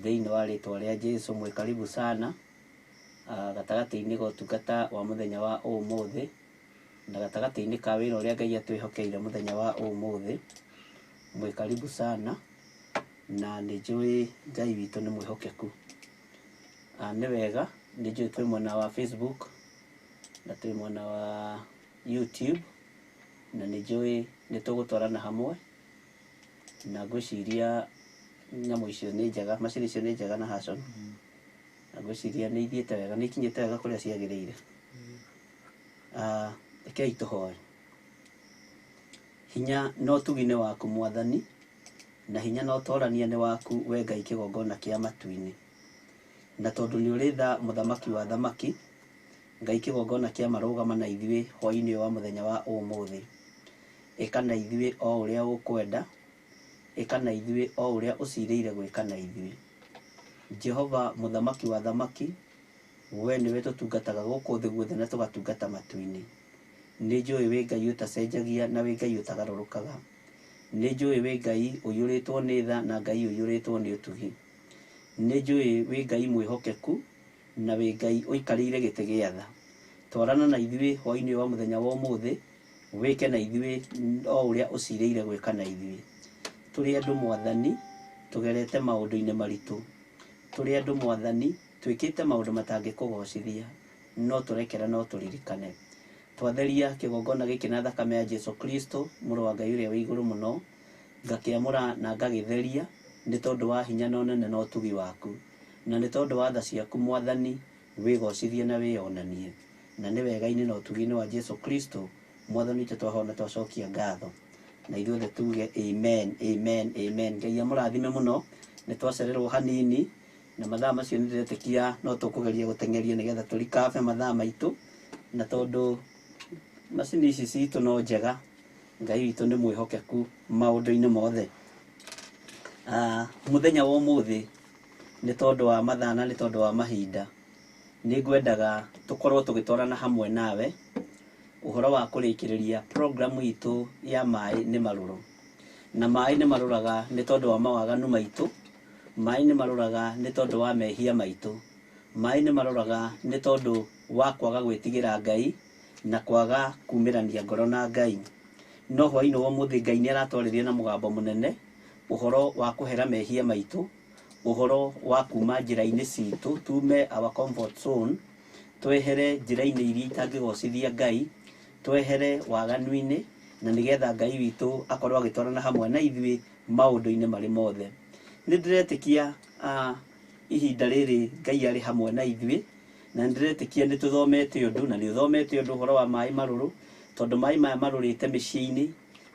Thĩinĩ wa rĩtwa rĩa Jesu mwĩ karibu sana gatagatĩ-inĩ ga ũtungata wa mũthenya wa ũmũthĩ na gatagatĩ-inĩ ka wĩra ũrĩa Ngai atwĩhokeire mũthenya wa ũmũthĩ. Mwĩ karibu sana na nĩ njũĩ Ngai witũ nĩ mwĩhokeku. Nĩ wega nĩ njũĩ twĩ mwena wa Facebook na twĩ mwena wa YouTube na nĩ njũĩ nĩ tũgũtwarana hamwe na ngwĩciria nyamũ icio nĩ njega, macini icio nĩ njega na Hudson na ngwĩciria nĩ ithiĩte wega, nĩ ikinyĩte wega kũrĩa ciagĩrĩire. Rekei tũhoe. Hinya na ũtugi nĩ waku Mwathani, na hinya na ũtorania nĩ waku we Ngai kĩgongona kĩa matu-inĩ. Na tondũ nĩ ũrĩ tha mũthamaki wa athamaki, Ngai kĩgongona kĩa marũgama na ithuĩ hwaĩ-inĩ ũyũ wa mũthenya wa ũmũthĩ. Ĩka na ithuĩ o ũrĩa ũkwenda, ĩka na ithuĩ o ũrĩa ũcirĩire gwĩka na ithuĩ. Jehova mũthamaki wa athamaki, we nĩwe tũtungataga gũkũ thĩ guothe na tũgatungata matu-inĩ. Nĩ njũĩ wĩ Ngai ũtacenjagia na wĩ Ngai ũtagarũrũkaga. Nĩ njũĩ wĩ Ngai ũiyũrĩtwo nĩ tha na Ngai ũiyũrĩtwo nĩ ũtugi. Nĩ njũĩ wĩ Ngai mwĩhokeku na wĩ Ngai ũikarĩire gĩtĩ gĩa tha. Twarana na ithuĩ hwaĩ-inĩ ũyũ wa mũthenya wa ũmũthĩ, wĩke na ithuĩ o ũrĩa ũcirĩire gwĩka na ithuĩ. Tũrĩ andũ Mwathani, tũgerete maũndũ-inĩ maritũ. Tũrĩ andũ Mwathani, twĩkĩte maũndũ matangĩkũgocithia, no tũrekere no tũririkane. Twatheria kĩgongona gĩkĩ na thakame ya Jesu Kristo, mũrũ wa Ngai ũrĩa wĩ igũrũ mũno, ngakĩamũra na ngagĩtheria nĩ tondũ wa hinya na ũnene na ũtugi waku, na nĩ tondũ wa tha ciaku Mwathani, wĩgocithie na wĩyonanie. Na nĩ wega-inĩ na ũtugi-inĩ wa Jesu Kristo, Mwathani witũ twahoya na twacokia ngatho. Na ithuothe tuge amen, amen, amen. Ngai amũrathime mũno, nĩ twacererwo hanini, na mathaa macio nĩ ndĩretĩkia no tũkũgeria gũteng'eria nĩgetha tũrikabe mathaa maitũ, na tondũ macini ici citũ no njega, Ngai witũ nĩ mwĩhokeku maũndũ-inĩ mothe. Mũthenya wa ũmũthĩ nĩ tondũ wa mathaa na nĩ tondũ wa mahinda, nĩ ngwendaga tũkorwo tũgĩtwarana hamwe nawe ũhoro wa kũrĩkĩrĩria program itũ ya maĩ nĩ marũrũ. Na maĩ nĩ marũraga nĩ tondũ wa mawaganu maitũ, maĩ nĩ marũraga nĩ tondũ wa mehia maitũ, maĩ nĩ marũraga nĩ tondũ wa kwaga gwĩtigĩra Ngai na kwaga kumĩrania ngoro na Ngai. No hwaĩ-inĩ wa ũmũthĩ Ngai nĩ aratwarĩria na mũgambo mũnene ũhoro wa kũhera mehia maitũ, ũhoro wa kuma njĩra-inĩ citũ, tume our comfort zone, twehere njĩra-inĩ iria itangĩgocithia Ngai, twehere waganu-inĩ, na nĩgetha Ngai witũ akorwo agĩtwarana hamwe na ithuĩ maũndũ-inĩ marĩ mothe. Nĩ ndĩretĩkia ihinda rĩrĩ Ngai arĩ hamwe na ithuĩ, na nĩ ndĩretĩkia nĩ tũthomete ũndũ, na nĩ ũthomete ũndũ ũhoro wa maĩ marũrũ, tondũ maĩ maya marũrĩte mĩciĩ-inĩ,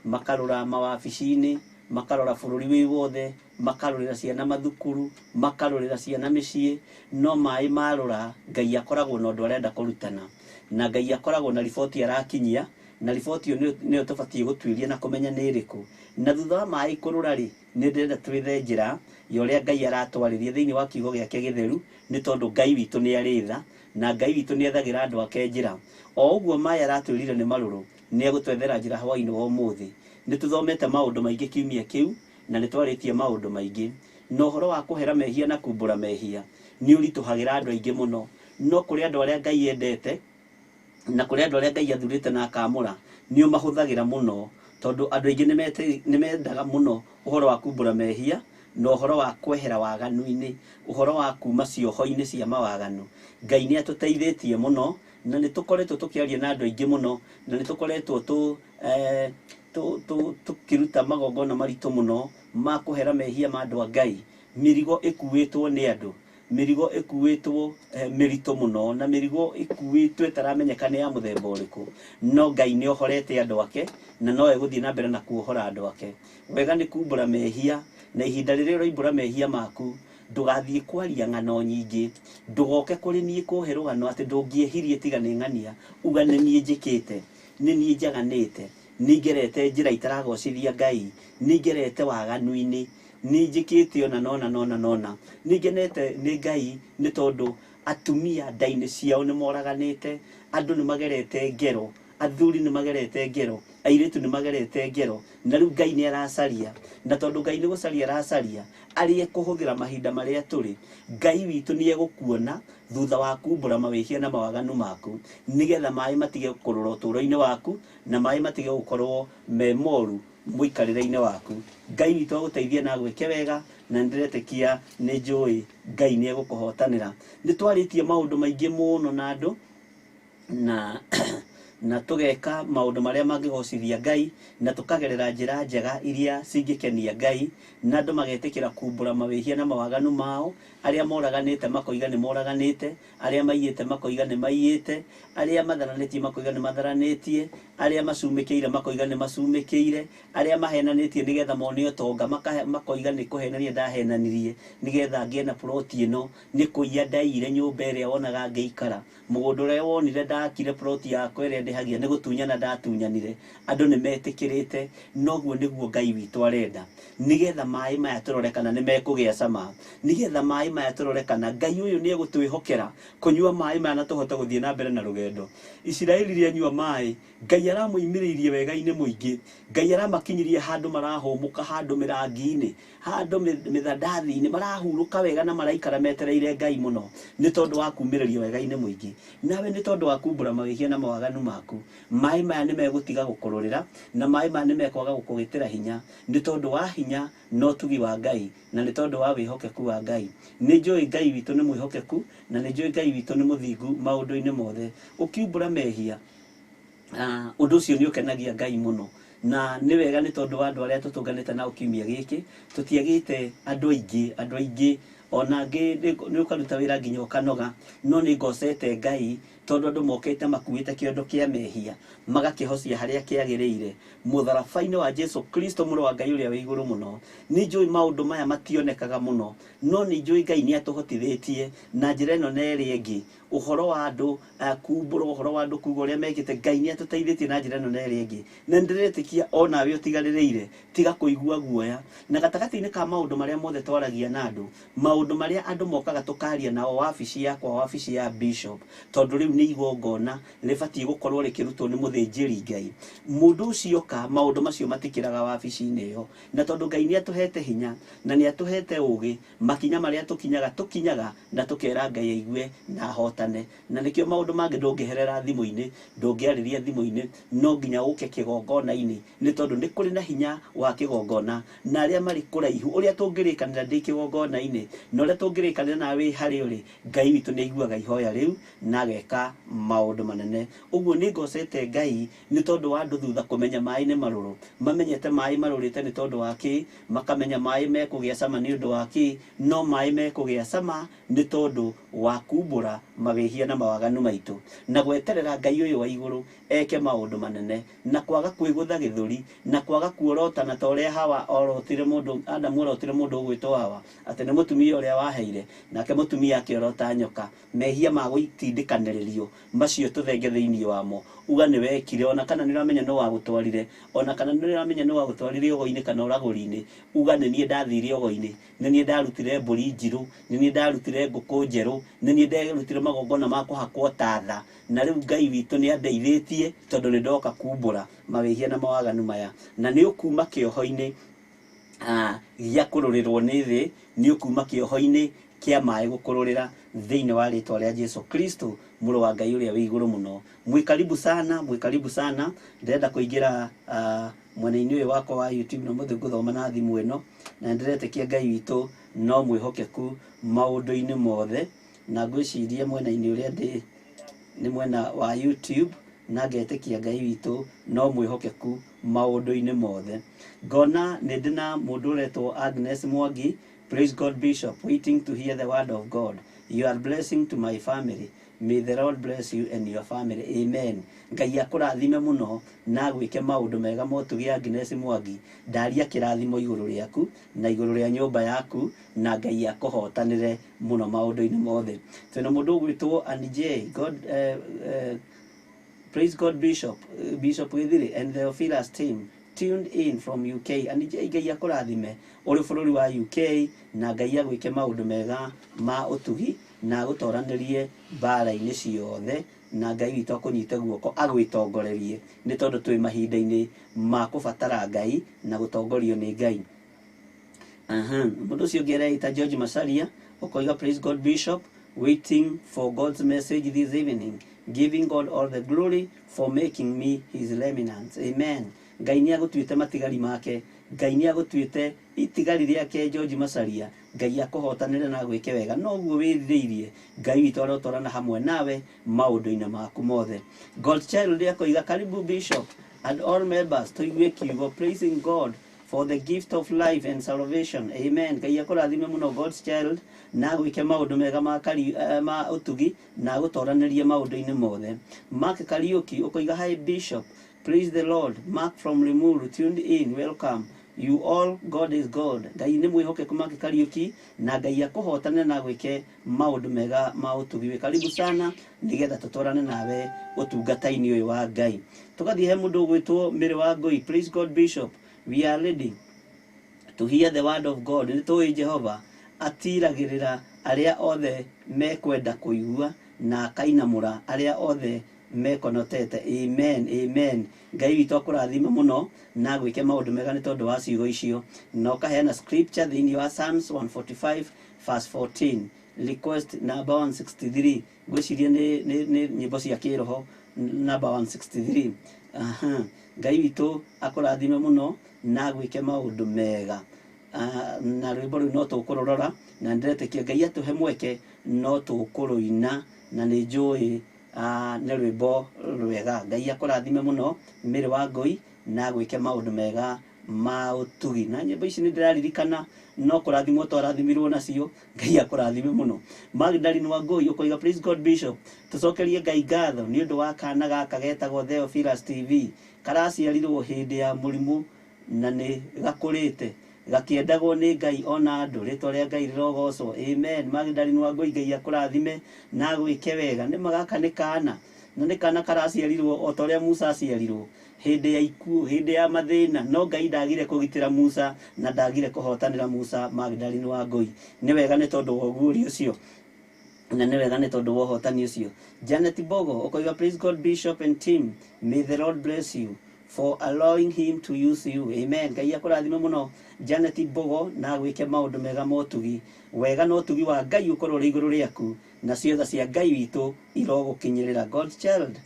makarũra mawabici-inĩ, makarora bũrũri wĩ wothe, makarũrĩra ciana mathukuru, makarũrĩra ciana mĩciĩ, no maĩ marũra, Ngai akoragwo na ũndũ arenda kũrutana, na Ngai akoragwo na riboti arakinyia, na riboti ĩyo nĩyo tũbatiĩ gũtuĩria na kũmenya nĩ ĩrĩkũ. Na thutha wa maĩ kũrũra rĩ, nĩ ndĩrenda twethe njĩra ya ũrĩa Ngai aratwarĩria thĩinĩ wa kiugo gĩake gĩtheru, nĩ tondũ Ngai witũ nĩ arĩ tha, na Ngai witũ nĩ ethagĩra andũ ake njĩra. O ũguo maĩ aratwĩrire nĩ marũrũ, nĩ egũtwethera njĩra hwaĩ-inĩ wa ũmũthĩ. Nĩ tũthomete maũndũ maingĩ kiumia kĩu, na nĩ twarĩtie maũndũ maingĩ. Na ũhoro wa kũhera mehia na kumbũra mehia nĩ ũritũhagĩra andũ aingĩ mũno. No kũrĩ andũ arĩa Ngai endete, na kũrĩ andũ arĩa Ngai athurĩte na akamũra, nĩ ũmahũthagĩra mũno, tondũ andũ aingĩ nĩ mendaga mũno ũhoro wa kumbũra mehia, na ũhoro wa kwehera waganu-inĩ, ũhoro wa kuma cioho-inĩ cia mawaganu. Ngai nĩ atũteithĩtie mũno, na nĩ tũkoretwo tũkĩaria na andũ aingĩ mũno, na nĩ tũkoretwo tũkĩruta magongona maritũ mũno ma kũhera mehia ma andũ a Ngai. Mĩrigo ĩkuĩtwo nĩ andũ, mĩrigo ĩkuĩtwo mĩritũ mũno, na mĩrigo ĩkuĩtwo ĩtaramenyeka nĩ ya mũthemba ũrĩkũ. No Ngai nĩ ohorete andũ ake, na no egũthiĩ na mbere na kuohora andũ ake. Wega nĩ kumbũra mehia, na ihinda rĩrĩa ũroimbũra mehia maku, ndũgathiĩ kwaria ng'ano nyingĩ, ndũgoke kũrĩ niĩ kũhe rũgano atĩ ndũngĩehirie tiga nĩ ng'ania, uga nĩ niĩ njĩkĩte, nĩ niĩ njaganĩte, nĩ ngerete njĩra itaragocithia Ngai, nĩ ngerete waganu-inĩ, nĩ njĩkĩte ũna na ũna na ũna na ũna. Nĩ ngenete nĩ Ngai nĩ tondũ atumia nda-inĩ ciao nĩ moraganĩte, andũ nĩ magerete ngero, Athuri nĩ magerete ngero, airĩtu nĩ magerete ngero, na rĩu Ngai nĩ aracaria. Na tondũ Ngai nĩ gũcaria aracaria, arĩa ekũhũthĩra mahinda marĩa tũrĩ, Ngai witũ nĩ egũkuona thutha wa kumbũra mawĩhia na mawaganu maku, nĩgetha maĩ matige kũrũra ũtũũro-inĩ waku, na maĩ matige gũkorwo me moru mũikarĩre-inĩ waku. Ngai witũ agũteithie na agwĩke wega, na nĩndĩretĩkia nĩ njũĩ Ngai nĩ egũkũhotanĩra. Nĩ twarĩtie maũndũ maingĩ mũno na andũ, na tũgeka maũndũ marĩa mangĩgocithia Ngai, na tũkagerera njĩra njega iria cingĩkenia Ngai, na andũ magetĩkĩra kumbũra mawĩhia na mawaganu mao. Arĩa moraganĩte makoiga nĩ moraganĩte, arĩa maiyĩte makoiga nĩ maiyĩte, arĩa matharanĩtie makoiga nĩ matharanĩtie, arĩa macumĩkĩire makoiga nĩ macumĩkĩire, arĩa mahenanĩtie nĩgetha mone ũtonga makoiga nĩ kũhenania ndahenanirie nĩgetha ngĩe na ploti ĩno, nĩ kũiya ndaiyire nyũmba ĩrĩa wonaga ngĩikara, mũgũnda ũrĩa wonire ndakire ploti yakwa ĩrĩa ndĩhagia nĩ gũtunyana ndatunyanire. Andũ nĩ metĩkĩrĩte, noguo nĩguo Ngai witũ arenda, nĩgetha maĩ maya tũrore kana nĩ mekũgĩa cama, nĩgetha maĩ maya tũrore kana Ngai ũyũ nĩ egũtwĩhokera kũnyua maĩ maya na tũhote gũthiĩ na mbere na rũgendo. Isiraeli rĩanyua maĩ, Ngai aramoimĩrĩirie wega-inĩ mũingĩ, Ngai aramakinyirie handũ marahũmũka, handũ mĩrangi-inĩ, handũ mĩthandathi-inĩ, marahurũka wega na maraikara metereire Ngai mũno, nĩ tondũ wa kumĩrĩrio wega-inĩ mũingĩ. Nawe nĩ tondũ wa kumbũra mawĩhia na mawaganu maku, maĩ maya nĩ megũtiga gũkũrũrĩra, na maĩ maya nĩ mekwaga gũkũgĩtĩra hinya, nĩ tondũ wa hinya na ũtugi wa Ngai, na nĩ tondũ wa wĩhokeku wa Ngai. Nĩ njũĩ Ngai witũ nĩ mwĩhokeku, na nĩ njũĩ Ngai witũ nĩ mũthingu maũndũ-inĩ mothe. Ũkiumbũra mehia, ũndũ ũcio nĩ ũkenagia Ngai mũno, na nĩ wega nĩ tondũ wa andũ arĩa tũtũnganĩte nao kiumia gĩkĩ, tũtiagĩte andũ aingĩ, andũ aingĩ ona angĩ nĩ ũkaruta wĩra nginya ũkanoga, no nĩ ngocete Ngai tondũ andũ mokĩte makuĩte kĩondo kĩa mehia magakĩhocia harĩa kĩagĩrĩire mũtharaba-inĩ wa Jesu Kristo mũrũ wa Ngai ũrĩa wĩ igũrũ mũno. Nĩ njũĩ maũndũ maya mationekaga mũno, no nĩ njũĩ Ngai nĩ atũhotithĩtie na njĩra ĩno na ĩrĩa ĩngĩ, ũhoro wa andũ kumbũra, ũhoro wa andũ kuga ũrĩa mekĩte, Ngai nĩ atũteithĩtie na njĩra ĩno na ĩrĩa ĩngĩ, na nĩndĩretĩkia onawe ũtigarĩrĩire, tiga kũigua guoya. Na gatagatĩ-inĩ ka maũndũ marĩa mothe twaragia na andũ, maũndũ marĩa andũ mokaga tũkaria nao wabici yakwa, wabici ya bishop, tondũ rĩu nĩ igongona rĩbatiĩ gũkorwo rĩkĩrutwo nĩ mũthĩnjĩri Ngai, mũndũ ũcio oka maũndũ macio matikĩraga wabici-inĩ ĩyo. Na tondũ Ngai nĩ atũhete hinya na nĩ atũhete ũgĩ, makinya marĩa tũkinyaga tũkinyaga na tũkera Ngai aigue na ahotane. Na nĩkĩo maũndũ mangĩ ndũngĩherera thimũ-inĩ, ndũngĩarĩria thimũ-inĩ, no nginya ũke kĩgongona-inĩ, nĩ tondũ nĩ kũrĩ na hinya wa kĩgongona, na arĩa marĩ kũraihu, ũrĩa tũngĩrĩkanĩra ndĩ kĩgongona-inĩ na ũrĩa tũngĩrĩkanĩra nawe wĩ harĩa ũrĩ, Ngai witũ nĩ aiguaga ihoya rĩu na ageka maũndũ manene. Ũguo nĩ ngocete Ngai nĩ tondũ wa andũ thutha kũmenya maĩ nĩ marũrũ, mamenyete maĩ marũrĩte nĩ tondũ wa kĩ, makamenya maĩ mekũgĩa cama nĩ ũndũ wa kĩ, no maĩ mekũgĩa cama nĩ tondũ wa kumbũra mawĩhia na mawaganu maitũ, na gweterera Ngai ũyũ wa igũrũ eke maũndũ manene, na kwaga kwĩgũtha gĩthũri, na kwaga kuorotana ta ũrĩa Hawa orotire mũndũ, Adamu orotire mũndũ ũgwĩtwo Hawa, atĩ nĩ mũtumia ũrĩa waheire, nake mũtumia akĩorota nyoka. Mehia ma gũitindĩkanĩrĩrio macio tũthenge thĩinĩ wamo, uga nĩ wekire, ona kana nĩ ũramenya nũ wagũtwarire, ona kana nĩ ũramenya nũ wagũtwarire ũgo-inĩ kana ũragũri-inĩ, uga nĩ niĩ ndathire ũgo-inĩ, nĩ niĩ ndarutire mbũri njirũ, nĩ niĩ ndarutire ngũkũ njerũ, nĩ niĩ ndarutire magongona ma kũhakwo tatha, na rĩu Ngai witũ nĩ andeithĩtie tondũ nĩ ndoka kumbũra mawĩhia na mawaganu maya. Na nĩ ũkuma kĩoho-inĩ gĩa kũrũrĩrwo nĩ thĩ, nĩ ũkuma kĩoho-inĩ kĩa maĩ gũkũrũrĩra thĩinĩ wa rĩtwa rĩa Jesu Kristo mũrũ wa Ngai ũrĩa wĩ igũrũ mũno. Mwĩ karibu sana, mwĩ karibu sana. Ndĩrenda kũingĩra mwena-inĩ ũyũ wakwa wa YouTube na ũmũthĩ ngũthoma na thimũ ĩno, na nĩndĩretĩkia Ngai witũ no mwĩhokeku maũndũ-inĩ mothe, na ngwĩciria mwena-inĩ ũrĩa ndĩ nĩ mwena wa YouTube, na ngetĩkia Ngai witũ no mwĩhokeku maũndũ-inĩ mothe. Ngona nĩ ndĩ na mũndũ ũretwo Agnes Mwangi. Praise God Bishop, waiting to hear the word of God. You are blessing to my family. May the Lord bless you and your family. Amen. Ngai akũrathime mũno na agwĩke maũndũ mega motugi Agnes Mwangi. Ndaria kĩrathimo igũrũ rĩaku na igũrũ rĩa nyũmba yaku, na Ngai akũhotanĩre mũno maũndũ-inĩ mothe. Twĩna mũndũ ũgwĩtwo Annie J. God, praise God Bishop, Bishop Githiri and the Theophilus team tuned in from UK. Annie J, Ngai akũrathime ũrĩ bũrũri wa UK, na Ngai agwĩke maũndũ mega ma ũtugi na agũtoranĩrie mbara-inĩ ciothe na Ngai witũ akũnyite guoko agwĩtongorerie, nĩ tondũ twĩ mahinda-inĩ ma kũbatara Ngai na gũtongorio nĩ Ngai. Aha. Mũndũ ũcio ũngĩ areita George Macharia, ũkoiga praise God Bishop, waiting for God's message this evening, giving God all the glory for making me his remnants. Amen. Ngai nĩ agũtuĩte matigari make, Ngai nĩ agũtuĩte itigari rĩake George Macharia. Ngai akũhotanĩre na agwĩke wega noguo wĩrirĩirie. Ngai witũ arotwarana hamwe nawe maũndũ-inĩ maku mothe. God Child akoiga karibu Bishop and all members, tũigue kiugo, praising God for the gift of life and salvation. Amen. Ngai akũrathime mũno God's Child, na agwĩke maũndũ mega ma, ma ũtugi na agũtoranĩrie maũndũ-inĩ mothe. Mark Kariuki ũkoiga hi Bishop, praise the Lord. Mark from Limuru tuned in, welcome you all, God is God. Ngai nĩ mwĩhokeku Mark Kariuki, na Ngai akũhotanĩre na agwĩke maũndũ mega ma ũtugi. Wĩ karibu sana nĩgetha tũtwarane nawe ũtungata-inĩ ũyũ wa Ngai. Tũgathiĩ he mũndũ ũgwĩtwo Mary wa Ngũi, praise God Bishop, we are ready to hear the word of God. Nĩ tũĩ Jehova atiragĩrĩra arĩa othe mekwenda kũigua na akainamũra arĩa othe mekonotete. Amen, amen. Ngai witũ akũrathime mũno na agwĩke maũndũ mega nĩ tondũ wa ciugo icio, na ũkaheana scripture thĩinĩ wa Psalms 145 verse 14, request number 163. Ngwĩciria nĩ nyĩmbo cia kĩroho number 163. Aha. Ngai witũ akũrathime mũno na agwĩke maũndũ mega. Na rwĩmbo rũu no tũkũrũrora, na ndĩretĩkia Ngai atũhe mweke no tũkũrũina, na nĩ njũĩ nĩ rwĩmbo rwega. Ngai akũrathime mũno Mary wa Ngũi na agwĩke maũndũ mega ma ũtugi. Na nyĩmbo ici nĩ ndĩraririkana no kũrathimwo twarathimirwo nacio. Ngai akũrathime mũno. Magdalene wa Ngũi ũkoiga praise God Bishop, tũcokerie Ngai ngatho nĩ ũndũ wa kana gaka getagwo Theophilus TV, karaciarirwo hĩndĩ ya mũrimũ na nĩ gakũrĩte gakĩendagwo nĩ Ngai ona andũ, rĩtwa rĩa Ngai rĩrogocwo. Amen. Magdalene wa Ngũi, Ngai akũrathime na agwĩke wega. Nĩ magaka nĩ kana, na nĩ kana karaciarirwo o ta ũrĩa Musa aciarirwo hĩndĩ ya ikuũ, hĩndĩ ya mathĩna, no Ngai ndagire kũgitĩra Musa na ndagire kũhotanĩra Musa. Magdalene wa Ngũi, nĩ wega nĩ tondũ wa ũguũrio ũcio, na nĩ wega nĩ tondũ wa ũhotani ũcio. Janet Bogo ũkoiga praise God Bishop and team, may the Lord bless you for allowing him to use you. Amen. Ngai akũrathime mũno Janet Bogo na agwĩke maũndũ mega ma ũtugi. Wega na ũtugi wa Ngai ũkorwo ũrĩ igũrũ rĩaku, na ciothe cia Ngai witũ irogũkinyĩrĩra. God Child.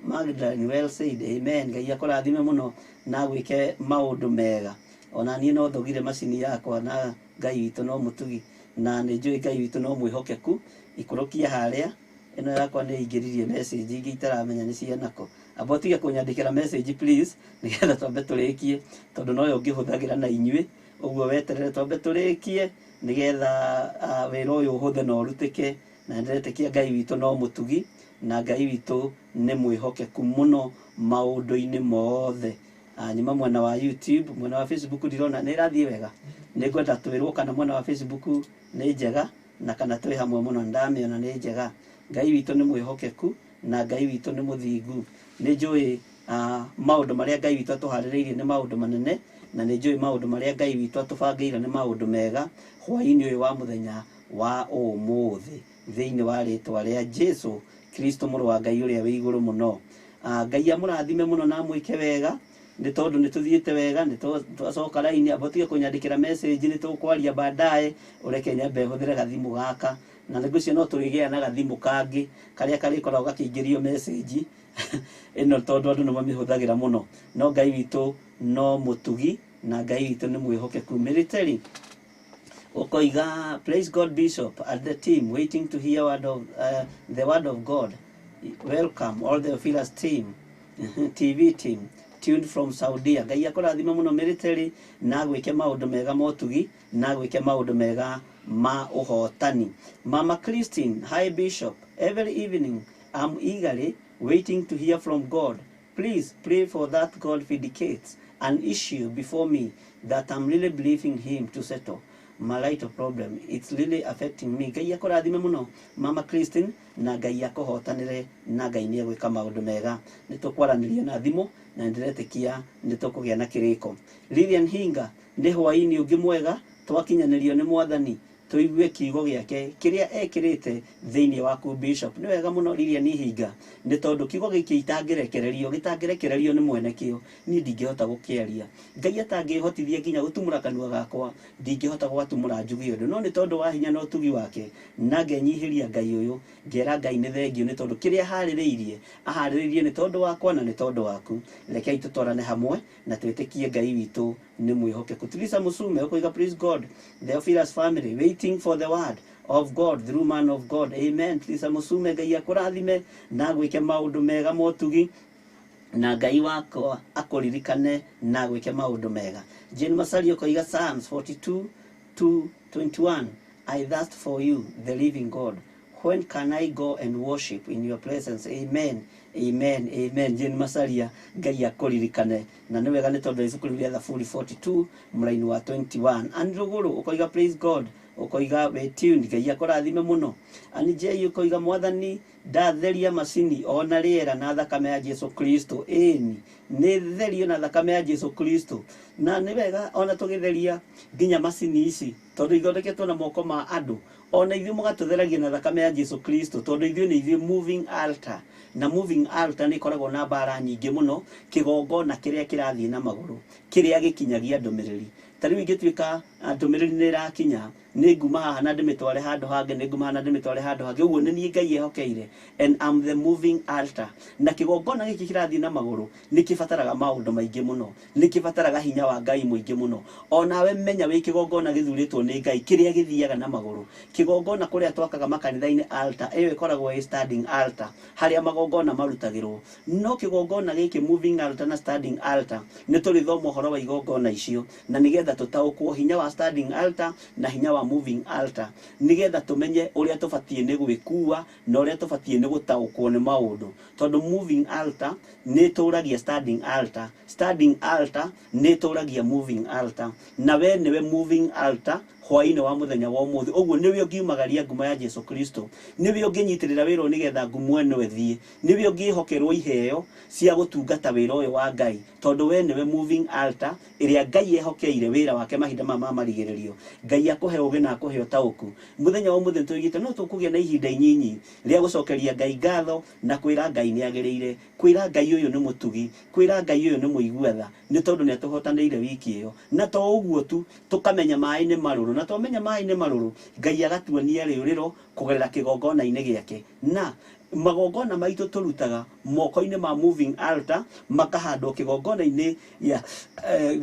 Magdalene, well said. Amen. Ngai akũrathime mũno na agwĩke maũndũ mega. Ona niĩ no thogire macini yakwa, na Ngai witũ no mũtugi, na nĩ njũĩ Ngai witũ no mwĩhokeku. Ikũrũkia harĩa ĩno yakwa nĩ ingĩririe message ingĩ itaramenya nĩ cianako. Amba ũtige kũnyandĩkĩra message please, nĩgetha twambe tũrĩkie, tondũ noyo ngĩhũthagĩra na inyuĩ. Ũguo weterere twambe tũrĩkie nĩgetha wĩra ũyũ ũhũthe na ũrutĩke. Na ndĩretĩkia Ngai witũ no mũtugi, na Ngai witũ nĩ mwĩhokeku mũno maũndũ-inĩ mothe. Nyuma mwena wa YouTube, mwena wa Facebook ndirona nĩ ĩrathiĩ wega. Nĩ ngwenda twĩrwo kana mwena wa Facebook nĩ njega, na kana twĩ hamwe mũno. Ndamĩona nĩ njega. Ngai witũ nĩ mwĩhokeku na Ngai witũ nĩ mũthingu. Nĩ njũĩ maũndũ marĩa Ngai witũ atũharĩrĩirie nĩ maũndũ manene, na nĩ njũĩ maũndũ marĩa Ngai witũ atũbangĩire nĩ maũndũ mega hwaĩ-inĩ ũyũ wa mũthenya wa ũmũthĩ, thĩinĩ wa rĩtwa rĩa Jesu Kristo mũrũ wa Ngai ũrĩa wĩ igũrũ mũno. Ngai amũrathime mũno na amwĩke wega, nĩ tondũ nĩ tũthiĩte wega, nĩ twacoka raini. Amba ũtige kũnyandĩkĩra message, nĩ tũkwaria baadaye. Ũreke nyambe hũthĩre gathimũ gaka, na nĩ ngwĩciria no tũrĩgĩa na gathimũ kangĩ karĩa karĩkoragwo gakĩingĩrio message ĩno, tondũ andũ nĩ mamĩhũthagĩra mũno. No Ngai witũ no mũtugi na Ngai witũ nĩ mwĩhokeku. Military ũkoiga praise God Bishop and the team, waiting to hear the word of God. Welcome all the Theophilus team, TV team, tuned from Saudia. Ngai akũrathime mũno military na agwĩke maũndũ mega ma ũtugi na agwĩke maũndũ mega ma ũhotani. Mama Christine, hi Bishop, every evening I'm eagerly waiting to hear from God. Please pray for that God vindicates an issue before me that I'm really believing him to settle my light problem. It's really affecting me. Ngai akũrathime mũno Mama Christine, na Ngai akũhotanĩre, na Ngai nĩ egwĩka maũndũ mega. Nĩ tũkwaranĩria na thimũ na ndĩretĩkia nĩ tũkũgĩa na kĩrĩko. Lilian Hinga, nĩ hwaĩ-inĩ ũngĩ mwega twakinyanĩrio nĩ Mwathani. Tũigue kiugo gĩake kĩrĩa ekĩrĩte thĩinĩ waku. Bishop, nĩ wega mũno Lilian Ihinga, nĩ tondũ kiugo gĩkĩ itangĩrekererio, gĩtangĩrekererio nĩ mwene kĩo, niĩ ndingĩhota gũkĩaria. Ngai atangĩhotithia nginya gũtumũra kanua gakwa, ndingĩhota gwatumũra njuge ũndũ, no nĩ tondũ wa hinya na ũtugi wake na ngenyihĩria Ngai ũyũ, ngera Ngai nĩ thengio nĩ tondũ kĩrĩa aharĩrĩirie, aharĩrĩirie nĩ tondũ wakwa na nĩ tondũ waku. Rekei tũtwarane hamwe na twĩtĩkie Ngai witũ nĩ mwĩhokeku. Teresa Musume ũkoiga, "Praise God, Theophilus family, waiting for the word of God through man of God." Amen. Teresa Musume, Ngai akũrathime na gwĩke maũndũ mega motugi, na Ngai wakwa akũririkane na gwĩke maũndũ mega. Jane Masari ũkoiga, "Psalms 42 to 21, I thirst for you, the living God. When can I go and worship in your presence?" Amen, amen, amen. Jane Masaria, Ngai akũririkane, na nĩ wega nĩ tondũ ibuku rĩu rĩa Thaburi 42 mũraini wa 21. Ani Rũgũrũ ũkoiga, "Praise God." Ũkoiga we tuned, Ngai akũrathime mũno. Ani J ũkoiga, "Mwathani, ndatheria macini ona rĩera na thakame ya Jesu Kristo." Ĩni, nĩ therio na thakame ya Jesu Kristo, na nĩ wega ona tũgĩtheria nginya macini ici, tondũ ithondeketwo na moko ma andũ, ona ithuĩ mũgatũtheragia na thakame ya Jesu Kristo, tondũ ithuĩ nĩ ithuĩ moving altar, na moving altar nĩ ĩkoragwo na mbara nyingĩ mũno. Kĩgongona kĩrĩa kĩrathiĩ na magũrũ, kĩrĩa gĩkinyagia ndũmĩrĩri, ta rĩu ingĩtuĩka ndũmĩrĩri nĩ ĩrakinya, nĩ nguma haha na ndĩmĩtware handũ hangĩ, nĩ nguma haha na ndĩmĩtware handũ hangĩ. Ũguo nĩ niĩ Ngai ehokeire, and I'm the moving altar. Na kĩgongona gĩkĩ kĩrathiĩ na magũrũ nĩ kĩbataraga maũndũ maingĩ mũno, nĩ kĩbataraga hinya wa Ngai mũingĩ mũno. Onawe menya wĩ kĩgongona gĩthurĩtwo nĩ Ngai kĩrĩa gĩthiaga na magũrũ. Kĩgongona kũrĩa twakaga makanitha-inĩ, altar ĩyo ĩkoragwo ĩ standing altar, harĩa magongona marutagĩrwo. No kĩgongona gĩkĩ, moving altar na standing altar, nĩ tũrĩthoma ũhoro wa igongona icio, na nĩgetha tũtaũkwo hinya wa standing altar na hinya wa moving altar, nĩgetha tũmenye ũrĩa tũbatiĩ nĩ gwĩkua na ũrĩa tũbatiĩ nĩ gũtaũkwo nĩ maũndũ, tondũ moving altar nĩ ĩtũragia standing altar, standing altar nĩ ĩtũragia moving altar, na we nĩwe moving altar hwaĩ-inĩ wa mũthenya wa ũmũthĩ. Ũguo nĩwe ũngiumagaria ngumo ya Jesu Kristo, nĩwe ũngĩnyitĩrĩra wĩra ũyũ nĩgetha ngumo ĩno ĩthiĩ, nĩwe ũngĩhokerwo iheo cia gũtungata wĩra ũyũ wa Ngai, tondũ we nĩwe moving altar ĩrĩa Ngai ehokeire wĩra wake mahinda maya ma marigĩrĩrio. Ngai akũhe ũgĩ na akũhe ũtaũku. Mũthenya wa ũmũthĩ nĩtũigĩte no tũkũgĩa na ihinda inyinyi rĩa gũcokeria Ngai ngatho na kwĩra Ngai nĩ agĩrĩire, kwĩra Ngai ũyũ nĩ mũtugi, kwĩra Ngai ũyũ nĩ mũigua tha, nĩ tondũ nĩ atũhotanĩire wiki ĩyo. Na to ũguo tu, tũkamenya maĩ nĩ marũrũ, na twamenya maĩ nĩ marũrũ, Ngai agatuonia rĩũrĩro kũgerera kĩgongona-inĩ gĩake, na magongona maitũ tũrutaga moko-inĩ ma moving altar makahandwo kĩgongona-inĩ ya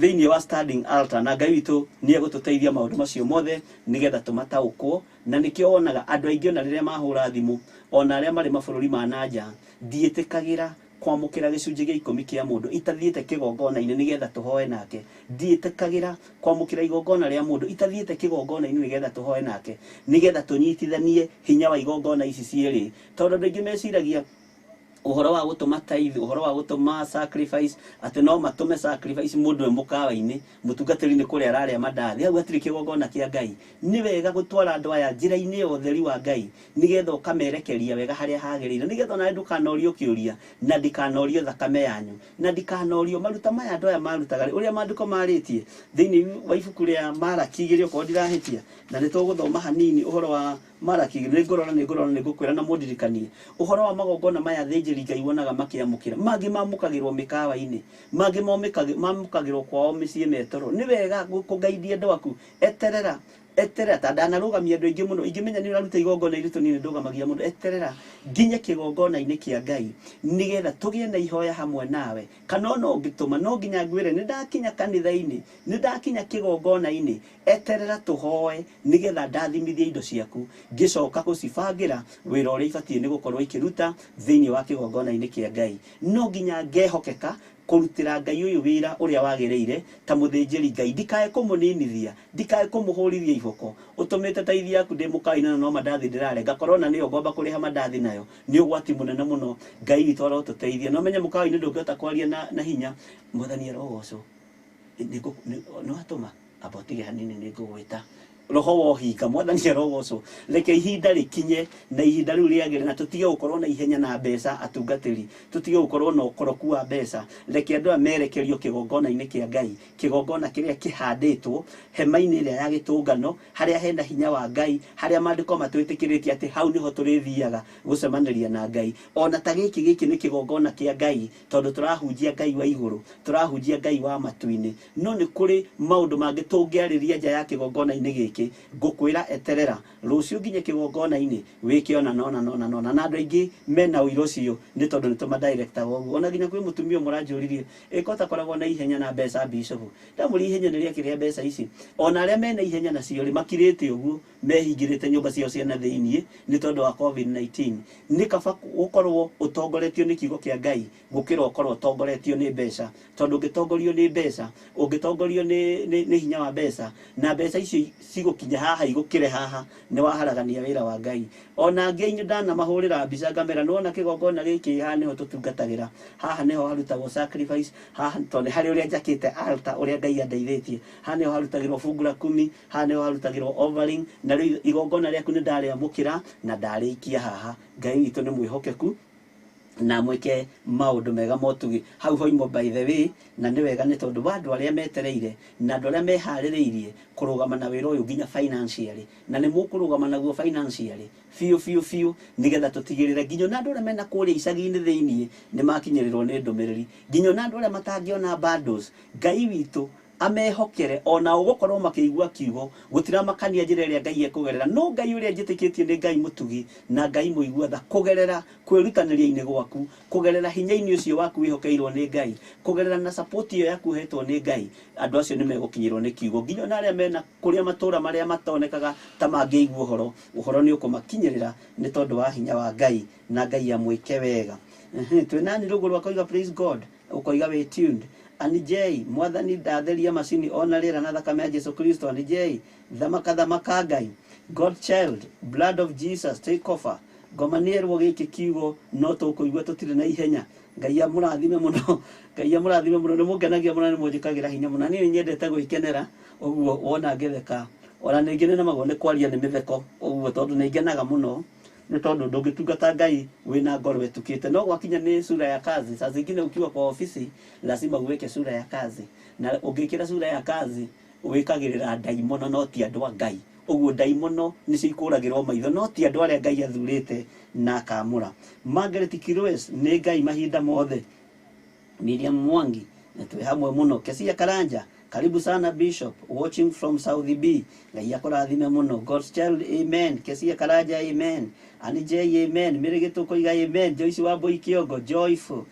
thĩinĩ wa standing altar, na Ngai witũ nĩ egũtũteithia maũndũ macio mothe nĩgetha tũmataũkwo. Na nĩkĩo wonaga andũ aingĩ ona rĩrĩa mahũra thimũ, ona arĩa marĩ mabũrũri ma na nja, ndiĩtĩkagĩra kwamũkĩra gĩcunjĩ gĩa 10 kĩa mũndũ itathiĩte kĩgongona-inĩ nĩgetha tũhoe nake. Ndiĩtĩkagĩra kwamũkĩra igongona rĩa mũndũ itathiĩte kĩgongona-inĩ nĩgetha tũhoe nake, nĩgetha tũnyitithanie hinya wa igongona ici cierĩ, tondũ andũ aingĩ meciragia ũhoro wa gũtũma tithe, ũhoro wa gũtũma sacrifice, atĩ no matũme sacrifice mũndũ e mũkawa-inĩ, mũtungatĩri nĩ kũrĩa ararĩa mandathi, hau hatirĩ kĩgongona kĩa Ngai. Nĩ wega gũtwara andũ aya njĩra-inĩ ya ũtheri wa Ngai, nĩgetha ũkamerekeria wega harĩa hagĩrĩire, nĩgetha onawe ndũkanorio kĩũria, na ndikanorio thakame yanyu, na ndikanorio maruta maya andũ aya marutaga rĩ, ũrĩa maandĩko marĩtie thĩinĩ wa ibuku rĩa Maraki 2, okorwo ndirahĩtia. Na nĩ tũgũthoma hanini ũhoro wa Maraki 2. Nĩ ngũrora, nĩ ngũkwĩra na mũndirikanie ũhoro wa magongona maya thĩnjĩri Ngai wonaga makĩamũkĩra. Mangĩ mamũkagĩrwo mĩkawa-inĩ, mangĩ mamũkagĩrwo kwao mĩciĩ metoro. Nĩ wega kũngaidia andũ aku, eterera, eterera. Ta ndanarũgamia andũ aingĩ mũno, ingĩmenya nĩ ũraruta igongona iritũ, niĩ nĩ ndũgamagia mũndũ, eterera nginye kĩgongona-inĩ kĩa Ngai nĩgetha tũgĩe na ihoya hamwe nawe. Kana ona ũngĩtũma, no nginya ngwĩre nĩ ndakinya kanitha-inĩ, nĩ ndakinya kĩgongona-inĩ, eterera tũhoe nĩgetha ndathimithie indo ciaku, ngĩcoka gũcibangĩra wĩra ũrĩa ibatiĩ nĩ gũkorwo ikĩruta thĩinĩ wa kĩgongona-inĩ kĩa Ngai. No nginya ngehokeka kũrutĩra Ngai ũyũ wĩra ũrĩa wagĩrĩire ta mũthĩnjĩri Ngai, ndikae kũmũninithia, ndikae kũmũhũrithia iboko. Ũtũmĩte taithi yaku ndĩ mũkawa-inĩ na no mandathi ndĩrarĩa, ngakorwo na nĩyo ngwamba kũrĩha mandathi nayo, nĩ ũgwati mũnene mũno. Ngai witũ arotũteithia. No menye mũkawa-inĩ ndũngĩhota kwaria na hinya, "Mwathani arogocwo, nĩ watũma, amba ũtige hanini, nĩ ngũgwĩta." Roho wa ũhinga, Mwathani arogocwo. Reke ihinda rĩkinye na ihinda rĩu rĩagĩre, na tũtige gũkorwo na ihenya na mbeca, atungatĩri, tũtige gũkorwo na ũkoroku wa mbeca. Reke andũ aya merekerio kĩgongona-inĩ kĩa Ngai, kĩgongona kĩrĩa kĩhandĩtwo hema-inĩ ĩrĩa ya gĩtũngano, harĩa hena hinya wa Ngai, harĩa maandĩko matwĩtĩkĩrĩtie atĩ hau nĩho tũrĩthiaga gũcemanĩria na Ngai. Ona ta gĩkĩ, gĩkĩ nĩ kĩgongona kĩa Ngai, tondũ tũrahunjia Ngai wa igũrũ, tũrahunjia Ngai wa matu-inĩ. No nĩ kũrĩ maũndũ mangĩ tũngĩarĩria nja ya kĩgongona-inĩ gĩkĩ. Ngũkwĩra eterera rũciũ nginye kĩgongona-inĩ wĩke ona nona nona nona. Na andũ aingĩ mena ũira ũcio nĩ tondũ nĩ tũmadirectaga ũguo. Ona nginya kwĩ mũtumia ũmwe ũranjũririe, ĩ ko ũtakoragwo na ihenya na mbeca bishop? Ndamũria ihenya nĩ rĩakĩ rĩa mbeca ici? Ona arĩa mena ihenya nacio rĩ, makirĩte ũguo mehingĩrĩte nyũmba ciao cia na thĩiniĩ nĩ tondũ wa COVID-19. Nĩ kaba gũkorwo ũtongoretio nĩ kiugo kĩa Ngai gũkĩra ũkorwo ũtongoretio nĩ mbeca, tondũ ũngĩtongorio nĩ mbeca, ũngĩtongorio nĩ hinya wa mbeca, na mbeca icio cigũkinya haha igũkĩre haha, nĩ waharagania wĩra wa Ngai. Ona angĩ anyu ndanamahũrĩra mbica ngamera, nĩwona kĩgongona gĩkĩ haha nĩho tũtungatagĩra, haha nĩho harutagwo sacrifice, haha tondũ nĩ harĩ ũrĩa njakĩte altar ũrĩa Ngai andeithĩtie, haha nĩho harutagĩrwo fungu la kumi, haha nĩho harutagĩrwo offering, na rĩu igongona rĩaku nĩ ndarĩamũkĩra na ndarĩikia haha. Ngai witũ nĩ mwĩhokeku na mwĩke maũndũ mega motugi hau hoimo. By the way, na nĩ wega nĩ tondũ wa andũ arĩa metereire na andũ arĩa meharĩrĩirie kũrũgama na wĩra ũyũ nginya financially, na nĩ mũkũrũgama naguo financially biũ biũ biũ, nĩgetha tũtigĩrĩre nginya ona andũ arĩa mena kũrĩa icagi-inĩ thĩiniĩ nĩ makinyĩrĩrwo nĩ ndũmĩrĩri, nginya ona andũ arĩa matangĩona bundles, Ngai witũ amehokere ona ũgũkorwo makĩigua kiugo. Gũtiramakania njĩra ĩrĩa Ngai ekũgerera, no Ngai ũrĩa njĩtĩkĩtie nĩ Ngai mũtugi na Ngai mũigua tha. Kũgerera kwĩrutanĩria-inĩ gwaku, kũgerera hinya-inĩ ũcio waku wĩhokeirwo nĩ Ngai, kũgerera na support ĩyo yaku ũhetwo nĩ Ngai, andũ acio nĩ megũkinyĩrwo nĩ kiugo, nginya ona arĩa mena kũrĩa matũra marĩa matonekaga ta mangĩigua ũhoro, ũhoro nĩ ũkũmakinyĩrĩra nĩ tondũ wa hinya wa Ngai, na Ngai amwĩke wega. Twĩnani rũgũrũ akoiga praise God, ũkoiga wĩ tuned. Ani J, Mwathani ndatheria macini ona rĩera na thakame ya Jesu Kristo. Ani J, thamaka thamaka Ngai. God child, blood of Jesus take over. Ngoma nĩerwo gĩkĩ kiugo no tũkũigua tũtirĩ na ihenya. Ngai amũrathime mũno, Ngai amũrathime mũno, nĩ mũngenagia mũno, nĩ mũnjĩkagĩra hinya mũno. Niĩ nĩ nyendete gwĩkenera ũguo wona ngĩtheka, ona ningĩ nĩ nemagwo nĩ kwaria nĩ mĩtheko ũguo, tondũ nĩ ngenaga mũno, nĩ tondũ ndũngĩtungata Ngai wĩna ngoro ĩtukĩte. No gwakinya nĩ sura ya kazi, saa zingine ukiwa kwa ofisi lazima uweke sura ya kazi, na ũngĩkĩra sura ya kazi wĩkagĩrĩra ndaimono no ti andũ a Ngai. Ũguo ndaimono nĩcio ikũragĩrwo maitho no ti andũ arĩa Ngai athurĩte na akamũra. Margaret Kirwes, nĩ Ngai mahinda mothe. Miriam Mwangi, na twĩ hamwe mũno. Kesia Karanja, karibu sana Bishop, watching from South B. Ngai akũrathime mũno. God's child, amen. Kesia Karanja, amen. Ani J, amen. Mĩrĩgĩtũ koiga amen. Joyce Wambui Kĩongo, joyful.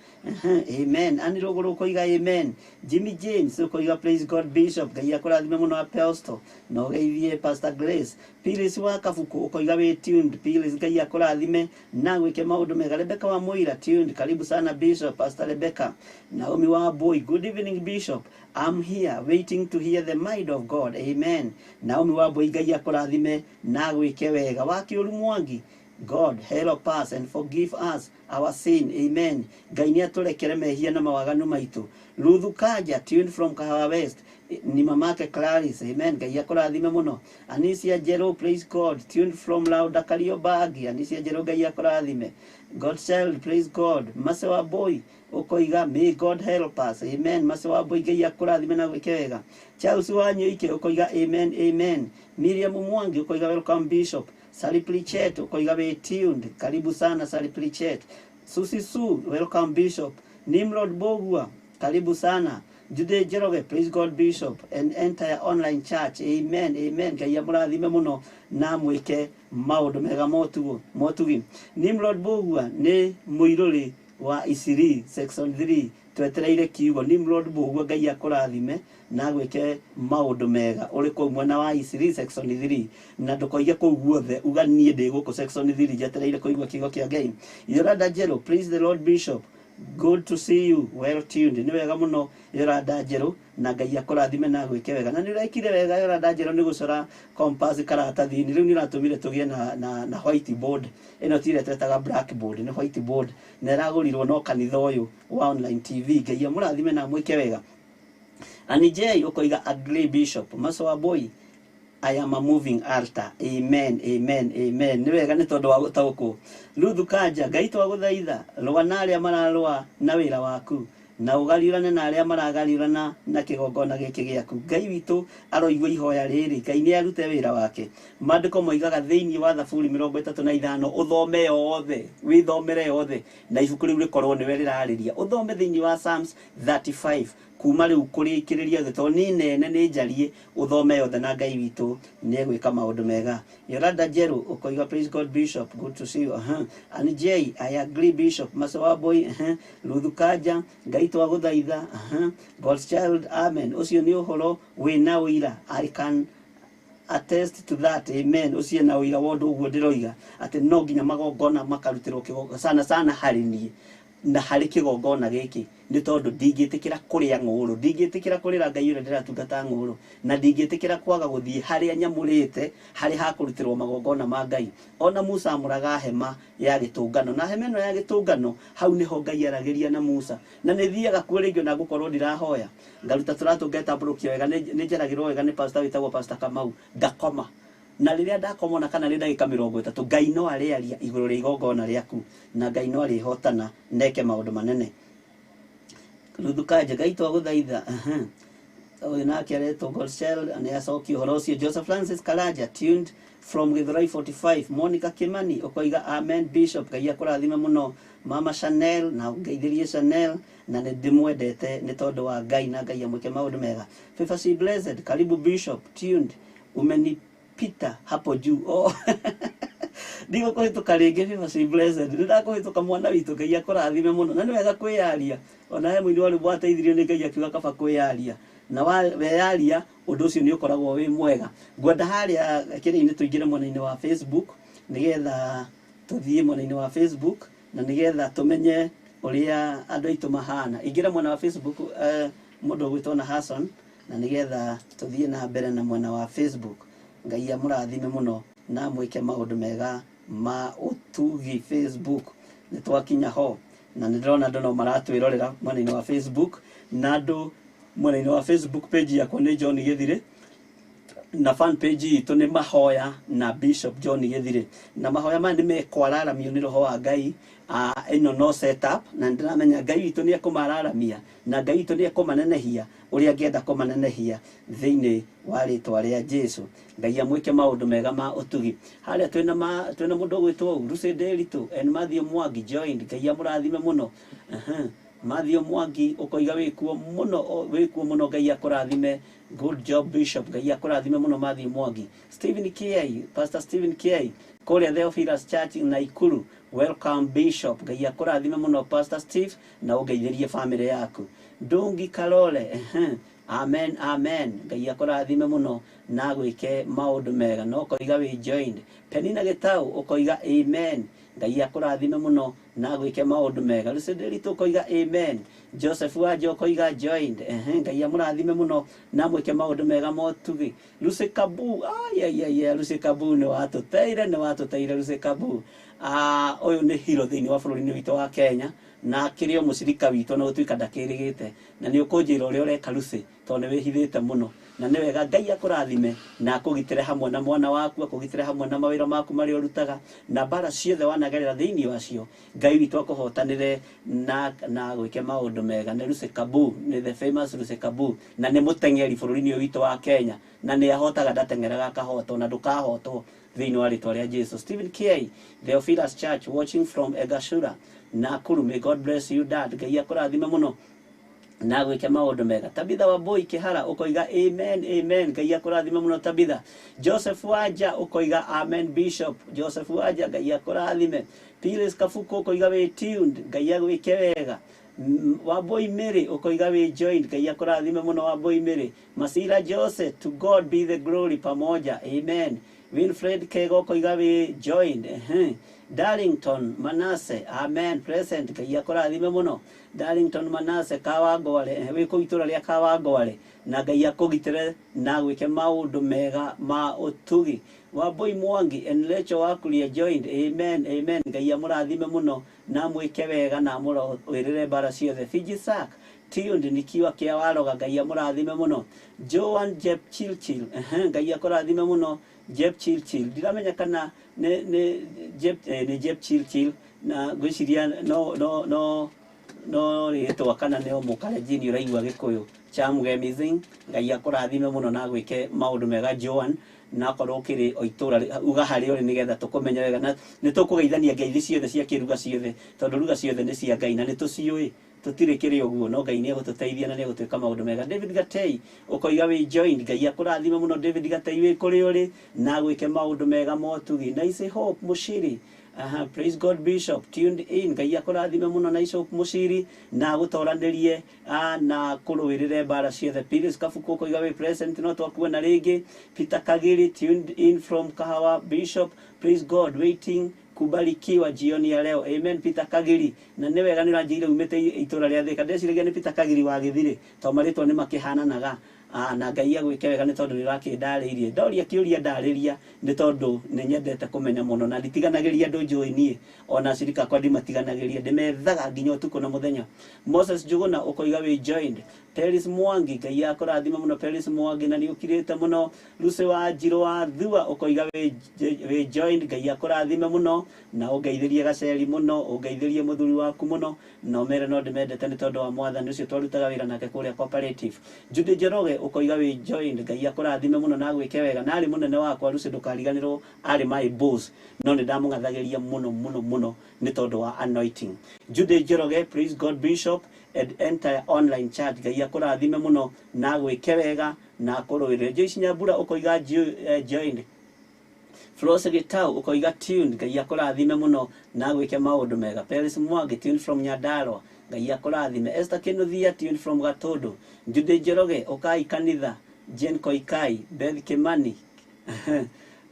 Amen. Ani Rũgũrũ koiga amen. Jimmy James ũkoiga praise God Bishop, Ngai akũrathime mũno Apostle, na ũgeithie Pastor Grace. Phyllis wa Kabuku ũkoiga wĩ tuned. Phyllis, Ngai akũrathime na gwĩke maũndũ mega. Rebecca wa Mũira, tuned, karibu sana Bishop. Pastor Rebecca. Naomi wa Boy, good evening Bishop, I'm here waiting to hear the mind of God. Amen. Naomi wa Boy, Ngai akũrathime na gwĩke wega. Wa Kĩũru Mwangi, God help us and forgive us our sin. Amen. Ngai nĩ atũrekere mehia na mawaganu maitũ. Ruthu Kanja, tuned from Kahawa West, ni mamake Clarice. Amen. Ngai akũrathime mũno. Anisia Jero, praise God, tuned from Lauda Kariobangi. Anisia Jero, Ngai akũrathime. God child, praise God. Mase wa Boy ũkoiga may God help us. Amen. Mase wa Boy, Ngai akũrathime na gwĩke wega. Charles Wanyoike ũkoiga amen, amen. Miriam Mwangi ũkoiga welcome Bishop. Sally Plichet ũkoiga wĩ tuned, karibu sana Sally Plichet. Susi Su, welcome Bishop. Nimrod Bogua, karibu sana. Jude Njoroge, praise God Bishop and entire online church. Amen, amen. Ngai amũrathime mũno na mwĩke maũndũ mega motugo motugi. Nimrod Bogua nĩ mũirũrĩ wa Isiri section 3, twetereire kiugo. Nimrod Bogua, Ngai akũrathime na gwĩke maũndũ mega ũrĩ kũu mwena wa Isiri section 3, na ndũkoige kũu guothe, uga niĩ ndĩ gũkũ section 3 njetereire kũigua kiugo kĩa Ngai. Yoranda Njerũ, praise the Lord Bishop, good to see you, well tuned. Nĩ wega mũno Yoranda Njerũ, na Ngai akũrathime na gwĩke wega. Na nĩ ũrekire wega Yoranda Njerũ nĩ gũcora compass karatathi-inĩ. Rĩu nĩ ũratũmire tũgĩe na whiteboard. Ĩno ti ĩrĩa twetaga blackboard, nĩ whiteboard, na ĩragũrirwo no kanitha ũyũ wa online TV. Ngai amũrathime na amwĩke wega. Ani J ũkoiga agree Bishop. Maso wa Boy, I am a moving altar. Amen, amen, amen. Nĩ wega nĩ tondũ wa gũtaũkwo. Ruthu Kanja, Ngai twagũthaitha, rũa na arĩa mararũa na wĩra waku, na ũgariũrane na arĩa maragariũrana na kĩgongona gĩkĩ gĩaku. Ngai witũ aroigua ihoya rĩrĩ, Ngai nĩ arute wĩra wake. Maandĩko moigaga thĩinĩ wa Thaburi 35, ũthome yothe, wĩthomere yothe, na ibuku rĩu rĩkorwo nĩwe rĩrarĩria. Ũthome thĩinĩ wa Psalms 35, kuma rĩu kũrĩkĩrĩria thĩ, tondũ nĩ nene nĩ njarie, ũthome yothe na Ngai witũ nĩ egwĩka maũndũ mega. Yolanda Njerũ ũkoiga praise God Bishop, good to see you. Annie J, I agree Bishop. Masowa Boy, Ruthu Kanja, Ngai twagũthaitha. God's child, amen. Ũcio nĩ ũhoro wĩna ũira. I can attest to that, amen. Ũcio na ũira wa ũndũ ũguo ndĩroiga atĩ no nginya magongona makarutĩrwo kĩgongona sana sana harĩ niĩ na harĩ kĩgongona gĩkĩ, nĩ tondũ ndingĩtĩkĩra kũrĩa ng'ũũrũ, ndingĩtĩkĩra kũrĩra Ngai ũrĩa ndĩratungata ng'ũũrũ, na ndingĩtĩkĩra kwaga gũthiĩ harĩa nyamũrĩte harĩ ha kũrutĩrwo magongona ma Ngai. Ona Musa amũraga hema ya gĩtũngano, na hema ĩno ya gĩtũngano hau nĩho Ngai aragĩria na Musa, na nĩ thiaga kuo rĩngĩ ona ngũkorwo ndirahoya, ngaruta tũratũ ngetambũrũkia wega, nĩ njaragĩrwo wega nĩ pastor wĩtagwo Pastor Kamau, ngakoma. Na rĩrĩa ndakoma ona kana nĩ ndagĩka 30, Ngai no arĩaria igũrũ rĩa igongona rĩaku, na Ngai no arĩhotana neke maũndũ manene. Ruthu Kanja, Ngai twagũthaitha. Ũyũ nake aretwo Godchild, nĩ acokia ũhoro ũcio. Joseph Francis Karanja, tuned from Githurai 45. Monica Kimani, ũkoiga amen Bishop, Ngai akũrathime mũno. Mama Chanel, na ngeithĩrie Chanel, na nĩ ndĩmwendete nĩ tondũ wa Ngai, na Ngai amwĩke maũndũ mega. Favor C Blessed, karibu Bishop, tuned, umenipita hapo juu. Oh. Ndigũkũhĩtũka rĩngĩ Favor C Blessed, nĩ ndakũhĩtũka mwana witũ, Ngai akũrathime mũno. Na nĩ wega kwĩyaria, ona he mũini wa rwĩmbo wateithirio nĩ Ngai akiuga kaba kwĩyaria, na weyaria ũndũ ũcio nĩ ũkoragwo wĩ mwega. Ngwenda harĩa kĩrĩa-inĩ tũingĩre mwena-inĩ wa Facebook, nĩgetha tũthiĩ mwena-inĩ wa Facebook, na nĩgetha tũmenye ũrĩa andũ aitũ mahana. Ingĩra mwena wa Facebook, mũndũ ũgwĩtwo na Hassan, na nĩgetha tũthiĩ na mbere na mwena wa Facebook. Ngai amũrathime mũno na amwĩke maũndũ mega ma ũtugi. Facebook nĩ twakinya ho, na nĩ ndĩrona andũ no maratwĩrorera mwena-inĩ wa Facebook, na andũ mwena-inĩ wa Facebook page yakwa nĩ John Gĩthirĩ, na fan page itũ nĩ Mahoya na Bishop John Gĩthirĩ, na mahoya maya nĩ mekwararamio nĩ roho wa Ngai. Ĩno no set up, na nĩndĩramenya Ngai witũ nĩ ekũmararamia, na Ngai witũ nĩ ekũmanenehia ũrĩa angĩenda kũmanenehia thĩinĩ wa rĩtwa rĩa Jesu. Ngai amwĩke maũndũ mega ma ũtugi. Harĩa twĩna mũndũ ũgwĩtwo Lucy Nderitu and Matthew Mwangi joined, Ngai amũrathime mũno. Matthew Mwangi ũkoiga wĩkuo mũno, wĩkuo mũno, Ngai akũrathime. Good job Bishop, Ngai akũrathime mũno Matthew Mwangi. Stephen Kiai, Pastor Stephen Kiai kũrĩa Theophilus Church Naikuru, welcome Bishop, Ngai akũrathime mũno Pastor Steve, na ũngeithĩrie family yaku. Ndungi Karole, amen amen, Ngai akũrathime mũno na gwĩke maũndũ mega. No ũkoiga wĩ joined. Penina Gĩtau ũkoiga amen, Ngai akũrathime mũno na gwĩke maũndũ mega. Lucy Nderitu ũkoiga amen. Joseph Wanja ũkoiga joined, Ngai amũrathime mũno na mwĩke maũndũ mega motugi. Lucy Kabu, ai ai ai, Lucy Kabu nĩ watũteire, nĩ watũteire Lucy Kabu. Ũyũ nĩ hero thĩinĩ wa bũrũri-inĩ witũ wa Kenya, na akĩrĩ o mũcirika witũ na gũtuĩka ndakĩrĩgĩte, na nĩ ũkũnjĩra ũrĩa ũreka Lucy, tondũ nĩ wĩhithĩte mũno. Na nĩ wega Ngai akũrathime na akũgitĩre hamwe na mwana waku, akũgitĩre hamwe na mawĩra maku marĩa ũrutaga, na mbara ciothe wanagerera thĩinĩ wacio, Ngai witũ akũhotanĩre na gwĩke maũndũ mega. Nĩ Lucy Kabu, nĩ the famous Lucy Kabu, na nĩ mũteng'eri bũrũri-inĩ ũyũ witũ wa Kenya, na nĩ ahotaga, ndateng'eraga akahotwo, na ndũkahotwo thĩinĩ wa rĩtwa rĩa Jesu. Stephen K, Theophilus Church, watching from Egashura, Nakuru. May God bless you dad, Ngai akũrathime mũno na gwĩke maũndũ mega. Tabitha wa Boy Kĩhara ũkoiga amen amen, Ngai akũrathime mũno Tabitha. Joseph Wanja ũkoiga amen Bishop, Joseph Wanja Ngai akũrathime. Phyllis Kabuku ũkoiga wĩ tuned, Ngai agwĩke wega. Wambui Mary ũkoiga wĩ joined, Ngai akũrathime mũno Wambui Mary. Masira Jose, to God be the glory, pamoja amen. Winfred Kego ũkoiga wĩ joined. Darlington Manase, amen present, Ngai akũrathime mũno. Darlington Manase Kawangware, wĩ kũu itũra rĩa Kawangware, na Ngai akũgitĩre na gwĩke maũndũ mega ma ũtugi. Wambui Mwangi and Rachel Wakuria joined, amen amen, Ngai amũrathime mũno na mwĩke wega na amũrũĩrĩre mbara ciothe. Fiji Sack, Tuned nikiwa kia waroga, Ngai amũrathime mũno. Joan Jepchirchir, Ngai akũrathime mũno Jepchirchir. Ndiramenya kana nĩ Jep, nĩ Jepchirchir, na ngwĩciria no no no no rĩtwa kana nĩ o mũkalenjini ũraigua Gĩkũyũ. Chamgemizing, Ngai akũrathime mũno na gwĩke maũndũ mega Joan, na akorwo ũkĩrĩ o itũra uga harĩa ũrĩ nĩgetha tũkũmenye wega, na nĩ tũkũgeithania ngeithi ciothe cia kĩruga ciothe, tondũ ruga ciothe nĩ cia Ngai na nĩ tũciũĩ tũtirĩ kĩrĩ ũguo, no Ngai nĩ egũtũteithia na nĩ egũtwĩka maũndũ mega. David Gatei ũkoiga wĩ joined, Ngai akũrathime mũno David Gatei wĩ kũrĩa ũrĩ na gwĩke maũndũ mega motugi. Nice Hope Mushiri, aha, praise God Bishop, tuned in, Ngai akũrathime mũno Nice Hope Mushiri na agũtoranĩrie na kũrũĩrĩre mbara ciothe. Piris Kabuku ũkoiga wĩ present, no twakuona rĩngĩ. Peter Kagiri tuned in from Kahawa Bishop, praise God, waiting kubarikiwa jioni ya leo. Amen Peter Kagiri, na nĩ wega nĩ ũranjĩire umĩte itũra rĩa Thika. Ndeciragia nĩ Peter Kagiri wa Gĩthirĩ tondũ marĩtwa nĩ makĩhananaga. Na Ngai agwĩke wega nĩ tondũ nĩ ũrakĩndarĩirie. Ndoria kĩũria ndarĩria nĩ tondũ nĩ nyendete kũmenya mũno, na nditiganagĩria andũ njũĩ niĩ, ona acirika akwa ndimatiganagĩria, ndĩmethaga nginya ũtukũ na mũthenya. Moses Njuguna ũkoiga wĩ joined. Peris Mwangi, Ngai akũrathime mũno Peris Mwangi, na nĩ ũkirĩte mũno. Lucy wa Njirũ wa Thua ũkoiga wĩ joined, Ngai akũrathime mũno na ũngeithĩrie Gaceri mũno, ũngeithĩrie mũthuri waku mũno, na ũmere no ndĩmendete nĩ tondũ wa mwathani ũcio twarutaga wĩra nake kũrĩa cooperative. Judy Njoroge ũkoiga wĩ joined, Ngai akũrathime mũno na agwĩke wega, na arĩ mũnene wakwa Lucy ndũkariganĩrwo arĩ my boss, no nĩ ndamũgathagĩria mũno mũno mũno nĩ tondũ wa anointing. Judy Njoroge, praise God Bishop and entire online church, Ngai akũrathime mũno na agwĩke wega na akũrũĩrĩre. Joyce Nyambura ũkoiga joined. Florence Gitau ũkoiga tuned, Ngai akũrathime mũno na agwĩke maũndũ mega. Peris Mwangi tuned from Nyandarua, Ngai akũrathime. Esther Kinuthia tuned from Gatundu. Judy Njoroge ũkai kanitha. Jane Koikai, Beth Kimani,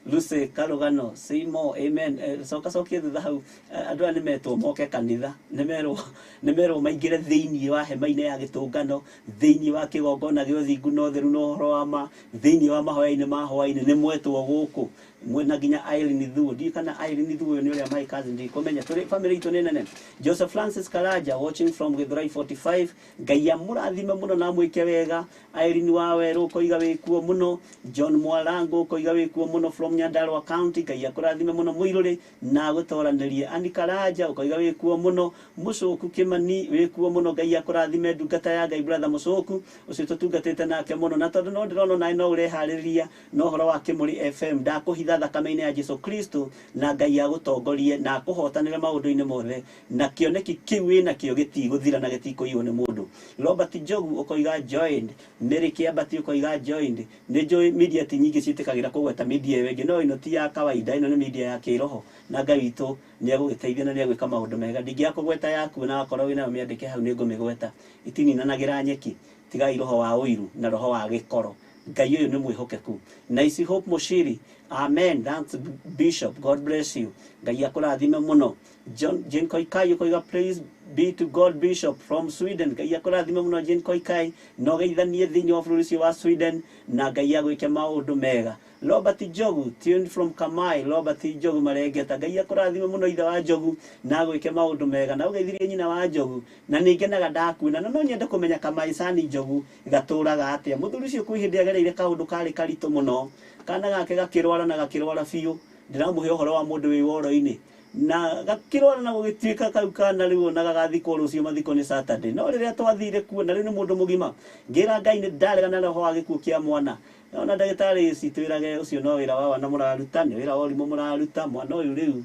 Lucy Karugano, Simo, amen. Coka cokia thutha hau. Andũ aya nĩmetwo moke kanitha, nĩmerwo maingĩre thĩinĩ wa hema-inĩ ya gĩtũngano, thĩinĩ wa kĩgongona gĩa ũthingu na ũtheru na ũhoro wa ma, thĩinĩ wa mahoya-inĩ ma hwaĩ-inĩ, nĩmwetwo gũkũ. Mwena nginya Irene Thuo, ndiũĩ kana Irene Thuo ũyũ nĩ ũrĩa my cousin, ndikũmenya, tũrĩ family itũ nĩ nene. Joseph Francis Karanja watching from Githurai 45, Ngai amũrathime mũno na amwĩke wega. Irene wa Werũ ũkoiga wĩkuo mũno. John Mwarango ũkoiga wĩkuo mũno from Nyandarua County, Ngai akũrathime mũno mũirũrĩ na agũtoranĩrie. Annie Karanja ũkoiga wĩkuo mũno. Mũcũku Kimani wĩkuo mũno, Ngai akũrathime ndungata ya Ngai brother Mũcũku ũcio tũtungatĩte nake mũno, na tondũ no ndĩrona nawe no ũreharĩrĩria na ũhoro wa Kĩmũrĩ FM, ndakũhitha thakame-inĩ ya Jesu Kristo, na Ngai agũtongorie na akũhotanĩre maũndũ-inĩ mothe, na kĩoneki kĩu wĩnakĩo gĩtigũthira na gĩtikũiywo nĩ mũndũ. Robert Njogu ũkoiga joined. Mary Kĩambati ũkoiga joined. Nĩ njũĩ media ti nyingĩ ciĩtĩkagĩra kũgweta media ĩyo ĩngĩ, no ĩno ti ya kawaida, ĩno nĩ media ya kĩroho, na Ngai witũ nĩ egũgĩteithia na nĩ egwĩka maũndũ mega. Ndingĩaga kũgweta yaku, na wakorwo wĩnayo mĩandĩke hau nĩ ngũmĩgweta. Itininanagĩra nyeki, tigai roho wa ũiru na roho wa gĩkoro. Ngai ũyũ nĩ mwĩhokeku. Nice Hope Mushiri, amen. Thanks Bishop, God bless you. Ngai akũrathime mũno. John Jane Koikai ũkoiga praise be to God Bishop from Sweden, Ngai akũrathime mũno Jane Koikai, na ũgeithanie thĩinĩ wa bũrũri ũcio wa Sweden, na Ngai agwĩke maũndũ mega. Robert Njogu tuned from Kamai, Robert Njogu Marengeta, Ngai akũrathime mũno ithe wa Njogu na agwĩke maũndũ mega, na ũgeithirie nyina wa Njogu, na nĩ ngenaga ndakuona, na no nyende kũmenya Kamai Sani Njogu gatũraga atĩa. Mũthuri ũcio kwĩ hĩndĩ agereire kaũndũ karĩ karitũ mũno, kana gake gakĩrwara na gakĩrwara biũ. Ndĩramũhe ũhoro wa mũndũ wĩ woro-inĩ, na gakĩrwara na gũgĩtuĩka kau kana rĩu ona gagathikwo rũciũ, mathiko nĩ Saturday. No rĩrĩa twathire kuo, na rĩu nĩ mũndũ mũgima, ngĩra Ngai nĩ ndaregana na roho wa gĩkuũ kĩa mwana. Ona ndagĩtarĩ citwĩrage ũcio no wĩra wa wana mũraruta, nĩ wĩra wa ũrimũ mũraruta, mwana ũyũ rĩu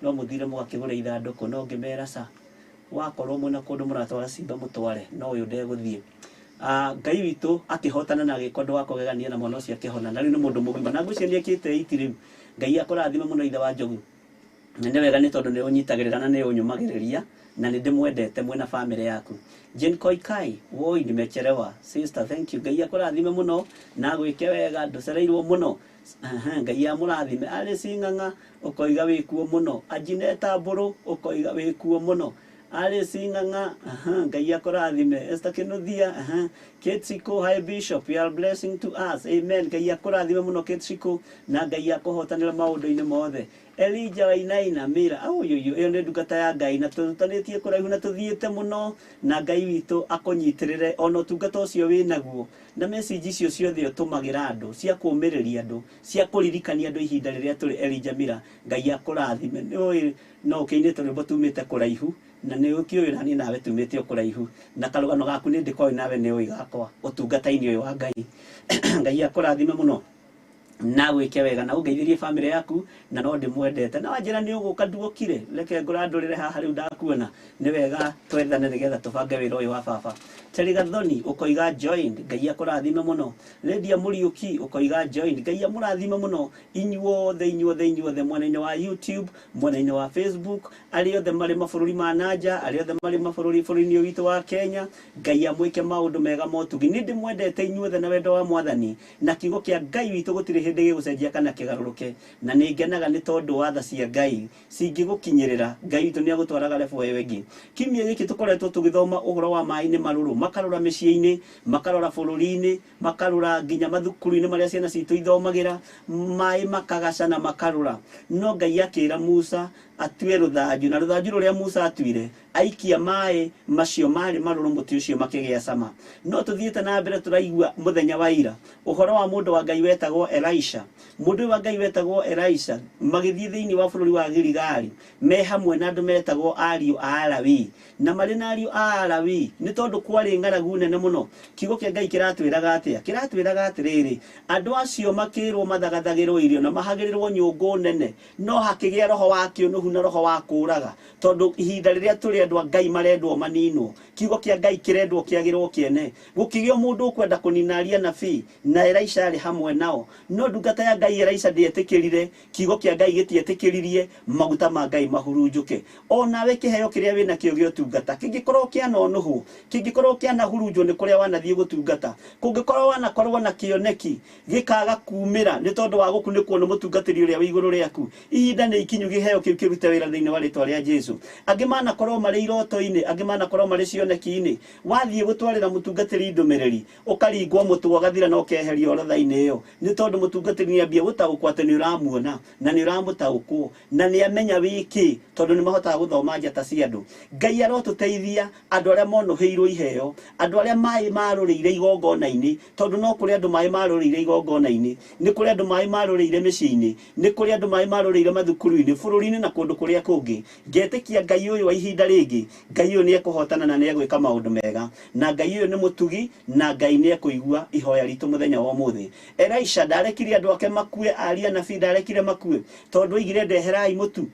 no mũthire mũgakĩgũre ithandũkũ. No ngĩmera ca, wakorwo mwĩna kũndũ mũratwara cimba mũtware, no ũyũ ndegũthiĩ. Ngai witũ akĩhotana na agĩka ũndũ wa kũgegania, na mwana ũcio akĩhona, na rĩu nĩ mũndũ mũgima, na ngwĩciria nĩ ekĩte iti rĩu. Ngai akũrathime mũno ithe wa Njogu. Na nĩ wega nĩ tondũ nĩ ũnyitagĩrĩra na nĩ ũnyũmagĩrĩria, na nĩ ndĩmwendete mwĩna family yaku. Jane Koikai, woi nimechelewa sister, thank you. Ngai akũrathime mũno na agwĩke wega, ndũcereirwo mũno. Ngai amũrathime. Alice Ng'ang'a ũkoiga wĩkuo mũno. Ajineta Mbũrũ ũkoiga wĩkuo mũno. Alice Ng'ang'a, aha, Ngai akũrathime. Esther Kinuthia, aha, Kate Shiko, hi Bishop, you are a blessing to us. Amen. Ngai akũrathime mũno Kate Shiko, na Ngai akũhotanĩre maũndũ-inĩ mothe. Elijah Wainaina, Mira, ũyũyũ, ĩyo nĩ ndungata ya Ngai, na tũrutanĩtie kũraihu na tũthiĩte mũno, na Ngai witũ akũnyitĩrĩre ona ũtungata ũcio wĩnaguo, na message icio ciothe ũtũmagĩra andũ, cia kũũmĩrĩria andũ, cia kũririkania andũ ihinda rĩrĩa tũrĩ. Elijah Mira, Ngai akũrathime. Nĩũĩ no ũkĩinĩte rwĩmbo tumĩte kũraihu, na nĩ ũkĩũĩ nani nawe tumĩte o kũraihu, na karũgano gaku nĩ ndĩkoĩ nawe nĩ ũĩ gakwa ũtungata-inĩ ũyũ wa Ngai. Ngai akũrathime mũno na gwĩke wega na ũngeithĩrie bamĩrĩ yaku, na no ndĩmwendete. Na wanjĩra nĩ ũgũka nduokire, reke ngũrandũrĩre haha rĩu ndakuona. Nĩ wega twethane nĩgetha tũbange wĩra ũyũ wa baba. Terry Gathoni ũkoiga joined, Ngai akũrathime mũno. Lydia Mũriũki ũkoiga joined, Ngai amũrathime mũno inyuothe, inyuothe, inyuothe mwena-inĩ wa YouTube, mwena-inĩ wa Facebook, arĩa othe marĩ mabũrũri ma nanja, arĩa othe marĩ mabũrũri bũrũri-inĩ ũyũ witũ wa Kenya, Ngai amwĩke maũndũ mega motugi. Nĩ ndĩmwendete inyuothe na wendo wa Mwathani, na kiugo kĩa Ngai witũ gũtirĩ hĩndĩ gĩgũcenjia kana kĩgarũrũke, na nĩ ngenaga nĩ tondũ wa tha cia Ngai cingĩgũkinyĩrĩra. Ngai witũ nĩ agũtwaraga level ĩyo ĩngĩ. Kiumia gĩkĩ tũkoretwo tũgĩthoma ũhoro wa maĩ nĩ marũrũ, makarũra mĩciĩ-inĩ, makarora bũrũri-inĩ, makarũra nginya mathukuru-inĩ marĩa ciana citũ ithomagĩra, maĩ makagaca na makarũra. No Ngai akĩra Musa atue rũthanju, na rũthanju rũrĩa Musa atuire aikia maĩ macio marĩ marũrũ mũtĩ ũcio makĩgĩa cama. No tũthiĩte na mbere tũraigua mũthenya wa ira ũhoro wa mũndũ wa Ngai wetagwo Elisha. Mũndũ ũyũ wa Ngai wetagwo Elisha magĩthiĩ thĩinĩ wa bũrũri wa Giligali me hamwe na andũ metagwo ariũ a Alawii, na marĩ na ariũ a Alawii nĩ tondũ kwarĩ ng'aragu nene mũno. Kiugo kĩa Ngai kĩratwĩraga atĩa? Kĩratwĩraga atĩrĩrĩ, andũ acio makĩrwo mathagathagĩrwo irio na mahagĩrĩrwo nyũngũ nene, no hakĩgĩa roho wa kĩũnũhu na roho wa kũũraga, tondũ ihinda rĩrĩa tũrĩ andũ a Ngai marendwo maninwo, kiugo kĩa Ngai kĩrendwo kĩagĩrwo kĩene. Gũkĩgĩa mũndũ ũkwenda kũnina aria nabii, na Elisha arĩ hamwe nao. No ndungata ya Ngai Elisha ndĩetĩkĩrire, kiugo kĩa Ngai gĩtietĩkĩririe maguta ma Ngai mahurunjũke. O nawe kĩheo kĩrĩa wĩnakĩo gĩa ũtungata kĩngĩkorwo kĩanonũhwo, kĩngĩkorwo kĩanahurunjwo nĩ kũrĩa wanathiĩ gũtungata, kũngĩkorwo wanakorwo na kĩoneki gĩkaga kumĩra nĩ tondũ wa gũkunĩkwo nĩ mũtungatĩri ũrĩa wĩ igũrũ rĩaku, ihinda nĩ ikinyu kĩheo kĩu kĩrute wĩra thĩinĩ wa rĩtwa rĩa Jesu. Angĩ manakorwo marĩ iroto-inĩ, angĩ manakorwo marĩ cioneki-inĩ. Wathiĩ gũtwarĩra mũtungatĩri ndũmĩrĩri, ũkaringwo mũtwe ũgathira na ũkeherio orodha-inĩ ĩyo, nĩ tondũ mũtungatĩri nĩ ambia gũtaũkwo atĩ nĩ ũramuona na nĩ ũramũtaũkwo na nĩ amenya wĩkĩ, tondũ nĩ mahotaga gũthoma njata cia andũ. Ngai arotũteithia andũ arĩa monũhĩirwo iheo, andũ arĩa maĩ marũrĩire igongona-inĩ, tondũ no kũrĩ andũ maĩ marũrĩire igongona-inĩ, nĩ kũrĩ andũ maĩ marũrĩire mĩciĩ-inĩ, nĩ kũrĩ andũ maĩ marũrĩire mathukuru-inĩ, bũrũri-inĩ na kũndũ kũrĩa kũngĩ. Ngetĩkia Ngai ũyũ wa ihinda rĩngĩ, Ngai ũyũ nĩ ekũhotana na nĩ egwĩka maũndũ mega, na Ngai ũyũ nĩ mũtugi, na Ngai nĩ ekũigua ihoya ritũ mũthenya wa ũmũthĩ. Elisha ndarekire andũ ake makue, aria nabii ndarekire makue, tondũ oigire ndeherai mũtu.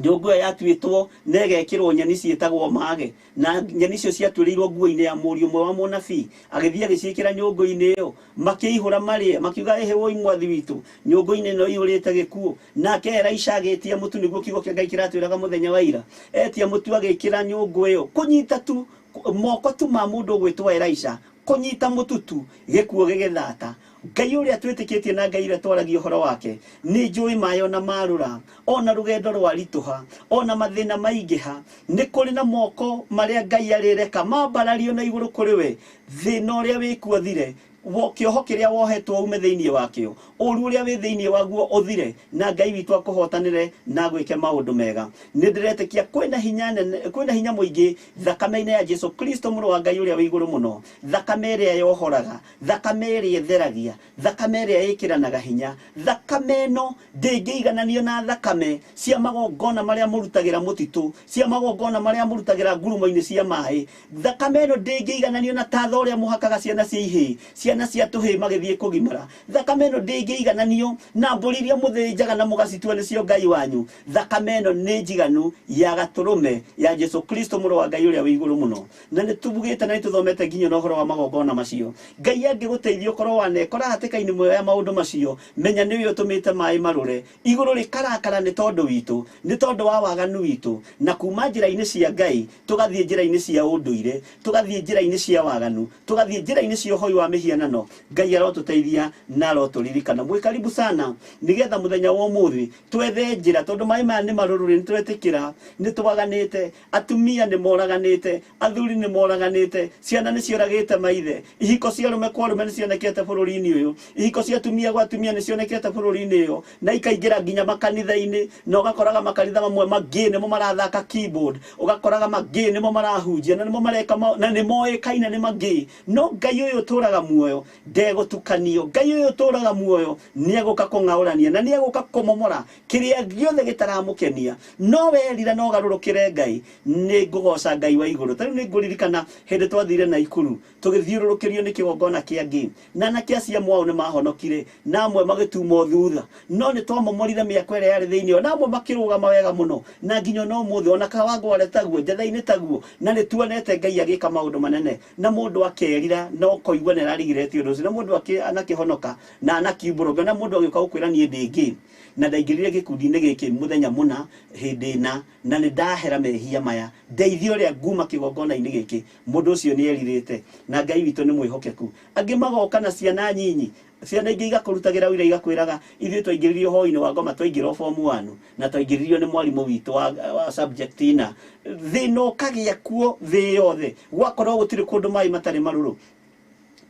Nyũngũ ĩyo yatuĩtwo na ĩgekĩrwo nyeni ciĩtagwo mage, na nyeni icio ciatuĩrĩirwo nguo-inĩ ya mũriũ ũmwe wa mũnabii. Agĩthiĩ agĩciĩkĩra nyũngũ-inĩ ĩyo, makĩihũra marĩe, makiuga ĩhĩ woi mwathi witũ, nyũngũ-inĩ ĩno ĩihũrĩte gĩkuũ. Nake Elisha agĩtia mũtu, nĩguo kiugo kĩa Ngai kĩratwĩraga mũthenya wa ira. Etia mũtu agĩkĩra nyũngũ ĩyo, kũnyita tu moko tu ma mũndũ ũgwĩtwo Elisha, kũnyita mũtu tu, gĩkuũ gĩgĩthata. Ngai ũrĩa twĩtĩkĩtie na Ngai ũrĩa twaragia ũhoro wake, nĩ njũĩ maĩ ona marũra, ona rũgendo rwaritũha, ona mathĩna maingĩha, nĩ kũrĩ na moko marĩa Ngai arĩreka mambarario na igũrũ kũrĩ we, thĩna ũrĩa wĩkuo ũthire, kĩoho kĩrĩa wohetwo ume thĩinĩ wakĩo, ũru ũrĩa wĩ thĩinĩ waguo ũthire, na Ngai witũ akũhotanĩre na agwĩke maũndũ mega. Nĩ ndĩretĩkia kwĩna hinya nene, kwĩna hinya mũingĩ thakame-inĩ ya Jesu Kristo mũrũ wa Ngai ũrĩa wĩ igũrũ mũno, thakame ĩrĩa yohoraga, thakame ĩrĩa ĩtheragia, thakame ĩrĩa ĩkĩranaga hinya. Thakame ĩno ndĩngĩigananio na thakame cia magongona marĩa mũrutagĩra mũtitũ, cia magongona marĩa mũrutagĩra ngurumo-inĩ cia maĩ. Thakame ĩno ndĩngĩigananio na tatha ũrĩa mũhakaga ciana cia ihĩĩ, ciana cia tũhĩĩ magĩthiĩ kũgimara. Thakame ĩno ndĩngĩigananio na mbũri iria mũthĩnjaga na mũgacitua nĩcio Ngai wanyu. Thakame ĩno nĩ njiganu ya gatũrũme ya Jesu Kristo mũrũ wa Ngai ũrĩa wĩ igũrũ mũno. Na nĩ tubugĩte na nĩ tũthomete nginya na ũhoro wa magongona macio. Ngai angĩgũteithia ũkorwo wanekora hatĩka-inĩ ĩmwe ya maũndũ macio, menya nĩwe ũtũmĩte maĩ marũre. Igũrũ rĩkarakara nĩ tondũ witũ, nĩ tondũ wa waganu witũ, na kuma njĩra-inĩ cia Ngai tũgathiĩ njĩra-inĩ cia ũndũire, tũgathiĩ njĩra-inĩ cia waganu, tũgathiĩ njĩra-inĩ cia ũhoi wa mĩhianano. Mũhianano. Ngai arotũteithia na arotũririkana. Mwĩ karibu sana nĩgetha mũthenya wa ũmũthĩ twethe njĩra, tondũ maĩ maya nĩ marũrũ, nĩ twetĩkĩra nĩ twaganĩte, atumia nĩ moraganĩte, athuri nĩ moraganĩte, ciana nĩ cioragĩte maithe, ihiko cia arũme kwa arũme nĩ cionekete bũrũri-inĩ ũyũ, ihiko cia atumia gwa atumia nĩ cionekete bũrũri-inĩ ũyũ, na ikaingĩra nginya makanitha-inĩ, na ũgakoraga makanitha mamwe mangĩ nĩmo marathaka keyboard, ũgakoraga mangĩ nĩmo marahunjia, na nĩmo mareka na nĩ moĩkaine nĩ mangĩ. No Ngai ũyũ ũtũraga muoyo ndegũtukanio. Ngai ũyũ ũtũraga muoyo nĩ egũka kũng'aũrania na nĩ egũka kũmomora kĩrĩa gĩothe gĩtaramũkenia. No werira na ũgarũrũkĩre Ngai, nĩ ngũgoca Ngai wa igũrũ. Ta rĩu nĩ ngũririkana hĩndĩ twathire Naikuru tũgĩthiũrũrũkĩrio nĩ kĩgongona kĩa ngĩ, na anake acio amwe ao nĩ mahonokire na amwe magĩtumwo thutha, no nĩ twamomorire mĩako ĩrĩa yarĩ thĩinĩ, na amwe makĩrũgama wega mũno, na nginya ona ũmũthĩ ona Kawangware taguo, Njathai-inĩ taguo, na nĩ tuonete Ngai agĩka maũndũ manene, na mũndũ akerira na ũkoigua nĩ ararigireti ũndũ ũcio, na mũndũ anakĩhonoka na anakiumbũra. Ũngĩona mũndũ agĩũka gũkwĩra niĩ ndĩ ngĩ na ndaingĩrire gĩkundi-inĩ gĩkĩ mũthenya mũna hĩndĩ ĩna na nĩ ndahera mehia maya, ndeithia ũrĩa nguma kĩgongona-inĩ gĩkĩ, mũndũ ũcio nĩ erirĩte, na Ngai witũ nĩ mwĩhokeku. Angĩ magoka na ciana nyinyi, ciana ingĩ igakũrutagĩra ũira igakwĩraga ithuĩ twaingĩririo hoi-inĩ wa ngoma twaingĩra o form 1 na twaingĩririo nĩ mwarimũ witũ wa subject ina. Thĩna ũkagĩa kuo thĩ yothe, gwakorwo gũtirĩ kũndũ maĩ matarĩ marũrũ.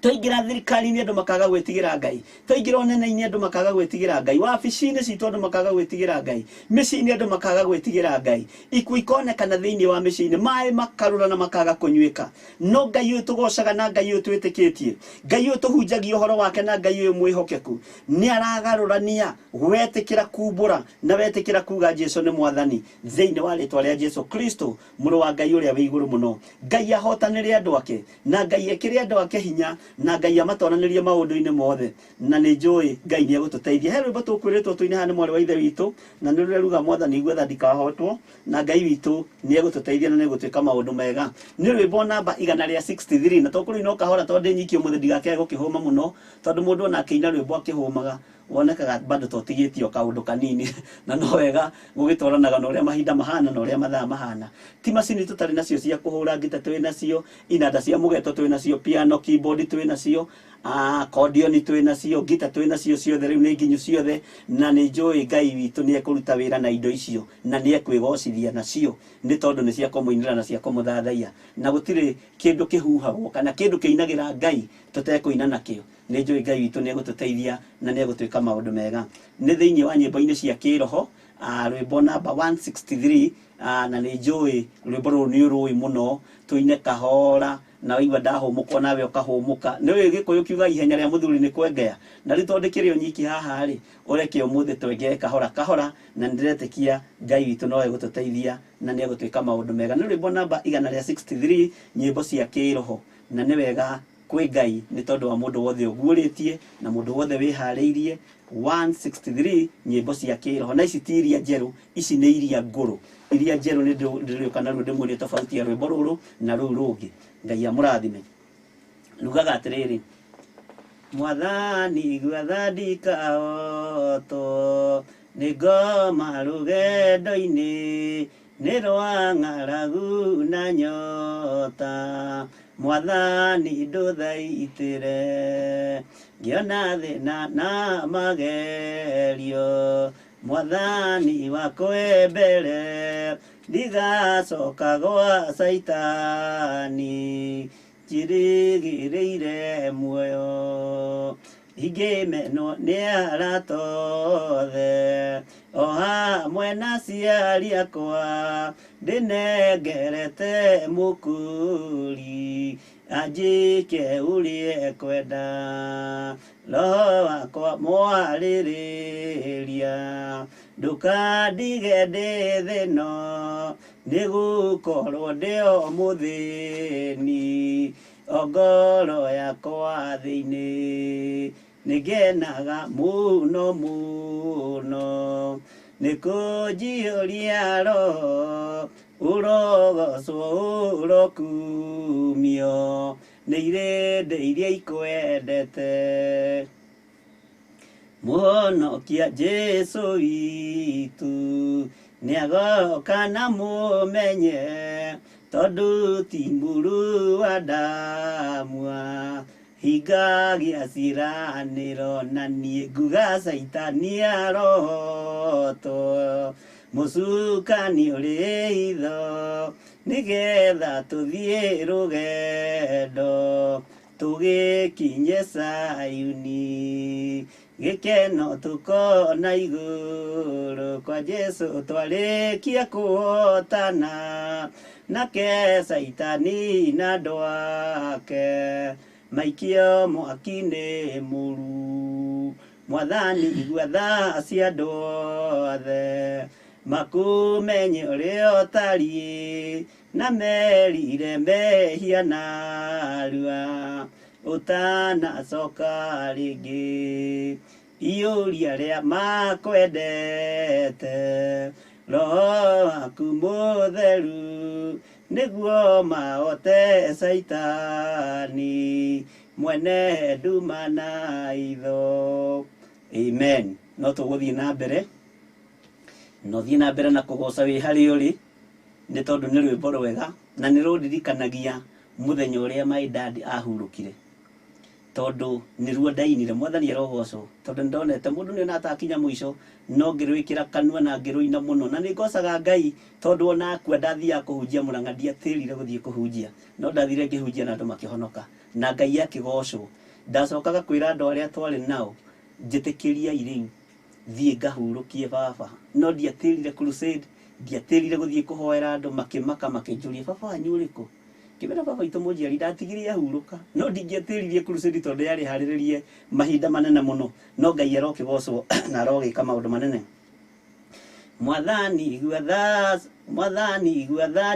Twaingĩra thirikari-inĩ andũ makaga gwĩtigĩra Ngai, twaingĩra ũnene-inĩ andũ makaga gwĩtigĩra Ngai, wabici-inĩ citũ andũ makaga gwĩtigĩra Ngai, mĩciĩ-inĩ andũ makaga gwĩtigĩra Ngai, ikuũ ikonekana thĩinĩ wa mĩciĩ-inĩ, maĩ makarũra na makaga kũnyuĩka. No Ngai ũyũ tũgocaga na Ngai ũyũ twĩtĩkĩtie, Ngai ũyũ tũhunjagia ũhoro wake na Ngai ũyũ mwĩhokeku, nĩ aragarũrania wetĩkĩra kumbũra na wetĩkĩra kuga Jesu nĩ mwathani thĩinĩ wa rĩtwa rĩa Jesu Kristo mũrũ wa Ngai ũrĩa wĩ igũrũ mũno. Ngai ahotanĩre andũ ake, na Ngai ekĩre andũ ake hinya, na Ngai amatoranĩrie maũndũ-inĩ mothe, na nĩ njũĩ Ngai nĩ egũtũteithia. He rwĩmbo tũkwĩrĩtwo tũine haha nĩ mwarĩ wa ithe witũ, na nĩ rũrĩa ruga mwathani igue tha ndikahotwo, na Ngai witũ nĩ egũtũteithia na nĩ egũtwĩka maũndũ mega. Nĩ rwĩmbo namba igana rĩa 63, na tũkũrũina o kahora tondũ ndĩ nyiki ũmũthĩ ndigakĩage gũkĩhũma mũno, tondũ mũndũ ona akĩina rwĩmbo akĩhũmaga wonekaga bado totigĩtie o kaũndũ kanini, na no wega gũgĩtwaranaga na ũrĩa mahinda mahana na ũrĩa mathaa mahana. Ti macini tũtarĩ nacio cia kũhũra ngita twĩ nacio, inanda cia mũgeto twĩ nacio, piano, keyboard twĩ nacio, accordion twĩ nacio, ngita twĩ nacio ciothe, rĩu nĩ nginyu ciothe, na nĩ njũĩ Ngai witũ nĩ ekũruta wĩra na indo icio na nĩ ekwĩgocithia nacio, nĩ tondũ nĩ cia kũmũinĩra na cia kũmũthathaiya, na gũtirĩ kĩndũ kĩhuhagwo kana kĩndũ kĩinagĩra Ngai tũtekũina nakĩo. Nĩ njũĩ Ngai witũ nĩ egũtũteithia na nĩ egũtwĩka maũndũ mega. Nĩ thĩinĩ wa nyĩmbo-inĩ cia kĩroho, rwĩmbo namba 163, na nĩ njũĩ rwĩmbo rũrũ nĩ ũrũĩ mũno, tũine kahora, na waigua ndahũmũka nawe ũkahũmũka. Nĩ ũĩ Gĩkũyũ kiuga ihenya rĩa mũthuri nĩ kwengea, na rĩu tondũ ndĩkĩrĩ o nyiki haha rĩ, ũreke ũmũthĩ twengee kahora kahora, na nĩ ndĩretĩkia Ngai witũ no egũtũteithia na nĩ egũtwĩka maũndũ mega. Nĩ rwĩmbo namba igana rĩa 63, nyĩmbo cia kĩroho, na nĩ wega kwĩ Ngai nĩ tondũ wa mũndũ wothe ũguũrĩtie na mũndũ wothe wĩharĩirie. 163 nyĩmbo cia kĩroho, na ici ti iria njerũ, ici nĩ iria ngũrũ. Iria njerũ nĩ ndĩrĩũka naruo ndĩmuonie tofauti ya rwĩmbo rũrũ na rũu rũngĩ. Ngai amũrathime. Rugaga atĩrĩrĩ, Mwathani igua tha ndikahotwo nĩ ngoma rũgendo-inĩ, nĩ rwa ng'aragu na nyota, Mwathani ndũthaitĩre, ngĩona thĩna na magerio, Mwathani wakwa mbere, ndigacoka gwa Caitani, njirigĩrĩire muoyo, ingĩmenwo nĩ arata othe, o hamwe na aciari akwa, ndĩnengerete mũkũri, anjĩke ũrĩa ekwenda, roho wakwa mwarĩrĩria, ndũkandige ndĩ thĩ ĩno, nĩgũkorwo ndĩ o mũthĩni, o ngoro yakwa thĩinĩ, nĩngenaga mũno mũno, nĩ kũnjiyũria roho, ũrogocwo ũrokumio, nĩ irĩndĩ iria ikwendete. Mũhonokia Jesu witũ nĩagoka na mũmenye, tondũ ti mũrũ wa Adamu. Hingagia ciĩranĩro na niĩ nguga Caitani arotwo. Mũcukani ũrĩ itho nĩgetha tũthiĩ rũgendo tũgĩkinye Sayuni. Gĩkeno tũkona igũrũ kwa Jesũ twarĩkia kũhotana nake Caitani na andũ ake maikio mwaki-inĩ mũru. Mwathani igua tha cia andũ othe makũmenye ũrĩa ũtariĩ na merire mehia narua ũtanacoka rĩngĩ. Iyũria arĩa makwendete roho waku mũtheru nĩguo mahote Caitani mwene nduma na itho. Amen. No tũgũthiĩ na mbere no thiĩ na mbere na kũgoca wĩ harĩa ũrĩ nĩ tondũ nĩ rwĩmbo rwega na nĩ rũndirikanagia mũthenya ũrĩa my dad ahurũkire tondũ nĩruo ndainire. Mwathani arogocwo tondũ nĩndonete mũndũ nĩ ona atakinya mũico no ngĩrwĩkĩra kanua na ngĩrũina mũno na nĩ ngocaga Ngai tondũ ona akua ndathiaga kũhunjia Mũrang'a ndiatĩrire gũthiĩ kũhunjia no ndathire ngĩhunjia na andũ makĩhonoka na Ngai akĩgocwo. Ndacokaga kwĩra andũ arĩa twarĩ nao njĩtĩkĩriai rĩu thiĩ ngahurũkie baba no ndiatĩrire crusade ndiatĩrire gũthiĩ kũhoera andũ makĩmaka makĩnjũria baba wanyu ũrĩkũ ngĩmera baba witũ mũnjiari ndatigire ahurũka no ndingĩatĩririe crusade tondũ yarĩ harĩrĩrie mahinda manene mũno no Ngai arokĩgocwo na arogĩka maũndũ manene. Mwathani igua tha Mwathani igua tha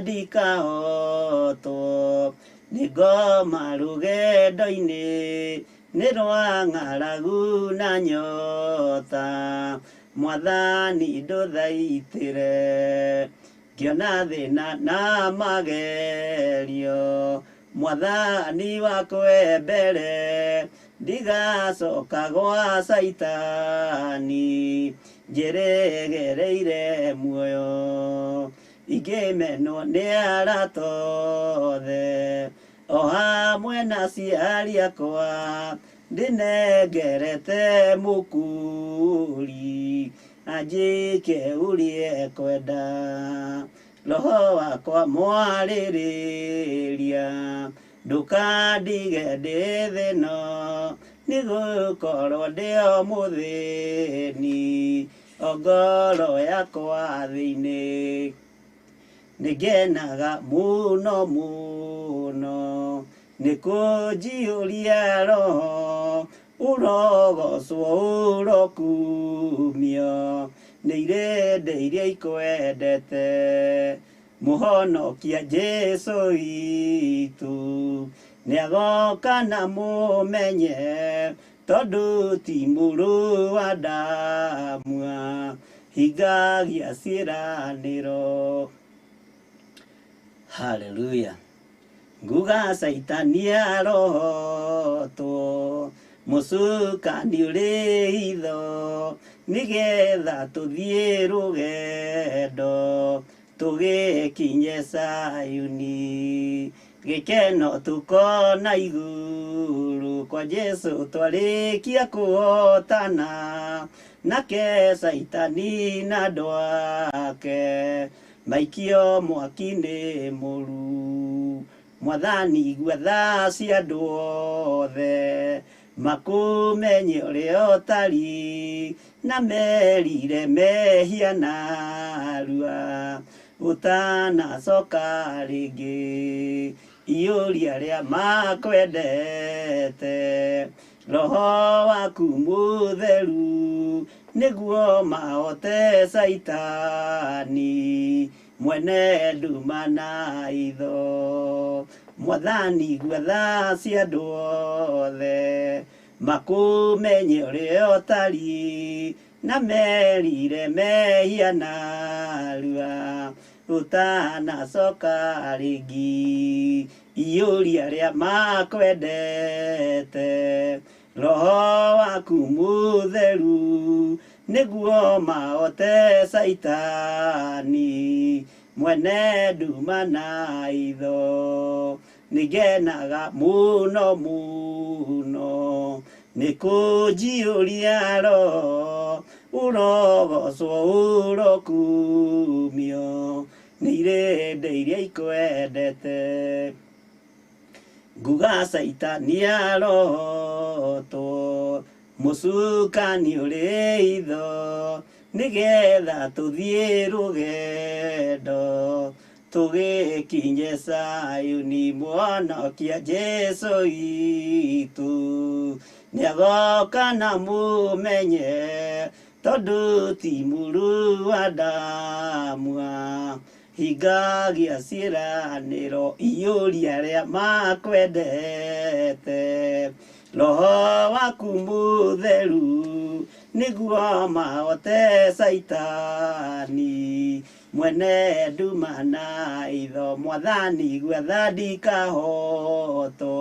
ndikahotwo nĩ ngoma rũgendo-inĩ nĩ rwa ng'aragu na nyota. Mwathani ndũthaitĩre ngĩona thĩna na magerio. Mwathani wakwe mbere ndigacoka gwa Caitani njĩrĩgĩrĩire muoyo. Ingĩmenwo nĩ arata othe o hamwe na aciari akwa ndĩnengerete mũkuri anjĩke ũrĩa ekwenda. Roho wakwa mwarĩrĩria ndũkandige ndĩ thĩ-ĩno nĩgũkorwo ndĩ o mũthĩni o ngoro yakwa thĩinĩ. Nĩngenaga mũno mũno nĩ kũnjiyũria roho ũrogocwo ũrokumio nĩ irĩndĩ iria ikwendete. Mũhonokia Jesũ witũ nĩagoka na mũmenye tondũ ti mũrũ wa Adamu hingagia ciĩranĩro. Haleluya. Nguga Caitani arotwo mũcukani ũrĩ itho nĩgetha tũthiĩ rũgendo tũgĩkinye Sayuni. Gĩkeno tũkona igũrũ kwa Jesũ twarĩkia kũhotana nake Caitani na andũ ake maikio mwaki-inĩ mũru. Mwathani igua tha cia andũ othe makũmenye ũrĩa ũtariĩ na merire mehia narua ũtanacoka rĩngĩ. Iyũria arĩa makwendete roho waku mũtheru nĩguo mahote Caitani mwene nduma na itho. Mwathani igua tha cia andũ othe makũmenye ũrĩa ũtariĩ na merire mehia narua ũtanacoka rĩngĩ. Iyũria arĩa makwendete roho waku mũtheru nĩguo mahote Caitani mwene nduma na itho. Nĩngenaga mũno mũno nĩ kũnjiyũria roho ũrogocwo ũrokumio nĩ irĩndĩ iria ikwendete nguga caitani arotwo mũcukani ũrĩ itho nĩgetha tũthiĩ rũgendo tũgĩkinye Sayuni mwonokia Jesũ witũ nĩagoka na mũmenye tondũ ti mũrũ wa Adamu hingagia ciĩranĩro iyũria arĩa makwendete roho waku mũtheru nĩguo mahote caitani mwene nduma na itho mwathani gwetha ndikahotwo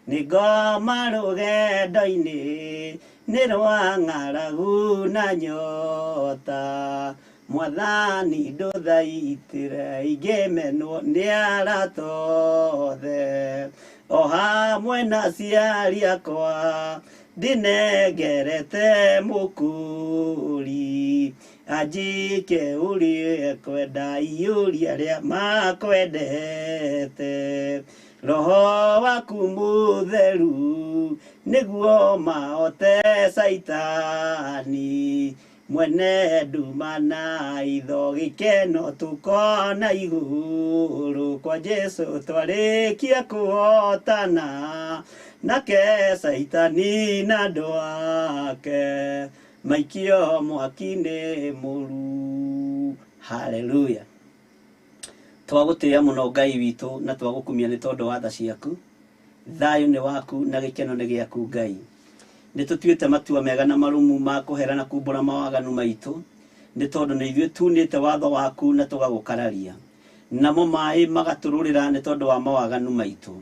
nĩ ngoma rũgendo-inĩ nĩ rwa ng'aragu na nyota mwathani ndũthaitĩre ingĩmenwo nĩ arata othe o hamwe na aciari akwa ndĩnengerete mũkũri anjĩke ũrĩa ekwenda iyũria arĩa makwendete roho waku mũtheru nĩguo mahote caitani mwene nduma na itho gĩkeno tũkona igũrũ kwa Jesũ twarĩkia kũhotana nake caitani na andũ ake maikio mwaki-inĩ mũru. Haleluya. Twagũtĩĩa mũno Ngai witũ na twagũkumia nĩ tondũ wa tha ciaku. Thayũ nĩ waku na gĩkeno nĩ gĩaku Ngai. Nĩ tũtuĩte matua mega na marũmu ma kũhera na kumbũra mawaganu maitũ nĩ tondũ nĩ ithuĩ tunĩte watho waku na tũgagũkararia. Namo maĩ magatũrũrĩra nĩ tondũ wa mawaganu maitũ.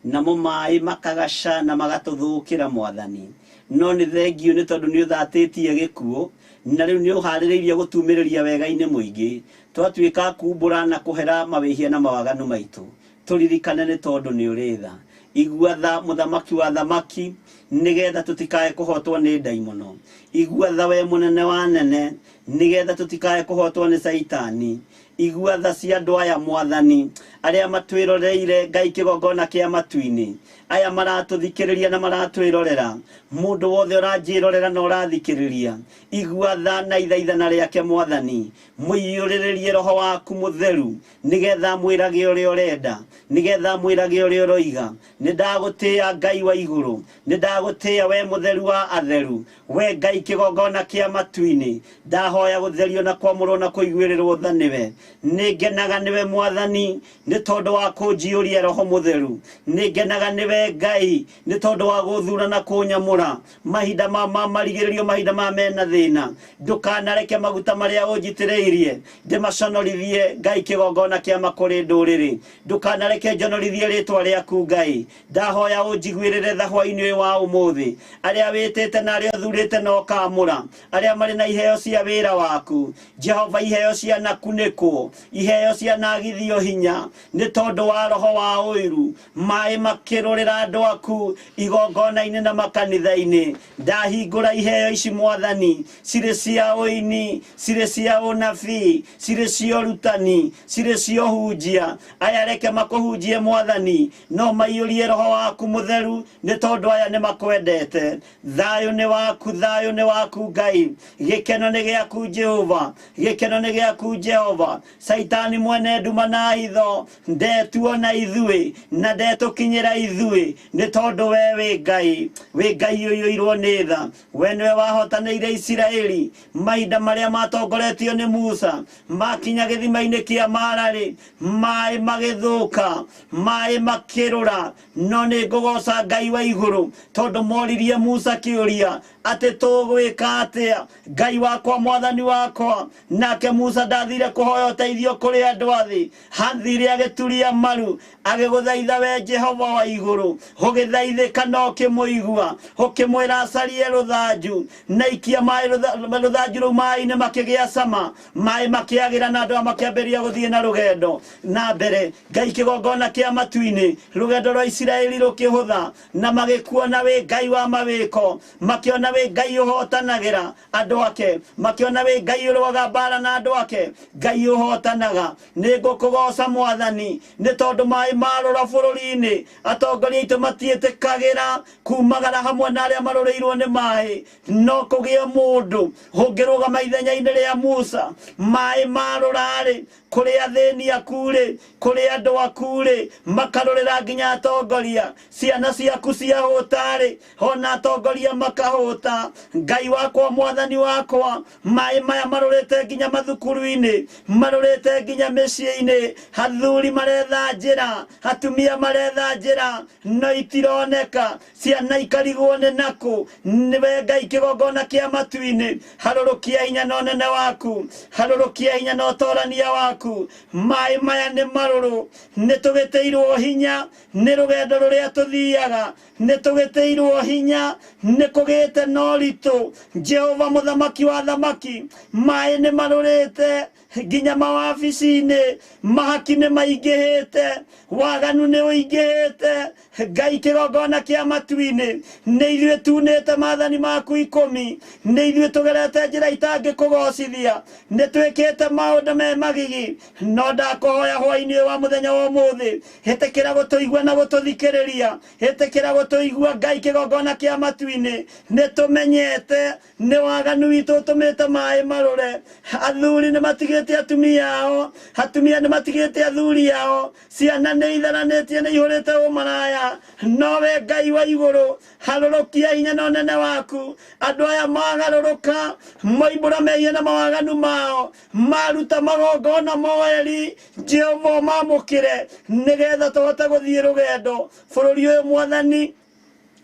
Namo maĩ makagaca na magatũthũkĩra mwathani. No nĩ thengiũ nĩ tondũ nĩ ũthatĩtie gĩkuũ na rĩu nĩ ũharĩrĩirie gũtumĩrĩria wega-inĩ mũingĩ. Twatuĩka kumbũra na kũhera mawĩhia na mawaganu maitũ. Tũririkane nĩ tondũ nĩ ũrĩ tha. Igua tha mũthamaki wa thamaki nĩgetha tũtikae kũhotwo nĩ ndaimono. Igua tha we mũnene wa nene nĩgetha tũtikae kũhotwo nĩ caitani. Igua tha cia andũ aya mwathani arĩa matwĩroreire Ngai kĩgongona kĩa matu-inĩ aya maratũthikĩrĩria na maratwĩrorera mũndũ wothe ũranjĩrorera na ũrathikĩrĩria igua tha na ithaithana rĩake mwathani mũiyũrĩrĩrie roho waku mũtheru nĩgetha mwĩrage ũrĩa ũrenda nĩgetha mwĩrage ũrĩa ũroiga nĩ ndagũtĩĩa Ngai wa igũrũ nĩ ndagũtĩĩa we mũtheru wa atheru we Ngai kĩgongona kĩa matu-inĩ ndahoya gũtherio na kwamũrwo na kũiguĩrĩrwo tha nĩwe nĩ ngenaga nĩwe mwathani nĩ tondũ wa kũnjiyũria roho mũtheru nĩ ngenaga nĩwe Ngai nĩ tondũ wa gũthura na kũnyamũra mahinda ma marigĩrĩrio mahinda ma mena thĩna ndũkanareke maguta marĩa ũnjitĩrĩirie ndĩmaconorithie Ngai kĩgongona kĩa makũrĩ ndũrĩrĩ ndũkanareke njonorithie rĩtwa rĩaku Ngai ndahoya ũnjiguĩrĩre tha hwaĩ-inĩ ũyũ wa ũmũthĩ arĩa wĩtĩte na arĩa ũthurĩte na ũkaamũra arĩa marĩ na iheo cia wĩra waku Jehova iheo cianakunĩkwo iheo cianagithio hinya nĩ tondũ wa roho wa ũiru maĩ makĩrũrĩra andũ aku igongona-inĩ na makanitha-inĩ ndahingũra iheo ici mwathani cirĩ cia ũini cirĩ cia ũnabii cirĩ cia ũrutani cirĩ cia ũhunjia aya reke makũhunjie mwathani no maiyũrie roho waku mũtheru nĩ tondũ aya nĩ makwendete thayũ nĩ waku thayũ nĩ waku Ngai gĩkeno nĩ gĩaku Jehova gĩkeno nĩ gĩaku Jehova caitani mwene nduma na itho ndetuona ithuĩ na ndetũkinyĩra ithuĩ nĩ tondũ we wĩ Ngai wĩ Ngai ũiyũirwo nĩ tha we nĩwe wahotanĩire Isiraeli mahinda marĩa matongoretio nĩ Musa makinya gĩthima-inĩ kĩa Mara-rĩ maĩ magĩthũka maĩ makĩrũra no nĩ ngũgoca Ngai wa igũrũ tondũ moririe Musa kĩũria Atĩ tũgwĩka atĩa, Ngai wakwa, Mwathani wakwa? Nake Musa ndathire kũhoya ũteithio kũrĩ andũ a thĩ, hathire agĩturia maru agĩgũthaitha we Jehova wa igũrũ. Ũgĩthaithĩka na ũkĩmũigua, ũkĩmwĩra acarie rũthanju na ikia maĩ rũthanju rũu maĩ-inĩ makĩgĩa cama, maĩ makĩagĩra na andũ aya makĩambĩrĩria gũthiĩ na rũgendo na mbere. Ngai kĩgongona kĩa matu-inĩ, rũgendo rwa Isiraeli rũkĩhũtha na magĩkuona wĩ Ngai wa mawĩko, makĩona wĩ Ngai ũhotanagĩra andũ ake, makĩona wĩ Ngai ũrũaga mbara na andũ ake, Ngai ũhotanaga. Nĩ ngũkũgoca Mwathani, nĩ tondũ maĩ marũra bũrũri-inĩ, atongoria aitũ matiĩtĩkagĩra kumagara hamwe na arĩa marũrĩirwo nĩ maĩ. No kũgĩe mũndũ ũngĩrũgama ithenya-inĩ rĩa Musa. Maĩ marũra-rĩ, kũrĩ athĩni aku-rĩ, kũrĩ andũ aku-rĩ, makarũrĩra nginya atongoria. Ciana ciaku ciahũta-rĩ, ona atongoria makahũta. Ngai wakwa, Mwathani wakwa, maĩ maya marũrĩte nginya mathukuru-inĩ, marũrĩte nginya mĩciĩ-inĩ. Athuri maretha njĩra, atumia maretha njĩra, no itironeka. Ciana ikarigwo nĩ nakũ. Nĩwe Ngai kĩgongona kĩa matu-inĩ, harũrũkia hinya na ũnene waku, harũrũkia hinya na ũtorania waku. Maĩ maya nĩ marũrũ, nĩ tũgĩtĩirwo hinya nĩ rũgendo rũrĩa tũthiaga, nĩ tũgĩtĩirwo hinya nĩ kũgĩte na ũritũ. Jehova mũthamaki wa thamaki, maĩ nĩ marũrĩte nginya mawabici-inĩ, mahaki nĩ maingĩhĩte, waganu nĩ ũingĩhĩte. Ngai kĩgongona kĩa matu-inĩ, nĩ ithuĩ tunĩte maathani maku 10, nĩ ithuĩ tũgerete njĩra itangĩkũgocithia, nĩ twĩkĩte maũndũ me magigi. No ndakũhoya hwaĩ-inĩ wa mũthenya wa ũmũthĩ, ĩtĩkĩra gũtũigua na gũtũthikĩrĩria, ĩtĩkĩra gũtũigua Ngai kĩgongona kĩa matu-inĩ. Nĩ tũmenyete nĩ waganu witũ ũtũmĩte maĩ marũre. Athuri nĩ matigĩte atumia ao, atumia nĩ matigĩte athuri ao, ciana nĩ itharanĩtie, nĩ ihũrĩte ũmaraya. No we Ngai wa igũrũ, harũrũkia hinya na ũnene waku. Andũ aya magarũrũka, moimbũra mehia na mawaganu mao, maruta magongona moeri, Jehova ũmamũkĩre, nĩgetha tũhote gũthiĩ rũgendo bũrũri ũyũ. Mwathani,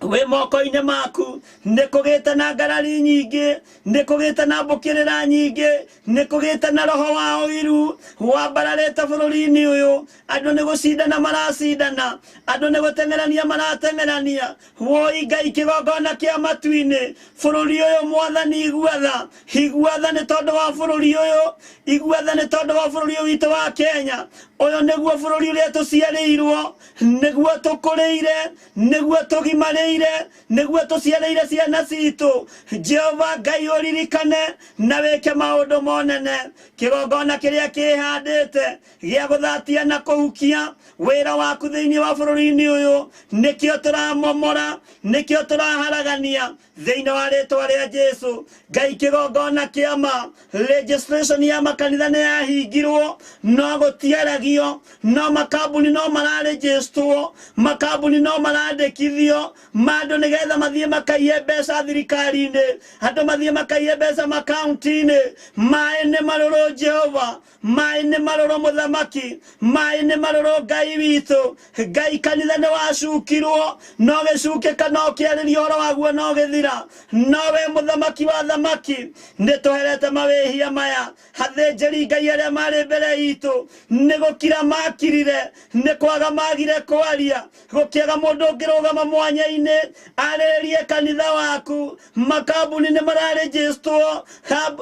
wĩ moko-inĩ maku. Nĩ kũgĩte na ngarari nyingĩ, nĩ kũgĩte na mbũkĩrĩra nyingĩ, nĩ kũgĩte na roho wa ũiru wambararĩte bũrũri-inĩ ũyũ. Andũ nĩ gũcindana maracindana, andũ nĩ gũteng'erania marateng'erania. Woi Ngai kĩgongona kĩa matu-inĩ, bũrũri ũyũ Mwathani igua tha, igua tha nĩ tondũ wa bũrũri ũyũ, igua tha nĩ tondũ wa bũrũri ũyũ witũ wa Kenya. Ũyũ nĩguo bũrũri ũrĩa tũciarĩirwo, nĩguo tũkũrĩire, nĩguo tũgimarĩire, nĩguo tũciarĩire ciana citũ. Jehova Ngai, ũririkane na wĩke maũndũ monene. Kĩgongona kĩrĩa kĩhandĩte gĩa gũthatia na kũhukia wĩra waku thĩinĩ wa bũrũri-inĩ ũyũ, nĩkĩo tũramomora, nĩkĩo tũraharagania thĩinĩ wa rĩtwa rĩa Jesu. Ngai kĩgongona kĩa ma, registration ya makanitha nĩ yahingirwo, no gũtiaragio, no makambuni no mararejistwo, makambuni no marandĩkithio mandũ nĩgetha mathiĩ makaiye mbeca thirikari-inĩ, andũ mathiĩ makaiye mbeca makaunti-inĩ. Maĩ nĩ marũrũ Jehova, maĩ nĩ marũrũ mũthamaki, maĩ nĩ marũrũ Ngai witũ. Ngai kanitha nĩ wacukirwo, no gĩcukĩka no kĩarĩrio ũhoro waguo no gĩthira. No we mũthamaki wa thamaki, nĩ tũherete mawĩhia maya. Athĩnjĩri Ngai arĩa marĩ mbere itũ nĩ gũkira makirire, nĩ kwaga magire kwaria, gũkĩaga mũndũ ũngĩrũgama mwanya-inĩ arĩrĩrie kanitha waku. Makambuni nĩ mararĩjĩstwo,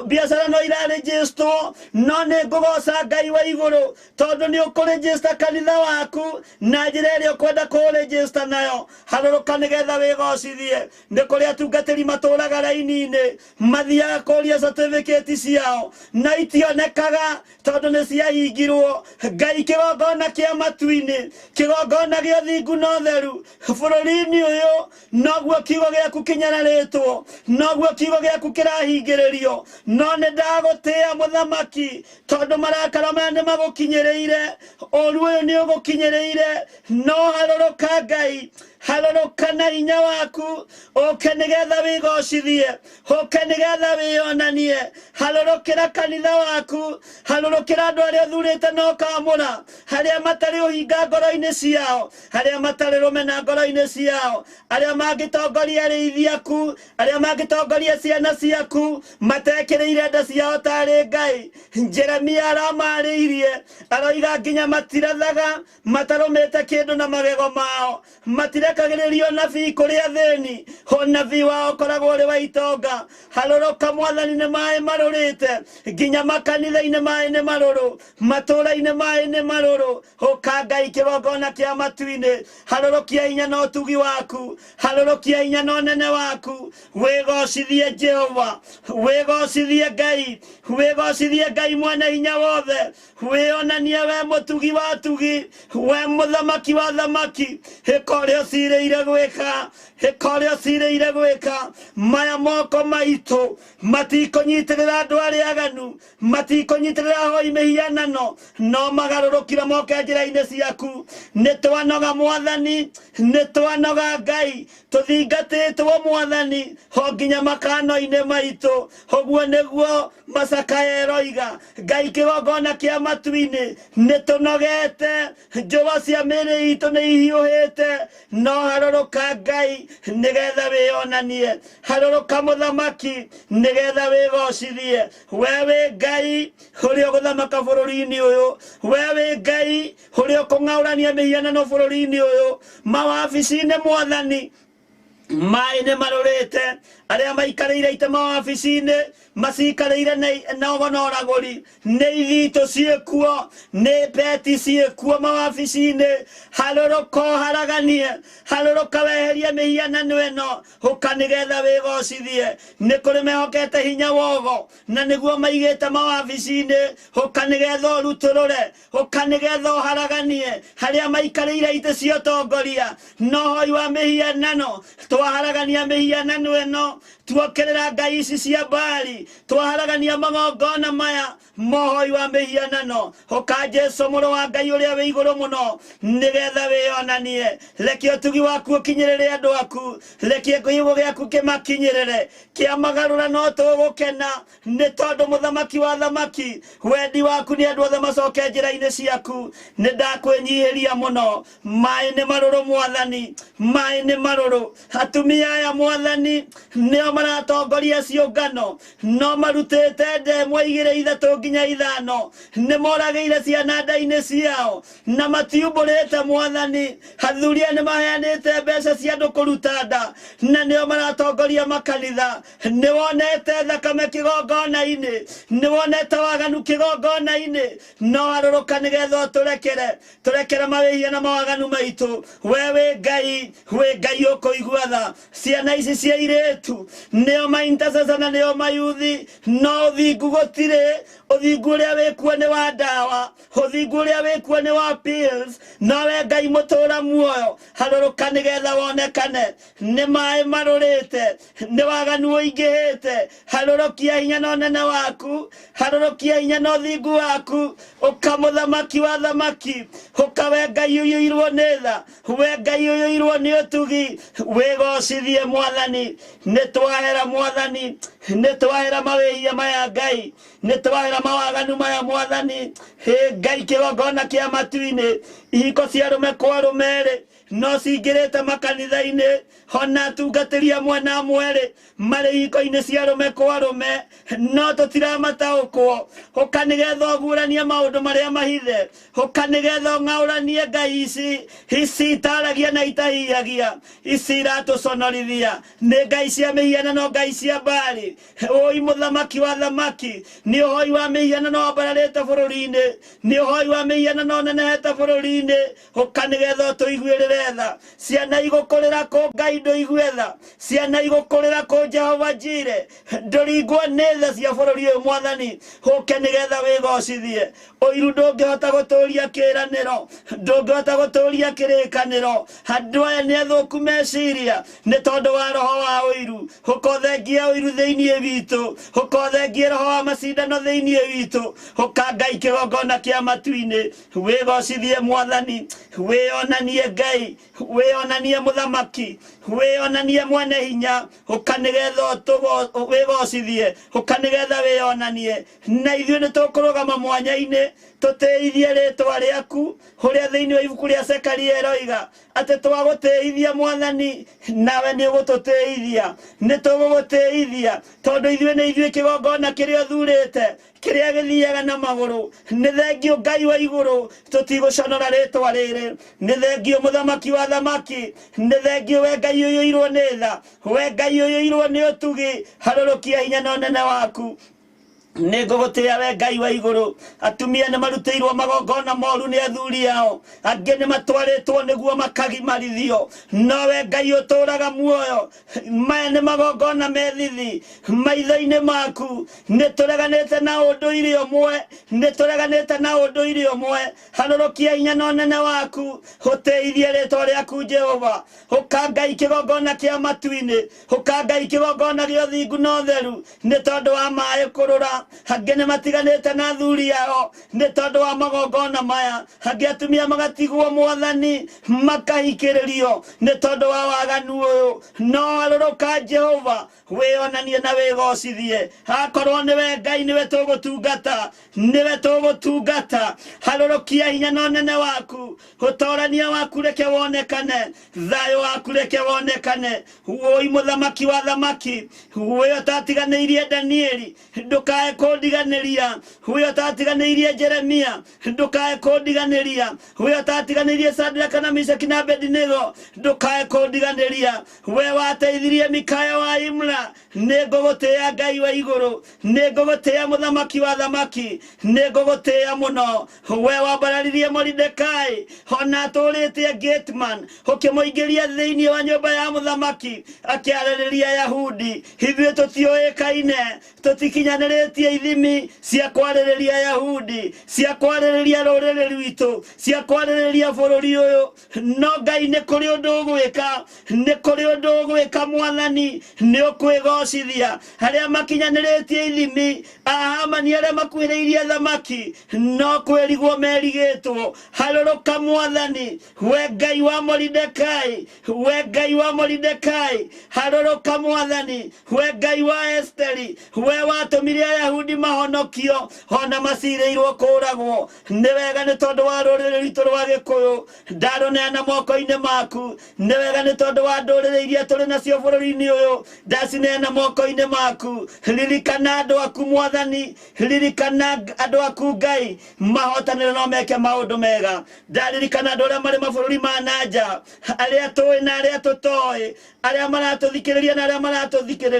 biacara no irarĩjĩstwo, no nĩ ngũgoca Ngai wa igũrũ tondũ nĩ ũkũrĩjĩsta kanitha waku na njĩra ĩrĩa ũkwenda kũũrĩjĩsta nayo. Harũrũka nĩgetha wĩgocithie. Nĩ kũrĩ atungatĩri matũraga raini-inĩ, mathiaga kũria certificate ciao na itionekaga tondũ nĩ ciahingirwo. Ngai kĩgongona kĩa matu-inĩ, kĩgongona gĩa ũthingu na ũtheru bũrũri-inĩ ũyũ, noguo kiugo gĩaku kĩnyararĩtwo, noguo kiugo gĩaku kĩrahingĩrĩrio. No nĩ ndagũtĩĩa mũthamaki, tondũ marakara maya nĩ magũkinyĩrĩire, ũru ũyũ nĩ ũgũkinyĩrĩire. No harũrũka Ngai. Harũrũka na hinya waku, ũke nĩgetha wĩgocithie, ũke nĩgetha wĩyonanie. Harũrũkĩra kanitha waku, harũrũkĩra andũ arĩa ũthurĩte na ũkamũra, arĩa matarĩ ũhinga ngoro-inĩ ciao, arĩa matarĩ rũmena ngoro-inĩ ciao, arĩa mangĩtongoria arĩithi aku, arĩa mangĩtongoria ciana ciaku, matekĩrĩire nda ciao tarĩ Ngai. Jeremia aramarĩirie, aroiga nginya matirathaga, matarũmĩte kĩndũ na magego mao, matirekagĩrĩrio nabii kũrĩ athĩni, ũnabii wao ũkoragwo ũrĩ wa itonga. Harũrũka Mwathani, nĩ maĩ marũrĩte, nginya makanitha-inĩ maĩ nĩ marũrũ, matũũra-inĩ maĩ nĩ marũrũ. Ũka Ngai kĩgongona kĩa matu-inĩ, harũrũkia hinya na ũtugi waku, harũrũkia hinya na ũnene waku. Wĩgocithie Jehova, wĩgocithie Ngai, wĩgocithie Ngai mwene hinya wothe. Wĩonanie we mũtugi wa tugi, we mũthamaki wa thamaki. Ĩka ũrĩa ũcirĩire gwĩka, ĩka ũrĩa ũcirĩire gwĩka. Maya moko maitũ matikũnyitĩrĩra andũ arĩa aganu, matikũnyitĩrĩra ahoi mĩhianano, no magarũrũkire moke njĩra-inĩ ciaku. Nĩ twanoga Mwathani, nĩ twanoga Ngai, tũthingatĩtwo Mwathani ho nginya makano-inĩ maitũ. Ũguo nĩguo macakaya ĩroiga. Ngai kĩgongona kĩa matu-inĩ, nĩ tũnogete, njũa cia mĩĩrĩ itũ nĩ ihiũhĩte, no harũrũka Ngai nĩgetha wĩyonanie, harũrũka mũthamaki nĩgetha wĩgocithie. We wĩ Ngai ũrĩa ũgũthamaka bũrũri-inĩ ũyũ, we wĩ Ngai ũrĩa ũkũng'aũrania mĩhianano bũrũri-inĩ ũyũ. Mawabici-inĩ Mwathani, maĩ nĩ marũrĩte, arĩa maikarĩire itĩ mawabici-inĩ macikarĩire na ogo na ũragũri. Nĩ ithitũ ciĩkuo, nĩ beti ciĩkuo mawabici-inĩ. Harũrũka ũharaganie, harũrũka weherie mĩhianano ĩno, ũka nĩgetha wĩgocithie. Nĩ kũrĩ mehokete hinya wogo, na nĩguo maigĩte mawabici-inĩ. Ũka nĩgetha ũrutũrũre, ũka nĩgetha ũharaganie harĩa maikarĩire itĩ cia ũtongoria na ũhoi wa mĩhianano. Twaharagania mĩhianano ĩno, tuokĩrĩra ngai ici cia Baali, twaharagania magongona maya mohoi wa mĩhianano. Ũka Jesu mũrũ wa Ngai ũrĩa wĩ igũrũ mũno, nĩgetha wĩyonanie. Reke ũtugi waku ũkinyĩrĩre andũ aku, reke kĩhumo gĩaku kĩmakinyĩrĩre. Kĩamagarũra no tũgũkena, nĩ tondũ mũthamaki wa thamaki, wendi waku nĩ andũ othe macoke njĩra-inĩ ciaku. Nĩ ndakwĩnyihĩria mũno. Maĩ nĩ marũrũ Mwathani, maĩ nĩ marũrũ. Atumia aya Mwathani nĩo maratongoria ciũngano, no marutĩte ndemwa 2, 3 nginya 5. Nĩ moragĩire ciana nda-inĩ ciao na matiumbũrĩte Mwathani. Athuri aya nĩ maheanĩte mbeca cia andũ kũruta nda, na nĩo maratongoria makanitha. Nĩ wonete thakame kĩgongona-inĩ, nĩ wonete waganu kĩgongona-inĩ, no harũrũka nĩgetha ũtũrekere, tũrekere mawĩhia na mawaganu maitũ. We wĩ Ngai, wĩ Ngai ũkũigua tha. Ciana ici cia airĩtu nĩo ma intercessor na nĩo mayuthi, no ũthingu gũtirĩ. Ũthingu ũrĩa wĩkuo nĩ wa ndawa, ũthingu ũrĩa wĩkuo nĩ wa pills, no we Ngai mũtũra muoyo, harũrũka nĩgetha wonekane. Nĩ maĩ marũrĩte, nĩ waganu ũingĩhĩte. Harũrũkia hinya na ũnene waku, harũrũkia hinya na ũthingu waku. Ũka mũthamaki wa thamaki, ũka we Ngai ũiyũirwo nĩ tha, we Ngai ũiyũirwo nĩ ũtugi. Wĩgocithie Mwathani. Nĩ twahera Mwathani, nĩ twahera mawĩhia maya Ngai, nĩ twahera mawaganu maya Mwathani. Hĩ Ngai kĩgongona kĩa matu-inĩ, ihiko cia arũme kwa arũme-rĩ no cingĩrĩte makanitha-inĩ, ona atungatĩri amwe na amwe-rĩ marĩ ihiko-inĩ cia arũme kwa arũme, no tũtiramataũkwo. Ũka nĩgetha ũguũranie maũndũ marĩa mahithe, ũka nĩgetha ũng'aũranie ngai ici, ici itaragia na itahihagia, ici iratũconorithia. Nĩ ngai cia mĩhianano, ngai cia Baali. Ũi mũthamaki wa thamaki, nĩ ũhoi wa mĩhianano wambararĩte bũrũri-inĩ, nĩ ũhoi wa mĩhianano ũnenehete bũrũri-inĩ. Ũka nĩgetha ũtũiguĩrĩre tha. Ciana igũkũrĩra kũ Ngai ndũigue tha, ciana igũkũrĩra kũ Jehova Jire, ndũringwo nĩ tha cia bũrũri ũyũ Mwathani. Ũke nĩgetha wĩgocithie. Ũiru ndũngĩhota gũtũria kĩĩranĩro, ndũngĩhota gũtũria kĩrĩkanĩro. Andũ aya nĩ athũku meciria nĩ tondũ wa roho wa ũiru. Ũka ũthengie ũiru thĩinĩ witũ, ũka ũthengie roho wa macindano. macindano thĩinĩ witũ. Ũka Ngai kĩgongona kĩa matu-inĩ, wĩgocithie Mwathani, wĩonanie Ngai, wĩonanie Mũthamaki, wĩonanie mwene hinya. Ũka nĩgetha wĩgocithie, ũka nĩgetha wĩonanie, na ithuĩ nĩ tũkũrũgama mwanya-inĩ tũtĩithie rĩtwa rĩaku, ũrĩa thĩinĩ wa ibuku rĩa Zekaria ĩroiga atĩ twagũtĩithia Mwathani, nawe nĩ ũgũtũtĩithia. Nĩ tũgũgũtĩithia tondũ ithuĩ nĩ ithuĩ kĩgongona kĩrĩa ũthurĩte, kĩrĩa gĩthiaga na magũrũ. Nĩ thengio Ngai wa igũrũ, tũtigũconora rĩtwa rĩrĩ. Nĩ thengio Mũthamaki wa thamaki, nĩ thengio we Ngai ũiyũirwo nĩ tha, we Ngai ũiyũirwo nĩ ũtugi. Harũrũkia hinya na ũnene waku. Nĩ ngũgũtĩĩa we Ngai wa igũrũ. Atumia nĩ marutĩirwo magongona moru nĩ athuri ao, angĩ nĩ matwarĩtwo nĩguo makagimarithio, no we Ngai ũtũũraga muoyo. Maya nĩ magongona me thithi maitho-inĩ maku. Nĩ tũreganĩte na ũndũire ũmwe, nĩ tũreganĩte na ũndũire ũmwe. Harũrũkia hinya na ũnene waku, ũtĩithie rĩtwa rĩaku Jehova. Ũka Ngai kĩgongona kĩa matu-inĩ, ũka Ngai kĩgongona gĩa ũthingu na ũtheru. Nĩ tondũ wa maĩ kũrũra, angĩ nĩ matiganĩte na athuri ao nĩ tondũ wa magongona maya, angĩ atumia magatigwo Mwathani, makahikĩrĩrio nĩ tondũ wa waganu ũyũ. No harũrũka Jehova, wĩonanie na wĩgocithie. Akorwo nĩwe Ngai, nĩwe tũgũtungata, nĩwe tũgũtungata. Harũrũkia hinya na ũnene waku, ũtorania waku reke wonekane, thayũ waku reke wonekane. Woi Mũthamaki wa thamaki, we ũtatiganĩirie Danieli, ndũkae kũndiganĩria. We ũtatiganĩirie Jeremia, ndũkae kũndiganĩria. We ũtatiganĩirie Sadraka na Mishaki na Abednego, ndũkae kũndiganĩria. We wateithirie Mikaya wa Imla, nĩ ngũgũtĩĩa Ngai wa igũrũ, nĩ ngũgũtĩĩa Mũthamaki wa thamaki, nĩ ngũgũtĩĩa mũno. We wambararirie Moridekai ona atũrĩte gateman, ũkĩmũingĩria thĩinĩ wa nyũmba ya mũthamaki akĩarĩrĩria Yahudi. Ithuĩ tũtiũĩkaine, tũtikinyanĩrĩtie ithimi cia kwarĩrĩria Yahudi, cia kwarĩrĩria rũrĩrĩ rwitũ, cia kwarĩrĩria bũrũri ũyũ. No Ngai, nĩ kũrĩ ũndũ ũgwĩka, nĩ kũrĩ ũndũ ũgwĩka Mwathani, nĩ ũkwĩgocithia. Arĩa makinyanĩrĩtie ithimi, ahamani arĩa makuhĩrĩirie thamaki, no kwĩrigwo merigĩtwo. Harũrũka Mwathani, we Ngai wa Moridekai, we Ngai wa Moridekai. Harũrũka Mwathani, we Ngai wa Esteri, we watũmire Ayahudi mahonokio ona macirĩirwo kũragwo. Nĩ wega nĩ tondũ wa rũrĩrĩ rwitũ rwa Gĩkũyũ, ndarũneana moko-inĩ maku. Nĩ wega nĩ tondũ wa ndũrĩrĩ iria tũrĩ nacio bũrũri-inĩ ũyũ, ndacineana moko-inĩ maku. Ririkana andũ aku Mwathani, ririkana andũ aku Ngai, mahotanĩre no meke maũndũ mega. Ndaririkana andũ arĩa marĩ mabũrũri ma na nja, arĩa tũĩ na arĩa tũtoĩ, arĩa maratũthikĩrĩria na arĩa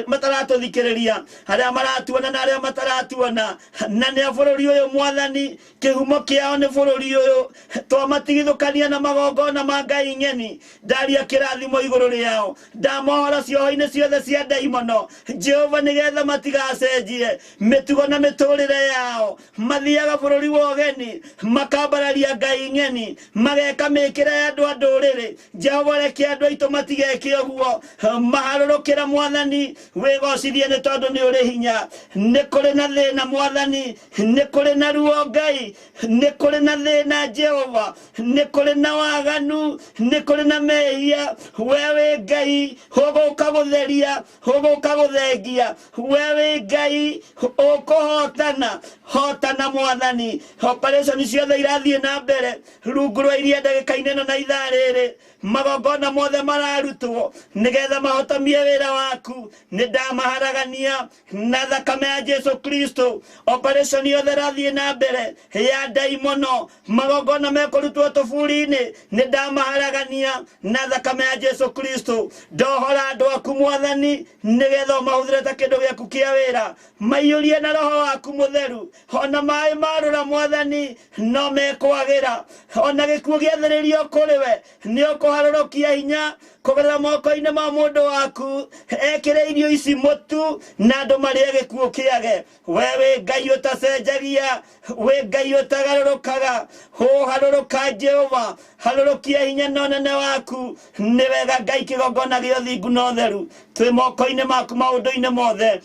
mataratũthikĩrĩria, arĩa maratuona na arĩa mataratuona, na nĩ a bũrũri ũyũ Mwathani, kĩhumo kĩao nĩ bũrũri ũyũ. Twamatigithũkania na magongona ma Ngai ng'eni, ndaria kĩrathimo igũrũ rĩao, ndamohora cioho-inĩ ciothe cia ndaimono Jehova, nĩgetha matigacenjie mĩtugo na mĩtũrĩre yao. Mathiaga bũrũri wa ũgeni, makambararia Ngai ng'eni, mageka mĩkĩre ya andũ a ndũrĩrĩ. Jehova, reke andũ aitũ matigeke ũguo. Maharũrũkĩra Mwathani, wĩgocithie nĩ tondũ nĩ ũrĩ hinya. Nĩ kũrĩ na thĩna Mwathani, nĩ kũrĩ na ruo Ngai, nĩ kũrĩ na thĩna Jehova, nĩ kũrĩ na waganu, nĩ kũrĩ na mehia. We wĩ Ngai ũgũka gũtheria, ũgũka gũthengia. We wĩ Ngai ũkũhotana, hotana Mwathani. Operation ciothe irathiĩ na mbere rungu rwa iria ndagĩka-inĩ ĩno na ithaa rĩrĩ, magongona mothe mararutwo nĩgetha mahotomie wĩra waku. Nĩ ndamaharagania na thakame ya Jesu Kristo. Operation yothe ĩrathiĩ na mbere ya ndaimono, magongona mekũrutwo tũburi-inĩ, nĩ ndamaharagania na thakame ya Jesu Kristo. Ndohora andũ aku Mwathani, nĩgetha ũmahũthĩre ta kĩndũ gĩaku kĩa wĩra. Maiyũrie na roho waku mũtheru. Ona maĩ marũra Mwathani, no mekwagĩra. Ona gĩkuũ gĩathĩrĩrio kũrĩ we, nĩ ũkũharũrũkia hinya kũgerera moko-inĩ ma mũndũ waku. Ekĩre irio ici mũtu na andũ marĩe gĩkuũ kĩage. We wĩ Ngai ũtacenjagia, wĩ Ngai ũtagarũrũkaga. Ũharũrũka Jehova, harũrũkia hinya na ũnene waku. Nĩ wega Ngai kĩgongona gĩa ũthingu na ũtheru, twĩ moko-inĩ maku maũndũ-inĩ mothe.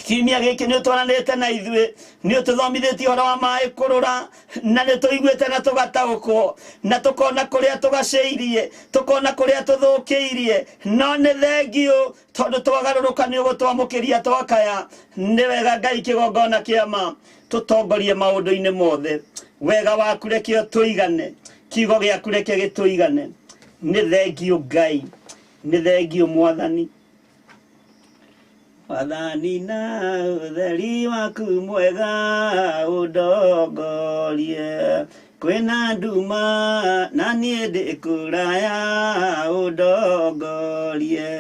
Kiumia gĩkĩ nĩ ũtwaranĩte na ithuĩ, nĩ ũtũthomithĩtie ũhoro wa maĩ kũrũra, na nĩ tũiguĩte na tũgataũkwo, na tũkona kũrĩa tũgacĩirie, tũkona kũrĩa tũthũkĩirie. No nĩ thengiũ tondũ twagarũrũka nĩ ũgũtwamũkĩria twakaya. Nĩ wega Ngai kĩgongona kĩa ma tũtongorie maũndũ-inĩ mothe. Wega waku reke ũtũigane, kiugo gĩaku reke gĩtũigane. Nĩ thengiũ Ngai, nĩ thengiũ Mwathani. Mwathani na ũtheri waku mwega ũndongorie, kwĩna nduma na niĩ ndĩ kũraya ũndongorie.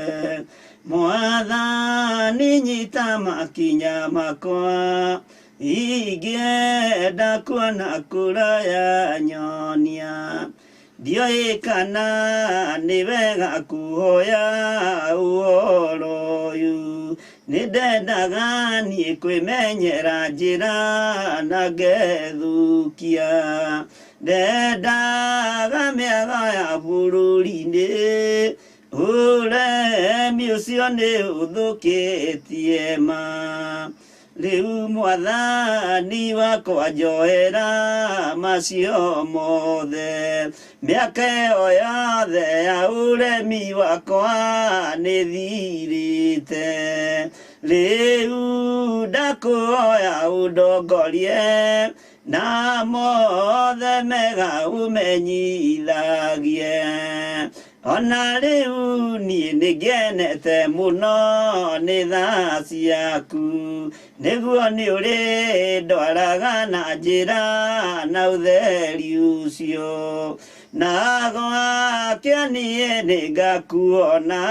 Mwathani nyita makinya makwa, ingĩenda kuona kũraya nyonia. Ndiũĩ kana nĩ wega kuhoya ũhoro ũyũ, nĩ ndendaga niĩ kwĩmenyera njĩra na ngethukia. Ndendaga mĩaga ya bũrũri-inĩ, ũremi ũcio nĩ ũthũkĩtie ma. Rĩu Mwathani wakwa njoera macio mothe, mĩaka ĩyo yothe ya ũremi wakwa nĩ thirĩte. Rĩu ndakũhoya ũndongorie, na mothe mega ũmenyithagie. Ona rĩu niĩ nĩ ngenete mũno nĩ tha ciaku, nĩguo nĩ ũrĩ ndwaraga na njĩra na ũtheri ũcio. Na gwakĩa niĩ nĩ ngakuona,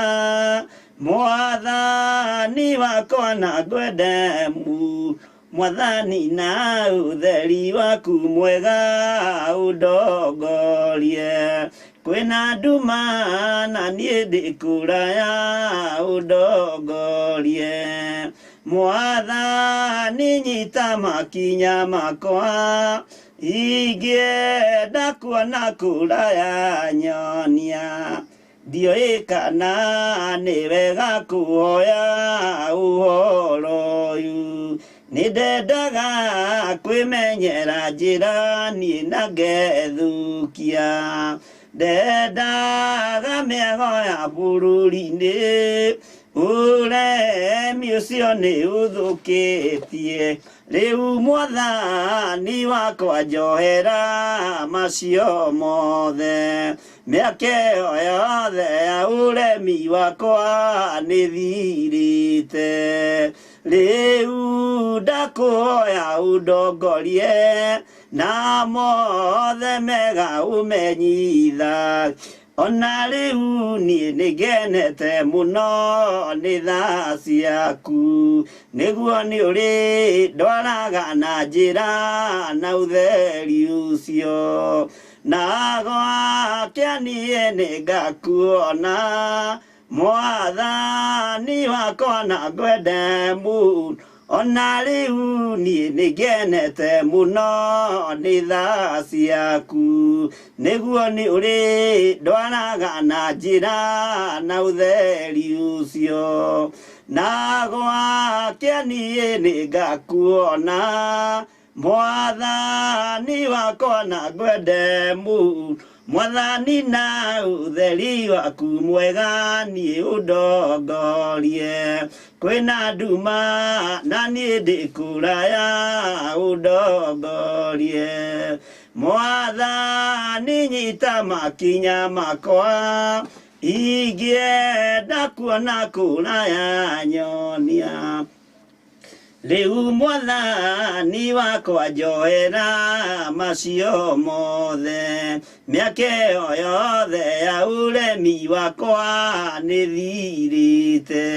Mwathani wakwa na ngwende mu. Mwathani na ũtheri waku mwega ũndongorie, kwĩna nduma na niĩ ndĩ kũraya ũndongorie. Mwathani nyita makinya makwa, ingĩenda kuona kũraya nyonia. Ndiũĩ kana nĩ wega kuhoya ũhoro ũyũ, nĩ ndendaga kwĩmenyera njĩra niĩ na ngethukia. Ndendaga mĩago ya bũrũri-inĩ, ũremi ũcio nĩ ũthũkĩtie. Rĩu Mwathani wakwa njohera macio mothe, mĩaka ĩyo yothe ya ũremi wakwa nĩ thirĩte. Rĩu ndakũhoya ũndongorie, na mothe mega ũmenyitha. Ona rĩu niĩ nĩ ngenete mũno nĩ tha ciaku, nĩguo nĩ ũrĩ ndwaraga na njĩra na ũtheri ũcio. Na gwakĩa niĩ nĩ ngakuona, Mwathani wakwa na ngwende mũno. Ona rĩu niĩ nĩ ngenete mũno nĩ tha ciaku, nĩguo nĩ ũrĩ ndwaraga na njĩra na ũtheri ũcio. Na gwakĩa niĩ nĩ ngakuona, Mwathani wakwa na ngwende mũno. Mwathani na ũtheri waku mwega niĩ ũndongorie, kwĩna nduma na niĩ ndĩ kũraya ũndongorie. Mwathani nyita makinya makwa, ingĩenda kuona kũraya nyonia. Rĩu Mwathani wakwa njoera macio mothe, mĩaka ĩyo yothe ya ũremi wakwa nĩ thirĩte.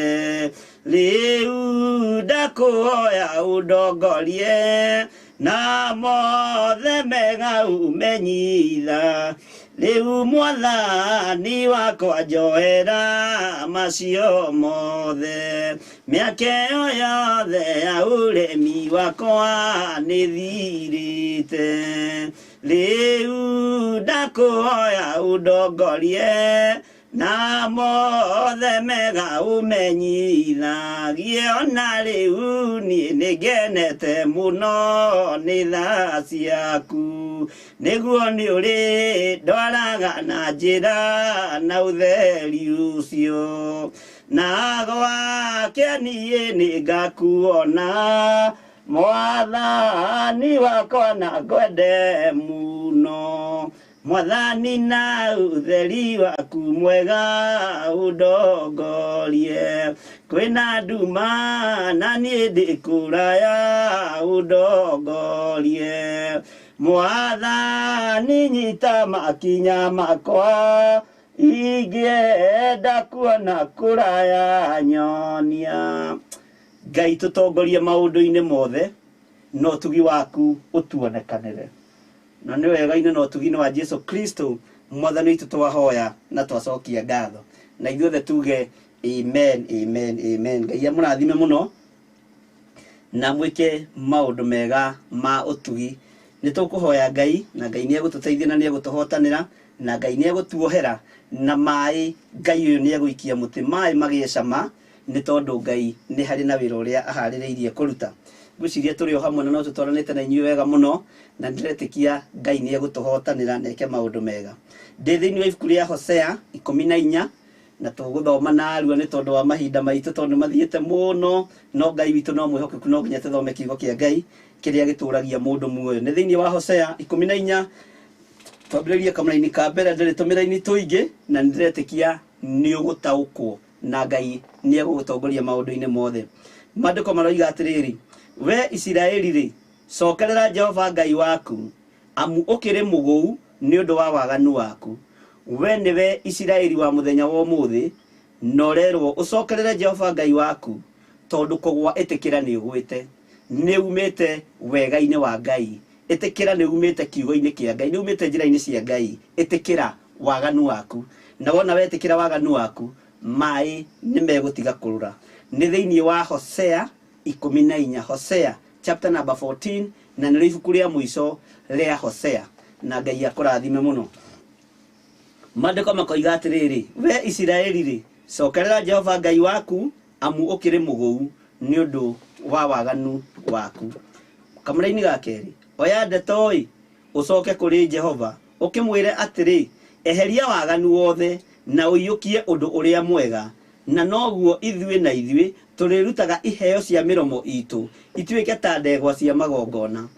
Rĩu ndakũhoya ũndongorie, na mothe mega ũmenyitha. Rĩu Mwathani wakwa njoera macio mothe, mĩaka ĩyo yothe ya ũremi wakwa nĩ thirĩte. Rĩu ndakũhoya ũndongorie, Na mothe mega ũmenyithagie ona rĩu niĩ nĩngenete mũno nĩ tha ciaku nĩguo nĩ ũrĩ ndwaraga na njĩra na ũtheri ũcio na gwake niĩ nĩngakuona mwathani wakwa na ngwende mũno mwathani na ũtheri waku mwega ũndongorie kwĩna nduma na niĩ ndĩ kũraya ũndongorie mwathani nyita makinya makwa ingĩenda kuona kũraya nyonia. Ngai tũtongorie maũndũ-inĩ mothe na ũtugi waku ũtuonekanĩre na nĩ wega-inĩ na ũtugi-inĩ wa Jesu Kristo mwathani witũ twahoya na twacokia ngatho na ithuothe tuge amen, amen, amen. Ngai amũrathime mũno na mwĩke maũndũ mega ma ũtugi. Nĩ tũkũhoya Ngai na Ngai nĩ egũtũteithia na nĩ egũtũhotanĩra na Ngai nĩ egũtuohera na maĩ Ngai ũyũ nĩ egũikia mũtĩ maĩ magĩe cama nĩ tondũ Ngai nĩ harĩ na wĩra ũrĩa aharĩrĩirie kũruta. Ngwĩciria tũrĩ o hamwe na no tũtwaranĩte na inyuĩ wega mũno na ndĩretĩkia Ngai nĩ egũtũhotanĩra na eke maũndũ mega. Ndĩ thĩinĩ wa ibuku rĩa Hosea 14 na tũgũthoma narua nĩ tondũ wa mahinda maitũ tondũ nĩ mathiĩte mũno no Ngai witũ no mwĩhokeku no nginya tũthome kiugo kĩa Ngai kĩrĩa gĩtũragia mũndũ muoyo. Nĩ thĩinĩ wa Hosea 14 twambĩrĩrie kamũraini ka mbere ndĩrĩ tũmĩraini tũingĩ na nĩ ndĩretĩkia nĩ ũgũtaũkwo na Ngai nĩ egũgũtongoria maũndũ-inĩ mothe. Maandĩko maroiga atĩrĩrĩ, we Isiraeli rĩ, cokerera Jehova Ngai waku amu ũkĩrĩ mũgũu nĩ ũndũ wa waganu waku. We nĩwe Isiraeli wa mũthenya wa ũmũthĩ na ũrerwo ũcokerere Jehova Ngai waku tondũ kũgwa ĩtĩkĩra nĩ ũgwĩte nĩ umĩte wega-inĩ wa Ngai ĩtĩkĩra nĩ umĩte kiugo-inĩ kĩa Ngai nĩ umĩte njĩra-inĩ cia Ngai ĩtĩkĩra waganu waku na wona wetĩkĩra waganu waku maĩ nĩ megũtiga kũrũra. Nĩ thĩinĩ wa Hosea 14, Hosea chapter number 14 na nĩrĩo ibuku rĩa mũico rĩa Hosea na Ngai akũrathime mũno. Maandĩko makoiga atĩrĩrĩ, we Isiraeli rĩ, cokerera Jehova Ngai waku amu ũkĩrĩ mũgũu nĩ ũndũ wa waganu waku. Kamũraini ga kerĩ, oya ndeto ĩ ũcoke kũrĩ Jehova ũkĩmwĩre atĩrĩ, eheria waganu wothe na ũiyũkie ũndũ ũrĩa mwega na noguo ithuĩ na ithuĩ tũrĩrutaga iheo cia mĩromo itũ ituĩke ta ndegwa cia magongona.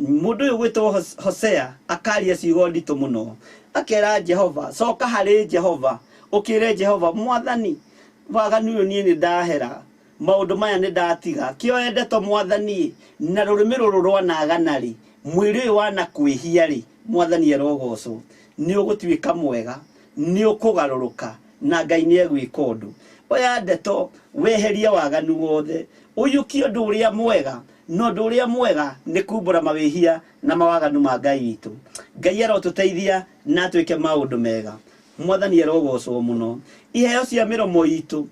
Mũndũ ũyũ gwĩtwo Hosea akaria ciugo nditũ mũno akera Jehova, coka harĩ Jehova ũkĩre Jehova, mwathani waganu ũyũ niĩ nĩ ndahera maũndũ maya nĩ ndatiga kĩoe ndeto mwathani na rũrĩmĩ rũrũ rwanagana rĩ mwĩrĩ ũyũ wana kwĩhia rĩ mwathani arogocwo nĩ ũgũtuĩka mwega nĩ ũkũgarũrũka na Ngai nĩ egwĩka ũndũ. Oya ndeto weherie waganu wothe ũiyũkie ũndũ ũrĩa mwega na ũndũ ũrĩa mwega nĩ kumbũra mawĩhia na mawaganu ma Ngai witũ. Ngai arotũteithia na atwĩke maũndũ mega. Mwathani arogocwo mũno. Iheo cia mĩromo itũ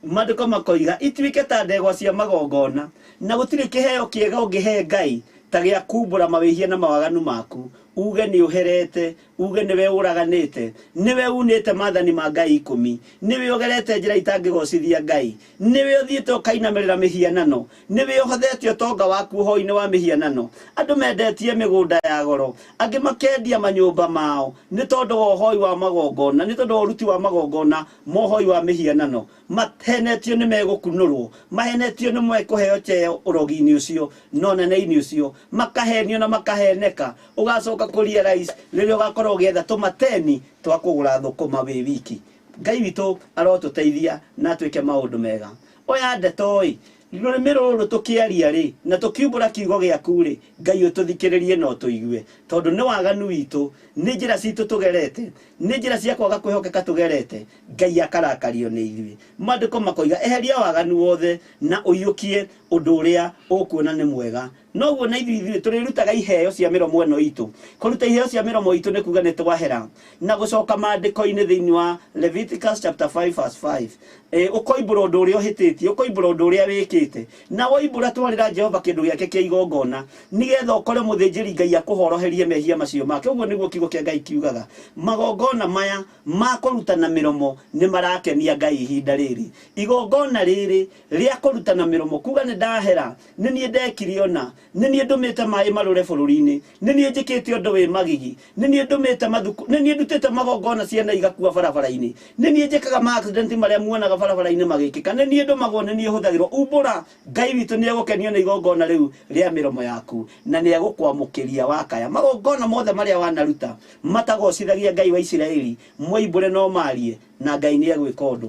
maandĩko makoiga ituĩke ta ndegwa cia magongona na gũtirĩ kĩheo kĩega ũngĩhe Ngai ta gĩa kumbũra mawĩhia na mawaganu maku uge nĩ ũherete uge nĩwe ũraganĩte nĩwe unĩte maathani ma Ngai ikũmi nĩwe ũgerete njĩra itangĩgocithia Ngai nĩwe ũthiĩte ũkainamĩrĩra mĩhianano nĩwe ũhothete ũtonga waku ũhoi-inĩ wa mĩhianano. Andũ mendetie mĩgũnda ya goro angĩ makendia manyũmba mao nĩ tondũ wa ũhoi wa magongona nĩ tondũ wa ũruti wa magongona ma ũhoi wa mĩhianano. Mahenetio nĩ megũkunũrwo mahenetio nĩ mekũheo cheo ũrogi-inĩ ũcio na ũnene-inĩ ũcio makahenio na makaheneka ũgacoka kũ realize rĩrĩa ũgakorwo ũgĩetha tũmateni twa kũgũra thũkũma wĩ wiki. Ngai witũ arotũteithia na atwĩke maũndũ mega. Oya ndeto ĩ rũrĩmĩ rũrũ tũkĩaria rĩ na tũkiumbũra kiugo gĩaku rĩ Ngai ũtũthikĩrĩrie na ũtũigue tondũ nĩ waganu witũ nĩ njĩra citũ tũgerete nĩ njĩra cia kwaga kwĩhokeka tũgerete Ngai akarakario nĩ ithuĩ. Maandĩko makoiga eheria waganu wothe na ũiyũkie ũndũ ũrĩa ũkuona nĩ mwega Noguo na ithuĩ tũrĩrutaga iheo cia mĩromo ĩno itũ. Kũruta iheo cia mĩromo itũ nĩ kuga nĩ twahera. Na gũcoka maandĩko-inĩ thĩinĩ wa Leviticus chapter 5 verse 5. Ũkoimbũra ũndũ ũrĩa ũhĩtĩtie, ũkoimbũra ũndũ ũrĩa wĩkĩte. Na woimbũra twarĩra Jehova kĩndũ gĩake kĩa igongona, nĩgetha ũkore mũthĩnjĩri Ngai akũhoroherie mehia macio make. Ũguo nĩguo kiugo kĩa Ngai kiugaga. Magongona maya ma kũruta na mĩromo nĩ marakenia Ngai ihinda rĩrĩ. Igongona rĩrĩ rĩa kũruta na mĩromo kuga nĩ ndahera, nĩ niĩ ndekire ona, nĩ niĩ ndũmĩte maĩ marũre bũrũri-inĩ, nĩ niĩ njĩkĩte ũndũ wĩ magigi, nĩ niĩ ndũmĩte mathuku, nĩ niĩ ndutĩte magongona ciana igakua barabara-inĩ, nĩ niĩ njĩkaga ma accident marĩa muonaga barabara-inĩ magĩkĩka, nĩ niĩ ndũmagwo, nĩ niĩ hũthagĩrwo. Umbũra, Ngai witũ nĩ egũkenio nĩ igongona rĩu rĩa mĩromo yaku, na nĩ egũkwamũkĩria wakaya. Magongona mothe marĩa wanaruta matagocithagia Ngai wa Isiraeli, moimbũre no marie, na Ngai nĩ egwĩka ũndũ.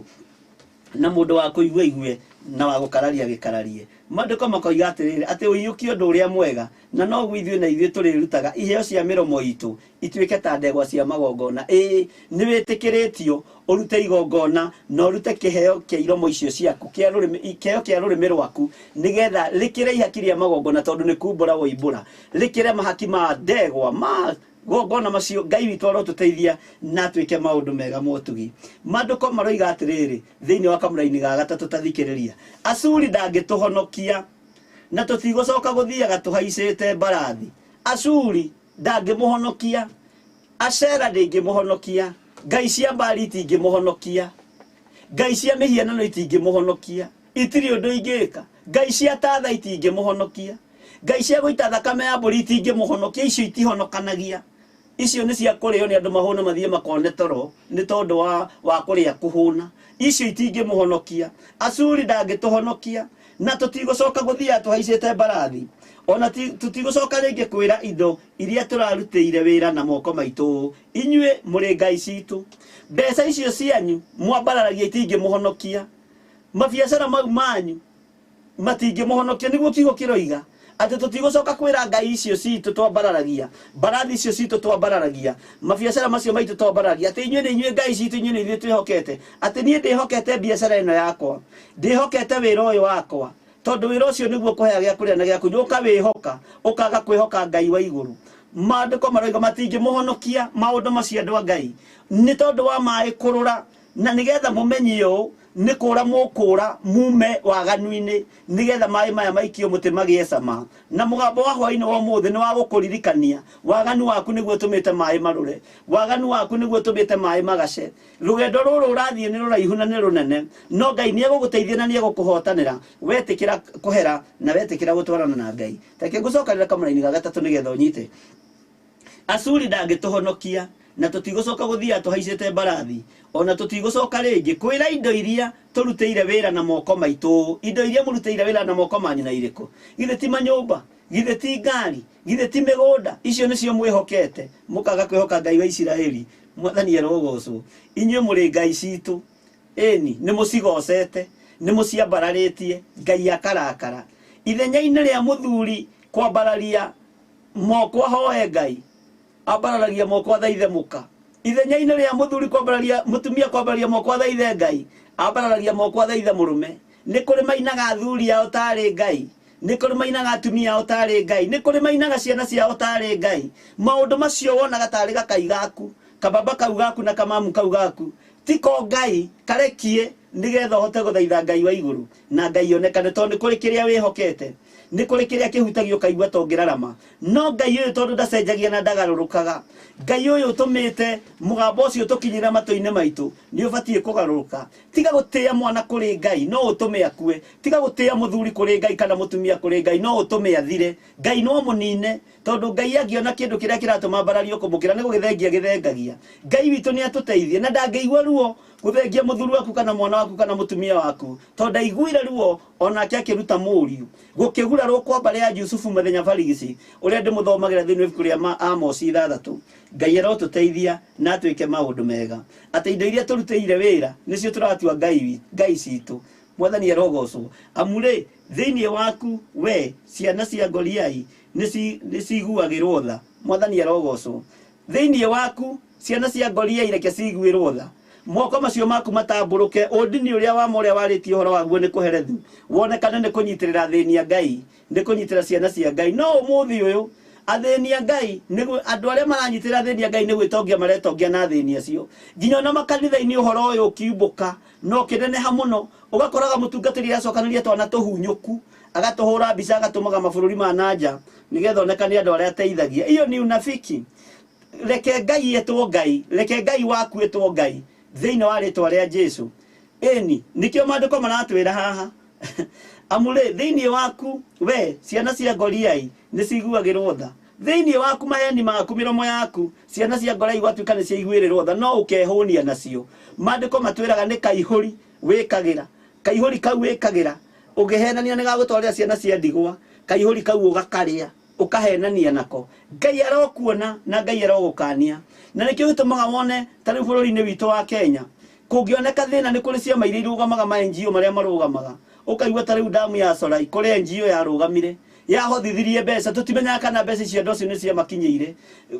Na mũndũ wa kũigua igue, na wa gũkararia gĩkararie. Maandĩko makoiga atĩrĩrĩ, atĩ ũiyũkie ũndũ ũrĩa mwega, na noguo ithuĩ na ithuĩ tũrĩrutaga iheo cia mĩromo itũ ituĩke ta ndegwa cia magongona. Ĩĩ, nĩ wĩtĩkĩrĩtio ũrute igongona na ũrute kĩheo kĩa iromo icio ciaku, kĩa rũrĩmĩ, kĩheo kĩa rũrĩmĩ rwaku, nĩgetha rĩkĩre ihaki rĩa magongona, tondũ nĩ kumbũra woimbũra. Rĩkĩre mahaki ma ndegwa, ma gongona macio. Ngai witũ arotũteithia na atuĩke maũndũ mega motugi. Maandĩko maroiga atĩrĩrĩ thĩinĩ wa kamũraini ga gatatũ, tathikĩrĩria. Ashuri ndangĩtũhonokia, na tũtigũcoka gũthiaga tũhaicĩte mbarathi. Ashuri ndangĩmũhonokia, Ashera ndĩngĩmũhonokia, ngai cia Baali itingĩmũhonokia, ngai cia mĩhianano itingĩmũhonokia, itirĩ ũndũ ingĩka, ngai cia tatha itingĩmũhonokia, ngai cia gũita thakame ya mbũri itingĩmũhonokia, icio itihonokanagia. Icio nĩ cia kũrĩo nĩ andũ mahũne mathiĩ makone toro nĩ tondũ wa kũrĩa kũhũna. Icio itingĩmũhonokia. Ashuri ndangĩtũhonokia, na tũtigũcoka gũthiaga tũhaicĩte mbarathi, ona tũtigũcoka rĩngĩ kwĩra indo iria tũrarutĩire wĩra na moko maitũ, inyuĩ mũrĩ ngai citũ. Mbeca icio cianyu mwambararagia itingĩmũhonokia, mabiacara mau manyu matingĩmũhonokia. Nĩguo kiugo kĩroiga atĩ tũtigũcoka kwĩra ngai icio citũ twambararagia, mbarathi icio citũ twambararagia, mabiacara macio maitũ twambararagia, atĩ inyuĩ nĩ inyuĩ ngai citũ, inyuĩ nĩ ithuĩ twĩhokete. Atĩ niĩ ndĩhokete biacara ĩno yakwa, ndĩhokete wĩra ũyũ wakwa, tondũ wĩra ũcio nĩguo kũhea gĩa kũrĩa na gĩa kũnyua, ũkawĩhoka, ũkaga kwĩhoka Ngai wa igũrũ. Maandĩko maroiga matingĩmũhonokia maũndũ macio andũ a Ngai, nĩ tondũ wa maĩ kũrũra, na nĩgetha mũmenye ũũ, nĩ kũra mũkũra mume waganu-inĩ, nĩgetha maĩ maya maikio mũtĩ magĩe cama. Na mũgambo wa hwaĩ-inĩ wa ũmũthĩ nĩ wa gũkũririkania waganu waku nĩguo ũtũmĩte maĩ marũre, waganu waku nĩguo ũtũmĩte maĩ magace. Rũgendo rũrũ ũrathiĩ nĩ rũraihu na nĩ rũnene, no Ngai nĩ egũgũteithia na nĩ egũkũhotanĩra wetĩkĩra kũhera na wetĩkĩra gũtwarana na Ngai. Reke ngũcokanĩra kamũraini ga gatatũ nĩgetha ũnyite. Ashuri ndangĩtũhonokia, na tũtigũcoka gũthiaga tũhaicĩte mbarathi, ona tũtigũcoka rĩngĩ kwĩra indo iria tũrutĩire wĩra na moko maitũ. Indo iria mũrutĩire wĩra na moko manyu na irĩkũ? Githĩ ti manyũmba? Githĩ ti ngari? Githĩ ti mĩgũnda? Icio nĩcio mwĩhokete, mũkaga kwĩhoka Ngai wa Isiraeli. Mwathani arogocwo. Inyuĩ mũrĩ ngai citũ. Ĩni, nĩ mũcigocete, nĩ mũciambararĩtie, Ngai akarakara. Ithenya-inĩ rĩa mũthuri kwambararia moko ahoe Ngai, ambararagia moko athaithe mũka. Ithenya-inĩ rĩa mũthuri kwambararia, mũtumia kwambararia moko athaithe Ngai, ambararagia moko athaithe mũrũme. Nĩ kũrĩ mainaga athuri ao tarĩ Ngai, nĩ kũrĩ mainaga atumia ao tarĩ Ngai, nĩ kũrĩ mainaga ciana ciao tarĩ Ngai. Maũndũ macio wonaga tarĩ gakai gaku, kababa kau gaku na kamamu kau gaku, tiko Ngai, karekie nĩgetha ũhote gũthaitha Ngai wa igũrũ na Ngai onekane, tondũ nĩ kũrĩ kĩrĩa wĩhokete, nĩ kũrĩ kĩrĩa kĩhutagio ũkaigua ta ũngĩrarama. No Ngai ũyũ tondũ ndacenjagia na ndagarũrũkaga, Ngai ũyũ ũtũmĩte mũgambo ũcio ũtũkinyĩre matũ-inĩ maitũ, nĩ ũbatiĩ kũgarũrũka. Tiga gũtĩa mwana kũrĩ Ngai, no ũtũme akue. Tiga gũtĩa mũthuri kũrĩ Ngai kana mũtumia kũrĩ Ngai, no ũtũme athire. Ngai no mũnine, tondũ Ngai angĩona kĩndũ kĩrĩa kĩratũma mbarario kũmũkĩra, nĩ gũgĩthengia gĩthengagia. Ngai witũ nĩ atũteithie, na ndangĩigua ruo gũthengia mũthuri waku kana mwana waku kana mũtumia waku, tondũ ndaiguire ruo onake akĩruta mũriũ. Gũkĩgurarwo kwa mbarĩ ya Jusufu mũthenya barigici, ũrĩa ndĩmũthomagĩra thĩinĩ wa ibuku rĩa Amosi 6. Ngai arotũteithia na atwĩke maũndũ mega, atĩ indo iria tũrutĩire wĩra nĩcio tũratua ngai, ngai citũ. Mwathani arogocwo. Amu rĩ, thĩinĩ waku we ciana cia Goliai nĩ ciguagĩrwo tha. Mwathani arogocwo. Thĩinĩ waku ciana cia Goliai reke ciguĩrwo tha. Moko macio maku matambũrũke, ũndini ũrĩa wa ma ũrĩa warĩtie ũhoro waguo nĩ kũherethu, wonekane nĩ kũnyitĩrĩra athĩni a Ngai, nĩ kũnyitĩrĩra ciana cia Ngai. No ũmũthĩ ũyũ athĩni a Ngai nĩ andũ arĩa maranyitĩrĩra athĩni a Ngai nĩ gwĩtongia maretongia na athĩni acio. Nginya ona makanitha-inĩ ũhoro ũyũ ũkiumbũka na ũkĩneneha mũno, ũgakoraga mũtungatĩri aracokanĩria twana tũhunyũku, agatũhũra mbica, agatũmaga mabũrũri ma na nja nĩgetha onekane andũ arĩa ateithagia. Iyo ni unafiki. Reke Ngai etwo Ngai, reke Ngai waku etwo Ngai thĩinĩ wa rĩtwa rĩa Jesu. Ĩni, nĩkĩo maandĩko maratwĩra haha. Amu rĩ, thĩinĩ waku we ciana cia ngoriai nĩ ciguagĩrwo tha. Thĩinĩ waku maheni maku, mĩromo yaku, ciana cia ngoriai gwatuĩka nĩ ciaiguĩrĩrwo tha, no ũkehũnia nacio. Maandĩko matwĩraga nĩ kaihũri wĩkagĩra. Kaihũri kau wĩkagĩra ũngĩhenania nĩ gagũtwarĩra ciana cia ndigwa, kaihũri kau ũgakarĩa, ũkahenania nako. Ngai arokuona na Ngai arogũkania. Na nĩkĩo gĩtũmaga wone ta rĩu bũrũri-inĩ witũ wa Kenya, kũngĩoneka thĩna nĩ kũrĩ ciama iria irũgamaga, ma NGO marĩa marũgamaga. Ũkaigua ta rĩu damu ya Solai, kũrĩ NGO yarũgamire, yahothithirie mbeca, tũtimenyaga kana mbeca icio andũ acio nĩ ciamakinyĩire.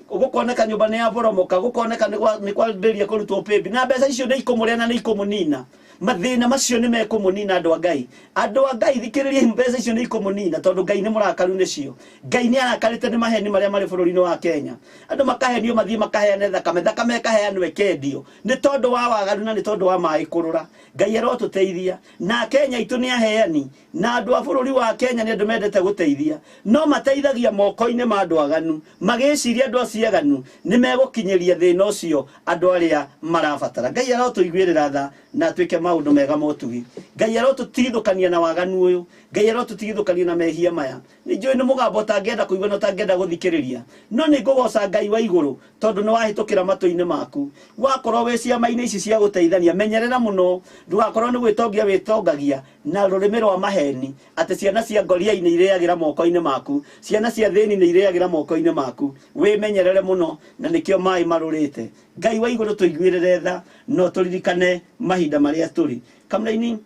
Gũkoneka nyũmba nĩ yaboromoka, gũkoneka nĩ kwambĩrĩria kũrutwo paybill, na mbeca icio nĩ ikũmũrĩa na nĩ ikũmũnina. Mathĩna macio nĩ mekũmũnina andũ a Ngai. Andũ a Ngai, thikĩrĩriai, mbeca icio nĩ ikũmũnina, tondũ Ngai nĩ mũrakaru nĩcio. Ngai nĩ arakarĩte nĩ maheni marĩa marĩ bũrũri-inĩ wa Kenya. Andũ makahenio mathiĩ makaheane thakame, thakame ĩkaheanwo ĩkendio nĩ tondũ wa waganu na nĩ tondũ wa maĩ kũrũra. Ngai arotũteithia. Na Kenya itũ nĩ aheani, na andũ a bũrũri wa Kenya nĩ andũ mendete gũteithia, no mateithagia moko-inĩ ma andũ aganu, magĩciria andũ acio aganu nĩ megũkinyĩria thĩna ũcio andũ arĩa marabatara. Ngai arotũiguĩrĩra tha na atuĩke maũndũ mega motugi. Ngai arotũtigithũkania na waganu ũyũ. Ngai arotũtigithũkania na mehia maya. Nĩ njũĩ nĩ mũgambo ũtangĩenda kũigua na ũtangĩenda gũthikĩrĩria, no nĩ ngũgoca Ngai wa igũrũ tondũ nĩ wahĩtũkĩra matũ-inĩ maku. Wakorwo wĩ ciama-inĩ ici cia gũteithania, menyerera mũno ndũgakorwo nĩ gwĩtongia wĩtongagia na rũrĩmĩ rwa maheni, atĩ ciana cia ngoriai nĩ irĩagĩra moko-inĩ maku, ciana cia thĩni nĩ irĩagĩra moko-inĩ maku. Wĩmenyerere mũno, na nĩkĩo maĩ marũrĩte. Ngai wa igũrũ tũiguĩrĩre tha no tũririkane mahinda marĩa tũrĩ. Kamũraini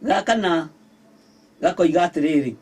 ga kana gakoiga atĩrĩrĩ,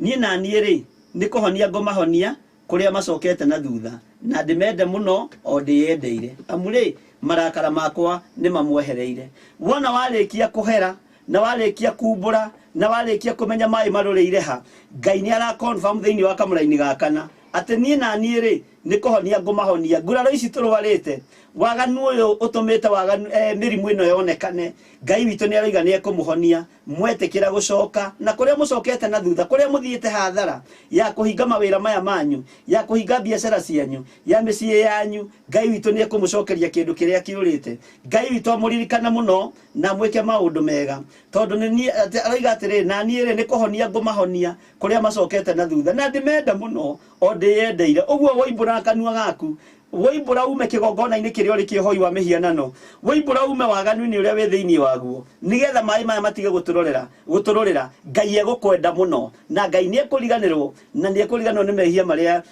niĩ na niĩ rĩ, nĩ kũhonia ngũmahonia kũrĩa macokete na thutha, na ndĩmende mũno o ndĩyendeire. Amu rĩ, marakara makwa nĩ mamwehereire. Wona warĩkia kũhera na warĩkia kumbũra na warĩkia kũmenya maĩ marũrĩire ha, Ngai nĩ ara confirm thĩinĩ wa kamũraini ga kana atĩ niĩ na niĩ rĩ, nĩ kũhonia ngũmahonia. Nguraro ici tũrwarĩte, waganu ũyũ ũtũmĩte waganu, mĩrimũ ĩno yonekane, Ngai witũ nĩ aroiga nĩ ekũmũhonia mwetĩkĩra gũcoka. Na kũrĩa mũcokete na thutha, kũrĩa mũthiĩte hathara ya kũhinga mawĩra maya manyu, ya kũhinga biacara cianyu, ya mĩciĩ yanyu, Ngai witũ nĩ ekũmũcokeria kĩndũ kĩrĩa kĩũrĩte. Ngai witũ amũririkane mũno na mwĩke maũndũ mega, tondũ nĩ niĩ, atĩ aroiga atĩrĩrĩ, na niĩ rĩ, nĩ kũhonia ngũmahonia kũrĩa macokete na thutha, na ndĩmenda mũno o ndĩyendeire. Ũguo woimbũra kanua gaku, woimbũra ume kĩgongona-inĩ kĩrĩa ũrĩ kĩhoi wa mĩhianano, woimbũra ume waganu-inĩ ũrĩa wĩ thĩinĩ waguo, nĩgetha maĩ maya matige gũtũrorera. Ngai egũkwenda mũno, na Ngai nĩ ekũriganĩrwo, na nĩ ekũriganĩrwo nĩ mehia marĩa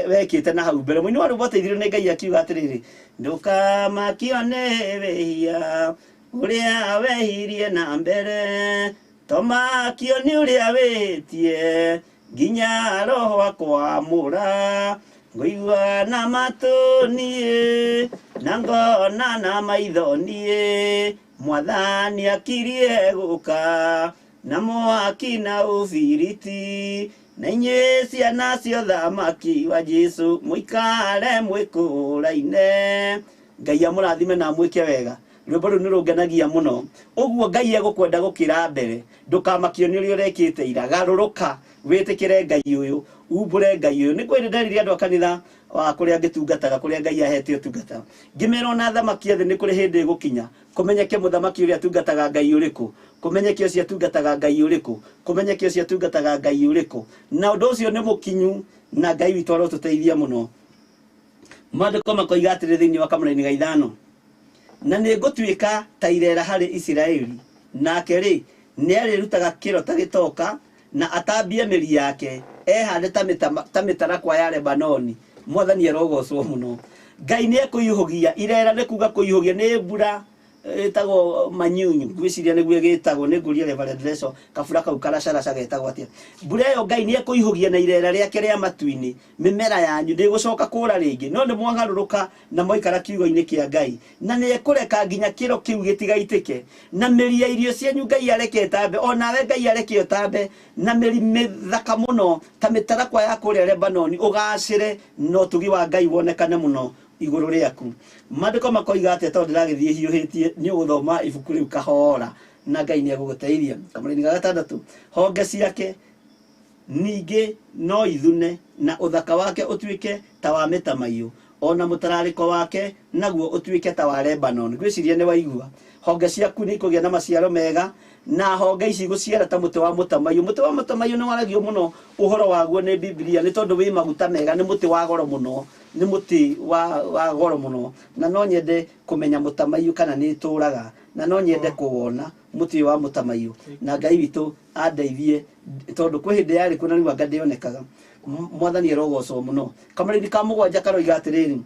wekĩte na hau mbere. Mũini wa rwĩmbo ateithirio nĩ Ngai akiuga atĩrĩrĩ, ndũkamakio nĩ wĩhia ũrĩa wehirie na mbere, tomakio nĩ ũrĩa wĩhĩtie nginya roho akwamũra. Ngũigua na matũ niĩ na ngona na maitho niĩ, Mwathani akirie gũka na mwaki na ũbiriti, na inyuĩ ciana cia ũthamaki wa Jesũ mũikare mwĩkũraine. Ngai amũrathime na amwĩke wega. Rwĩmbo rũu nĩ rũngenagia mũno. Ũguo Ngai egũkwenda gũkĩra mbere. Ndũkamakio nĩ ũrĩa ũrekĩte ira. Garũrũka, wĩtĩkĩre Ngai ũyũ, umbũre Ngai ũyũ. Nĩ kwĩrĩ nderire andũ a kanitha wa kũrĩa ngĩtungataga, kũrĩa Ngai ahete ũtungata, ngĩmera ona thamaki othe nĩ kũrĩ hĩndĩ ĩgũkinya kũmenyeke mũthamaki ũrĩa atungataga Ngai ũrĩkũ, kũmenyeke ũcio atungataga Ngai ũrĩkũ, kũmenyeke ũcio atungataga Ngai ũrĩkũ. Na ũndũ ũcio nĩ mũkinyu, na Ngai witũ arotũteithia mũno. Maandĩko makoiga atĩrĩ thĩinĩ wa kamũraini ga ithano, na nĩ ngũtuĩka ta irera harĩ Isiraeli, nake rĩ, nĩ arĩrutaga kĩro ta gĩtoka, na atambie mĩri yake ehande ta mĩtarakwa ya Lebanoni. Mwathani arogocwo mũno. Ngai nĩ ekũihũgia irera, nĩ kuga kũihũgia nĩ mbura Ĩtagwo manyunyu, ngwĩciria nĩguo ĩgĩtagwo. Nĩ ngũria Reverend Leso, kabura kau karacaraca getagwo atĩa? Mbura ĩyo Ngai nĩ ekũihũgia na irera rĩake rĩa matu-inĩ. Mĩmera yanyu ndĩgũcoka kũra rĩngĩ, no nĩ mwagarũrũka na mwaikara kiugo-inĩ kĩa Ngai, na nĩ ekũreka nginya kĩro kĩu gĩtigaitĩke. Na mĩri ya irio cianyu Ngai areke ĩtambe, o nawe Ngai areke ũtambe na mĩri mĩthaka mũno ta mĩtarakwa ya kũrĩa Lebanoni, ũgacĩre na ũtugi wa Ngai wonekane mũno igũrũ rĩaku. Maandĩko makoiga atĩa? Tondũ ndĩragĩthiĩ hiũhĩtie, nĩ ũgũthoma ibuku rĩu kahora na Ngai nĩ egũgũteithia. Kamũraini ga gatandatũ, honge ciake ningĩ no ithune, na ũthaka wake ũtuĩke ta wa mĩtamaiyũ, o na mũtararĩko wake naguo ũtuĩke ta wa Lebanon. Ngwĩciria nĩ waigua. Honge ciaku nĩ ikũgĩa na maciaro mega, na honge ici igũciara ta mũtĩ wa mũtamaiyũ. Mũtĩ wa mũtamaiyũ nĩ waragio mũno ũhoro waguo nĩ Bibilia, nĩ tondũ wĩ maguta mega, nĩ mũtĩ wa goro mũno, nĩ mũtĩ wa goro mũno. Na no nyende kũmenya mũtamaiyũ kana nĩ ĩtũraga, na no nyende kũwona mũtĩ ũyũ wa mũtamaiyũ, na Ngai witũ andeithie, tondũ kwĩ hĩndĩ yarĩ kuo na rĩu anga ndĩonekaga. Mwathani arogocwo mũno. Kamũraini ka mũgwanja karoiga atĩrĩrĩ,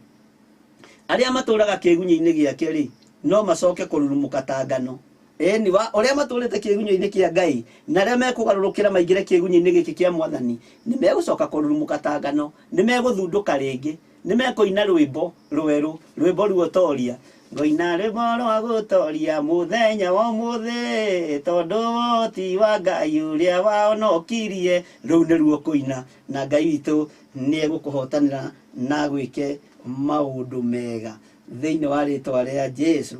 arĩa matũraga kĩgunyĩ-inĩ gĩake rĩ, no macoke kũrurumũka ta ngano. Ĩni, wa ũrĩa matũrĩte kĩgunyĩ-inĩ kĩa Ngai na arĩa mekũgarũrũkĩra maingĩre kĩgunyĩ-inĩ gĩkĩ kĩa Mwathani, nĩ megũcoka kũrurumũka ta ngano, nĩ megũthundũka rĩngĩ, nĩ mekũina rwĩmbo rwerũ, rwĩmbo ruotoria. Ngoina rwĩmbo rwa gũtoria mũthenya wa ũmũthĩ, tondũ woti wa Ngai ũrĩa wahonokirie. Rũu nĩruo kũina, na Ngai witũ nĩ egũkũhotanĩra na agwĩke maũndũ mega thĩinĩ wa rĩtwa rĩa Jesu.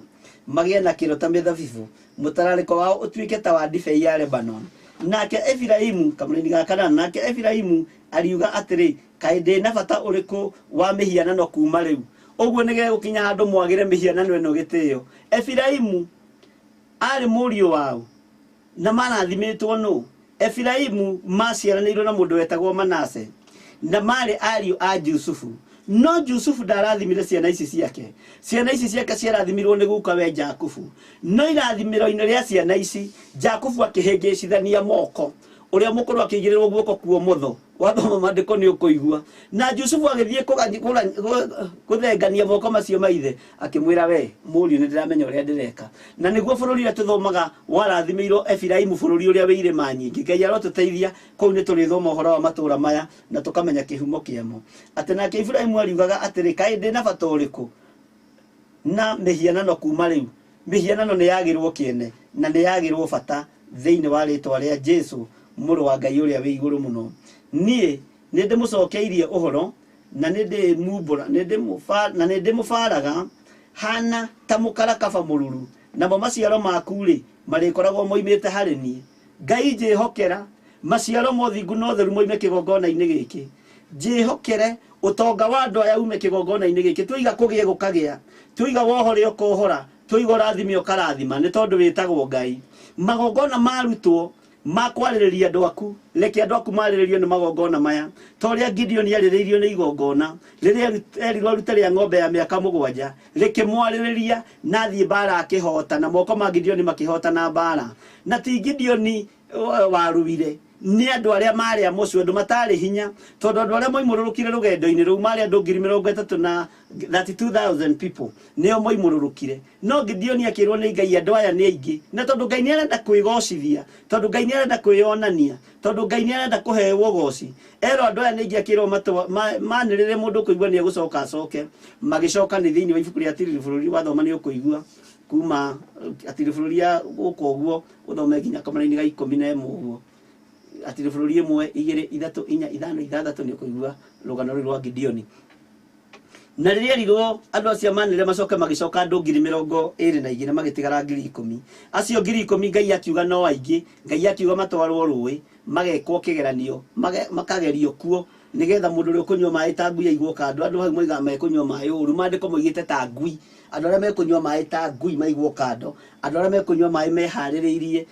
Magĩe na kĩro ta mĩthabibũ, mũtararĩko wao ũtuĩke ta wa ndibei ya Lebanon. Nake Efiraimu, kamũraini ga kanana, nake Efiraimu ariuga atĩrĩ, kaĩ ndĩ na bata ũrĩkũ wa mĩhianano kuma rĩu? Ũguo nĩ gegũkinya handũ mwagĩre mĩhianano ĩno gĩtĩo. Efiraimu arĩ mũriũ wao, na marathimĩtwo nũ? Efiraimu maciaranĩirwo na mũndũ wetagwo Manase, na marĩ ariũ a Jusufu. No Jusufu ndarathimire ciana ici ciake. Ciana ici ciake ciarathimirwo nĩ guka we Jakubu. No irathimĩro-inĩ rĩa ciana ici, Jakubu akĩhĩngĩcithania moko, ũrĩa mũkũrũ akĩigĩrĩrwo guoko kwa ũmotho. Wathoma maandĩko nĩ ũkũigua. Na Jusufu agĩthiĩ gũthengania moko macio ma ithe, akĩmwĩra, we mũriũ, nĩ ndĩramenya ũrĩa ndĩreka. Na nĩguo bũrũri ũrĩa tũthomaga warathimĩirwo Efiraimu, bũrũri ũrĩa wĩ irĩma nyingĩ. Ngai arotũteithia, kũu nĩ tũrĩthoma ũhoro wa matũũra maya na tũkamenya kĩhumo kĩamo. Atĩ nake Iburaimu ariugaga atĩrĩ, kaĩ ndĩ na bata ũrĩkũ na mĩhianano kuma rĩu? Mĩhianano nĩ yagĩrwo kĩene na nĩ yagĩrwo bata thĩinĩ wa rĩtwa rĩa Jesu, mũrũ wa Ngai ũrĩa wĩ igũrũ mũno. Niĩ nĩ ndĩmũcokeirie ũhoro, na nĩ ndĩmumbũra, na nĩ ndĩmũbaraga hana ta mũkarakaba mũruru, namo maciaro maku-rĩ, marĩkoragwo moimĩte harĩ niĩ. Ngai njĩhokera maciaro ma ũthingu na ũtheru moime kĩgongona-inĩ gĩkĩ. Njĩhokere ũtonga wa andũ aya ume kĩgongona-inĩ gĩkĩ. Tũiga kũgĩe gũkagĩa, tũiga wohore ũkohora, tũiga ũrathime ũkarathima, nĩ tondũ wĩtagwo Ngai. Magongona marutwo ma kwarĩrĩria andũ aku, reke andũ aku marĩrĩrio nĩ magongona maya, ta ũrĩa Gideoni arĩrĩirio nĩ igongona rĩrĩa erirwo arute rĩa ng'ombe ya mĩaka mũgwanja, rĩkĩmwarĩrĩria na athiĩ mbara akĩhota, na moko ma Gideoni makĩhotana mbara. Na ti Gideoni waruire, nĩ andũ arĩa marĩ amocu, andũ matarĩ hinya, tondũ andũ arĩa moimũrũrũkire rũgendo-inĩ rũu marĩ andũ ngiri mĩrongo ĩtatũ na 32,000 people nĩo moimũrũrũkire. No Gideoni akĩrwo nĩ Ngai, andũ aya nĩ aingĩ. Na tondũ Ngai nĩ arenda kwĩgocithia, tondũ Ngai nĩ arenda kwĩyonania, tondũ Ngai nĩ arenda kũheo ũgoci, erwo andũ aya nĩ aingĩ, akĩrwo manĩrĩre mũndũ ũkũigua nĩ egũcoka acoke. Magĩcoka nĩ thĩinĩ wa ibuku rĩa Atiriri Bũrũri, wathoma nĩ ũkũigua kuma Atiriri Bũrũri ya gũkũ ũguo, ũthome nginya kamũraini ga 11 ũguo. Atiriri Bũrũri 1, 2, 3, 4, 5, 6 nĩ ũkũigua rũgano rũu rwa Gideoni. Na rĩrĩa erirwo andũ acio manĩrĩre macoke, magĩcoka andũ 22,000 magĩtigara 10,000. Acio 10,000 Ngai akiuga no aingĩ, Ngai akiuga matwarwo rũĩ magekwo kĩgeranio, makagerio kuo, nĩgetha mũndũ ũrĩa ũkũnyua maĩ ta ngui aigwo kando. Andũ hau moigaga mekũnyua maĩ ũru, maandĩko moigĩte ta ngui. Andũ arĩa mekũnyua maĩ ta ngui maigwo kando, andũ arĩa mekũnyua maĩ meharĩrĩirie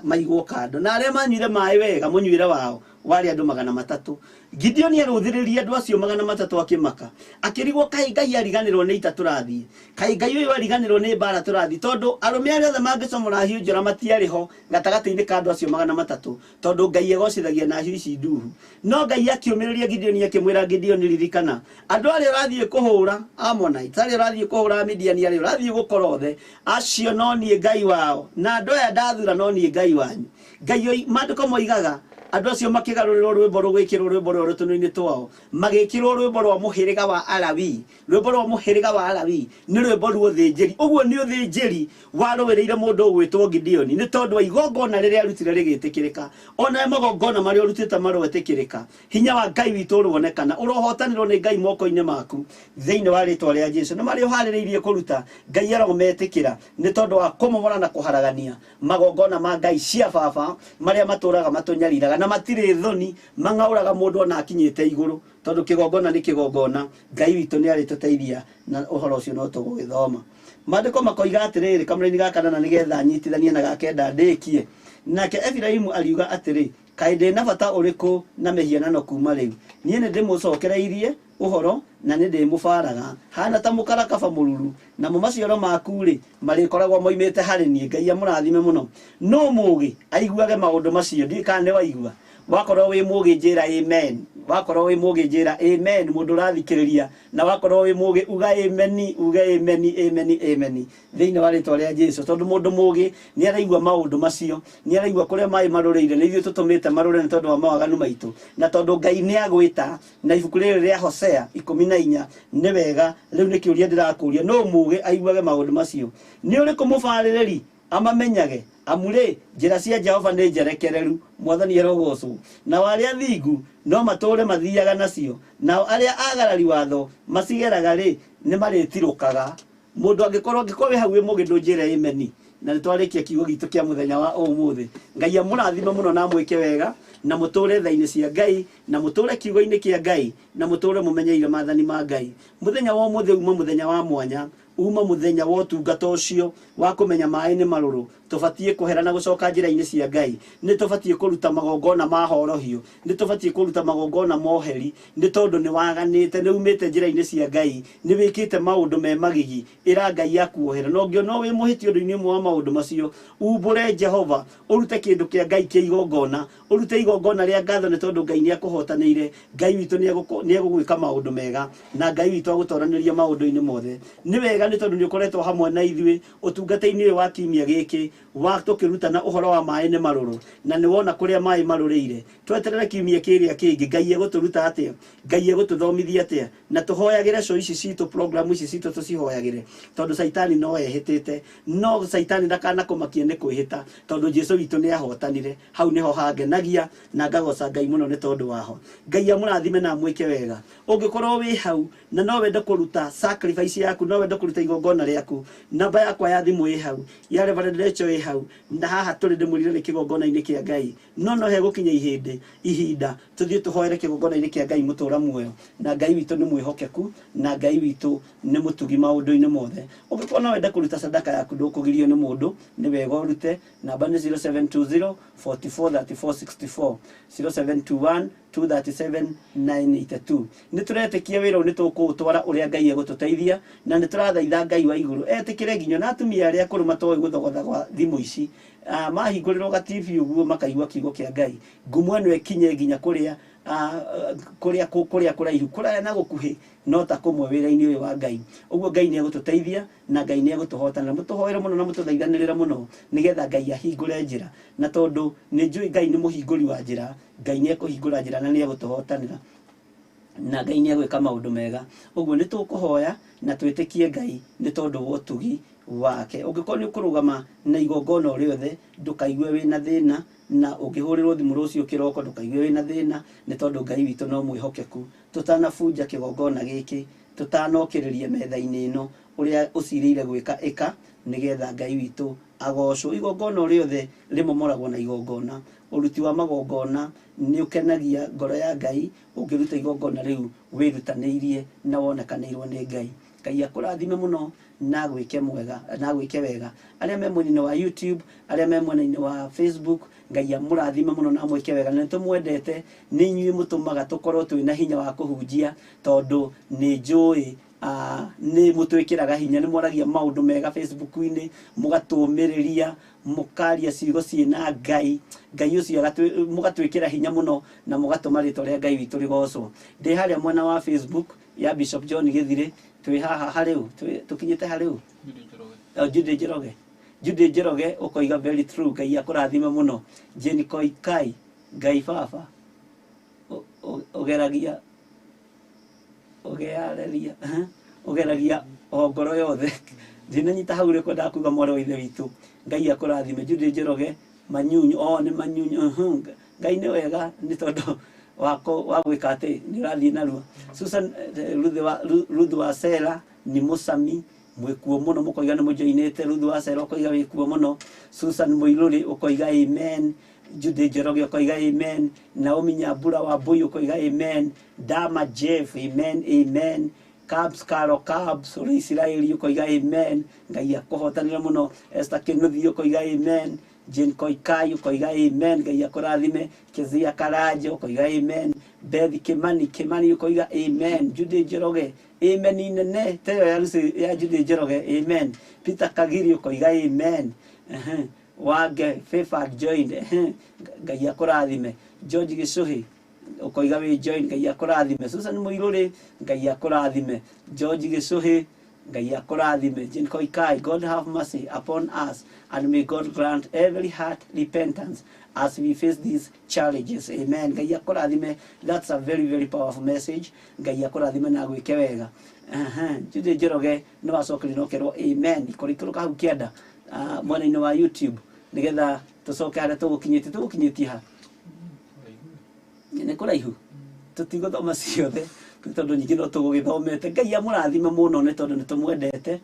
maigwo kando, na arĩa manyuire maĩ wega mũnyuĩre wao Warĩ andũ 300. Gideoni arũthĩrĩria andũ acio 300 akĩmaka, akĩrigwo, kaĩ Ngai ariganĩrwo nĩ ita tũrathiĩ? Kaĩ Ngai ũyũ ariganĩrwo nĩ mbara tũrathiĩ? Tondũ arũme arĩa othe mangĩcomora hiũ njora matiarĩ ho gatagatĩ-inĩ ka andũ acio 300, tondũ Ngai egocithagia na hiũ ici nduhu. No Ngai akĩũmĩrĩria Gideoni akĩmwĩra, Gideoni, ririkana andũ arĩa ũrathiĩ kũhũra Ammonites, arĩa ũrathiĩ kũhũra Amidiani, arĩa ũrathiĩ gũkora othe acio no niĩ Ngai wao, na andũ aya ndathura no niĩ Ngai wanyu. Ngai oi, maandĩko moigaga andũ acio makĩgarũrĩrwo rwĩmbo rũgwĩkĩrwo rwĩmbo rũrũ tũnua-inĩ twao, magĩkĩrwo rwĩmbo rwa mũhĩrĩga wa Alawii. Rwĩmbo rwa mũhĩrĩga wa Alawii nĩ rwĩmbo rwa ũthĩnjĩri. Ũguo nĩ ũthĩnjĩri warũĩrĩire mũndũ ũgwĩtwo Gideoni nĩ tondũ wa igongona rĩrĩa arutire rĩgĩtĩkĩrĩka. Onawe magongona marĩa ũrutĩte maroetĩkĩrĩka. Hinya wa Ngai witũ ũroonekana, ũrohotanĩrwo nĩ Ngai moko-inĩ maku thĩinĩ wa rĩtwa rĩa Jesu. Nĩ marĩa ũharĩrĩirie kũruta, Ngai arometĩkĩra nĩ tondũ wa kũmomora na kũharagania magongona ma ngai cia baba marĩa matũraga matũnyariraga na matirĩ thoni, mang'aũraga mũndũ ona akinyĩte igũrũ, tondũ kĩgongona nĩ kĩgongona. Ngai witũ nĩ arĩtũteithia na ũhoro ũcio no tũgũgĩthoma. Maandĩko makoiga atĩrĩrĩ, kamũraini ga kanana nĩgetha nyitithanie na ga kenda ndĩkie. Nake Efiraimu ariuga atĩrĩ, kaĩ ndĩ na bata ũrĩkũ na mĩhianano kuma rĩu? Niĩ nĩ ndĩmũcokereirie ũhoro na nĩ ndĩmũbaraga hana ta mũkarakaba mũruru, namo maciaro maku-rĩ marĩkoragwo moimĩte harĩ niĩ. Ngai amũrathime mũno. No mũũgĩ aiguage maũndũ macio. Ndiũĩ kana nĩ waigua. Wakorwo wĩ mũũgĩ njĩra amen. Wakorwo wĩ mũũgĩ njĩra amen, mũndũ ũrathikĩrĩria. Na wakorwo wĩ mũũgĩ uga ameni, uge ameni, ameni, ameni thĩinĩ wa rĩtwa rĩa Jesu. Tondũ mũndũ mũũgĩ nĩ araigua maũndũ macio, nĩ araigua kũrĩa maĩ marũrĩire, nĩ ithuĩ tũtũmĩte marũre nĩ tondũ wa mawaganu maitũ, na tondũ Ngai nĩ agwĩta na ibuku rĩrĩ rĩa Hosea 14. Nĩ wega, rĩu nĩ kĩũria ndĩrakũria, nũ mũũgĩ aiguage maũndũ macio? Nĩ ũrĩkũ mũbarĩrĩri amamenyage? Amu rĩ, njĩra cia Jehova nĩ njerekereru, Mwathani arogocwo, nao arĩa athingu no matũũre mathiaga nacio, nao arĩa agarari watho macigeraga rĩ, nĩ marĩtirũkaga. Mũndũ angĩkorwo wĩ hau wĩ mũũgĩ ndũnjĩre ameni. Na nĩ twarĩkia kiugo gitũ kĩa mũthenya wa ũmũthĩ. Ngai amũrathime mũno na amwĩke wega, na mũtũũre tha-inĩ cia Ngai, na mũtũũre kiugo-inĩ kĩa Ngai, na mũtũũre mũmenyeire maathani ma Ngai. Mũthenya wa ũmũthĩ uma mũthenya wa mwanya, uma mũthenya wa ũtungata ũcio wa kũmenya maĩ nĩ marũrũ. Tũbatiĩ kũhera na gũcoka njĩra-inĩ cia Ngai. Nĩ tũbatiĩ kũruta magongona ma horohio, nĩ tũbatiĩ kũruta magongona ma ũheri, nĩ tondũ nĩ waganĩte, nĩ umĩte njĩra-inĩ cia Ngai, nĩ wĩkĩte maũndũ me magigi. Ĩra Ngai akuohere. Na ũngĩona wĩ mũhĩtia ũndũ-inĩ ũmwe wa maũndũ macio, umbũre Jehova, ũrute kĩndũ kĩa Ngai kĩa igongona, ũrute igongona rĩa ngatho nĩ tondũ Ngai nĩ akũhotanĩire. Ngai witũ nĩ egũgwĩka maũndũ mega, na Ngai witũ agũtoranĩrie maũndũ-inĩ mothe. Nĩ wega nĩ tondũ nĩ ũkoretwo hamwe na ithuĩ ũtungata-inĩ ũyũ wa kiumia gĩkĩ wa tũkĩrutana ũhoro wa maĩ nĩ marũrũ, na nĩ wona kũrĩa maĩ marũrĩire. Tweterere kiumia kĩrĩa kĩngĩ, Ngai egũtũruta atĩa? Ngai egũtũthomithia atĩa? Na tũhoyagĩre show ici citũ, program ici citũ tũcihoyagĩre, tondũ Caitani no ehĩtĩte. No Caitani ndakanakũmakie nĩ kwĩhĩta, tondũ Jesu witũ nĩ ahotanire. Hau nĩho hangenagia na ngagoca Ngai mũno nĩ tondũ waho. Ngai amũrathime na amwĩke wega. Ũngĩkorwo wĩ hau na no wende kũruta sacrifice yaku, no wende kũruta igongona rĩaku, namba yakwa ya thimũ ĩ hau, ya Reverend Rachel ĩ hau, na haha tũrĩ ndĩmwĩrire nĩ kĩgongona-inĩ kĩa Ngai. No no hegũkinya ihĩndĩ, ihinda tũthiĩ tũhoere kĩgongona-inĩ kĩa Ngai mũtũra muoyo, na Ngai witũ nĩ mwĩhokeku, na Ngai witũ nĩ mũtugi maũndũ-inĩ mothe. Ũngĩkorwo no wende kũruta sadaka yaku, ndũkũgirio nĩ mũndũ, nĩ wega ũrute. Namba nĩ 0720 44 34 64, 0721 237 982. Nĩ tũretĩkia wĩra ũyũ nĩ tũkũũtwara ũrĩa Ngai egũtũteithia, na nĩ tũrathaitha Ngai wa igũrũ etĩkĩre nginya na atumia arĩa akũrũ matoĩ gũthogotha gwa thimũ ici, mahingũrĩrwo ga TV ũguo makaigua kiugo kĩa Ngai. Ngumo ĩno ĩkinye nginya kũrĩa kũrĩa kũrĩa kũraihu, kũraya na gũkuhĩ, no ta kũmwe wĩra-inĩ ũyũ wa Ngai. Ũguo Ngai nĩ egũtũteithia na Ngai nĩ egũtũhotanĩra. Mũtũhoere mũno na mũtũthaithanĩrĩre mũno nĩgetha Ngai ahingũre njĩra. Na tondũ nĩ njũĩ Ngai nĩ mũhingũri wa njĩra, Ngai nĩ ekũhingũra njĩra na nĩ egũtũhotanĩra. Na Ngai nĩ egwĩka maũndũ mega. Ũguo nĩ tũkũhoya na twĩtĩkie Ngai nĩ tondũ wa ũtugi wake. Ũngĩkorwo nĩ ũkũrũgama na igongona o rĩothe, ndũkaigue wĩna thĩna, na ũngĩhũrĩrwo thimũ rũciũ kĩroko ndũkaigue wĩna thĩna, nĩ tondũ Ngai witũ no mwĩhokeku. Tũtanabunja kĩgongona gĩkĩ, tũtanokĩrĩria metha-inĩ ĩno, ũrĩa ũcirĩire gwĩka ĩka, nĩgetha Ngai witũ agocwo. Igongona o rĩothe rĩmomoragwo na igongona. Ũruti wa magongona nĩ ũkenagia ngoro ya Ngai ũngĩruta igongona rĩu wĩrutanĩirie na wonekanĩirwo nĩ Ngai. Ngai akũrathime mũno na agwĩke mwega, na agwĩke wega. Arĩa me mwena-inĩ wa YouTube, arĩa me mwena-inĩ wa Facebook, Ngai amũrathime mũno na amwĩke wega, na nĩtũmwendete. Nĩ inyuĩ mũtũmaga tũkorwo twĩna hinya wa kũhunjia, tondũ nĩ njũĩ nĩ mũtwĩkĩraga hinya, nĩ mwaragia maũndũ mega Facebook-inĩ, mũgatũmĩrĩria, mũkaria ciugo ciĩna Ngai. Ngai ũcio mũgatwĩkĩra hinya mũno na mũgatũma rĩtwa rĩa Ngai witũ rĩgocwo. Ndĩ harĩa mwena wa Facebook ya Bishop John Gĩthirĩ, twĩ haha harĩu, tũkinyĩte harĩu Jude Njoroge. Jude Njoroge ũkoiga very true, Ngai akũrathime mũno. Jane Koikai, Ngai baba ũgeragia ũgeareria ũgeragia o ngoro yothe. Ndinanyita hau ũrĩa kwendaga kuga mwarĩ wa ithe witũ. Ngai akũrathime. Jude Njoroge, manyunyu, o nĩ manyunyu. Ngai nĩ wega nĩ tondũ wa gwĩka atĩ nĩ ũrathiĩ narua. Susan Ruth wa Sera nĩ mũcami mwĩkuo mũno, mũkoiga nĩ mũjoinĩte. Ruth wa Sera ũkoiga wĩkuo mũno. Susan Mũirũrĩ ũkoiga amen. Jude Njoroge ũkoiga amen. Naomi Nyambura wa Mbui ũkoiga amen. Dama Jeff, amen, amen. Cabs Caro Cabs ũrĩ Isiraeli ũkoiga amen. Ngai akũhotanĩre mũno. Esther Kĩnuthi ũkoiga amen. Jane Koikai ũkoiga amen. Ngai akũrathime. Kezia Karanja ũkoiga amen. Beth Kimani Kimani ũkoiga amen. Jude Njoroge, amen nene ta ĩyo ya Lucy ya Jude Njoroge, amen. Peter Kagiri ũkoiga amen. Wange Favored joined, Ngai akũrathime. George Gĩcũhĩ ũkoiga wĩ join, Ngai akũrathime. Susan Mũirũrĩ, Ngai akũrathime. George Gĩcũhĩ, Ngai akũrathime. Jane Koikai, God have mercy upon us and may God grant every heart repentance as we face these challenges. Amen. Ngai akũrathime. That's a very very powerful message. Ngai akũrathime na agwĩke wega. Jude Njoroge nĩ wacokerio na ũkerwo amen. Ikũrũka hau kĩanda mwena-inĩ wa YouTube nĩgetha tũcoke harĩa tũgũkinyĩtie. Tũgũkinyĩtie ha? Nĩ kũraihu, tũtigũthoma ciothe tondũ nyingĩ no tũgũgĩthomete. Ngai amũrathime mũno nĩ tondũ nĩ tũmwendete.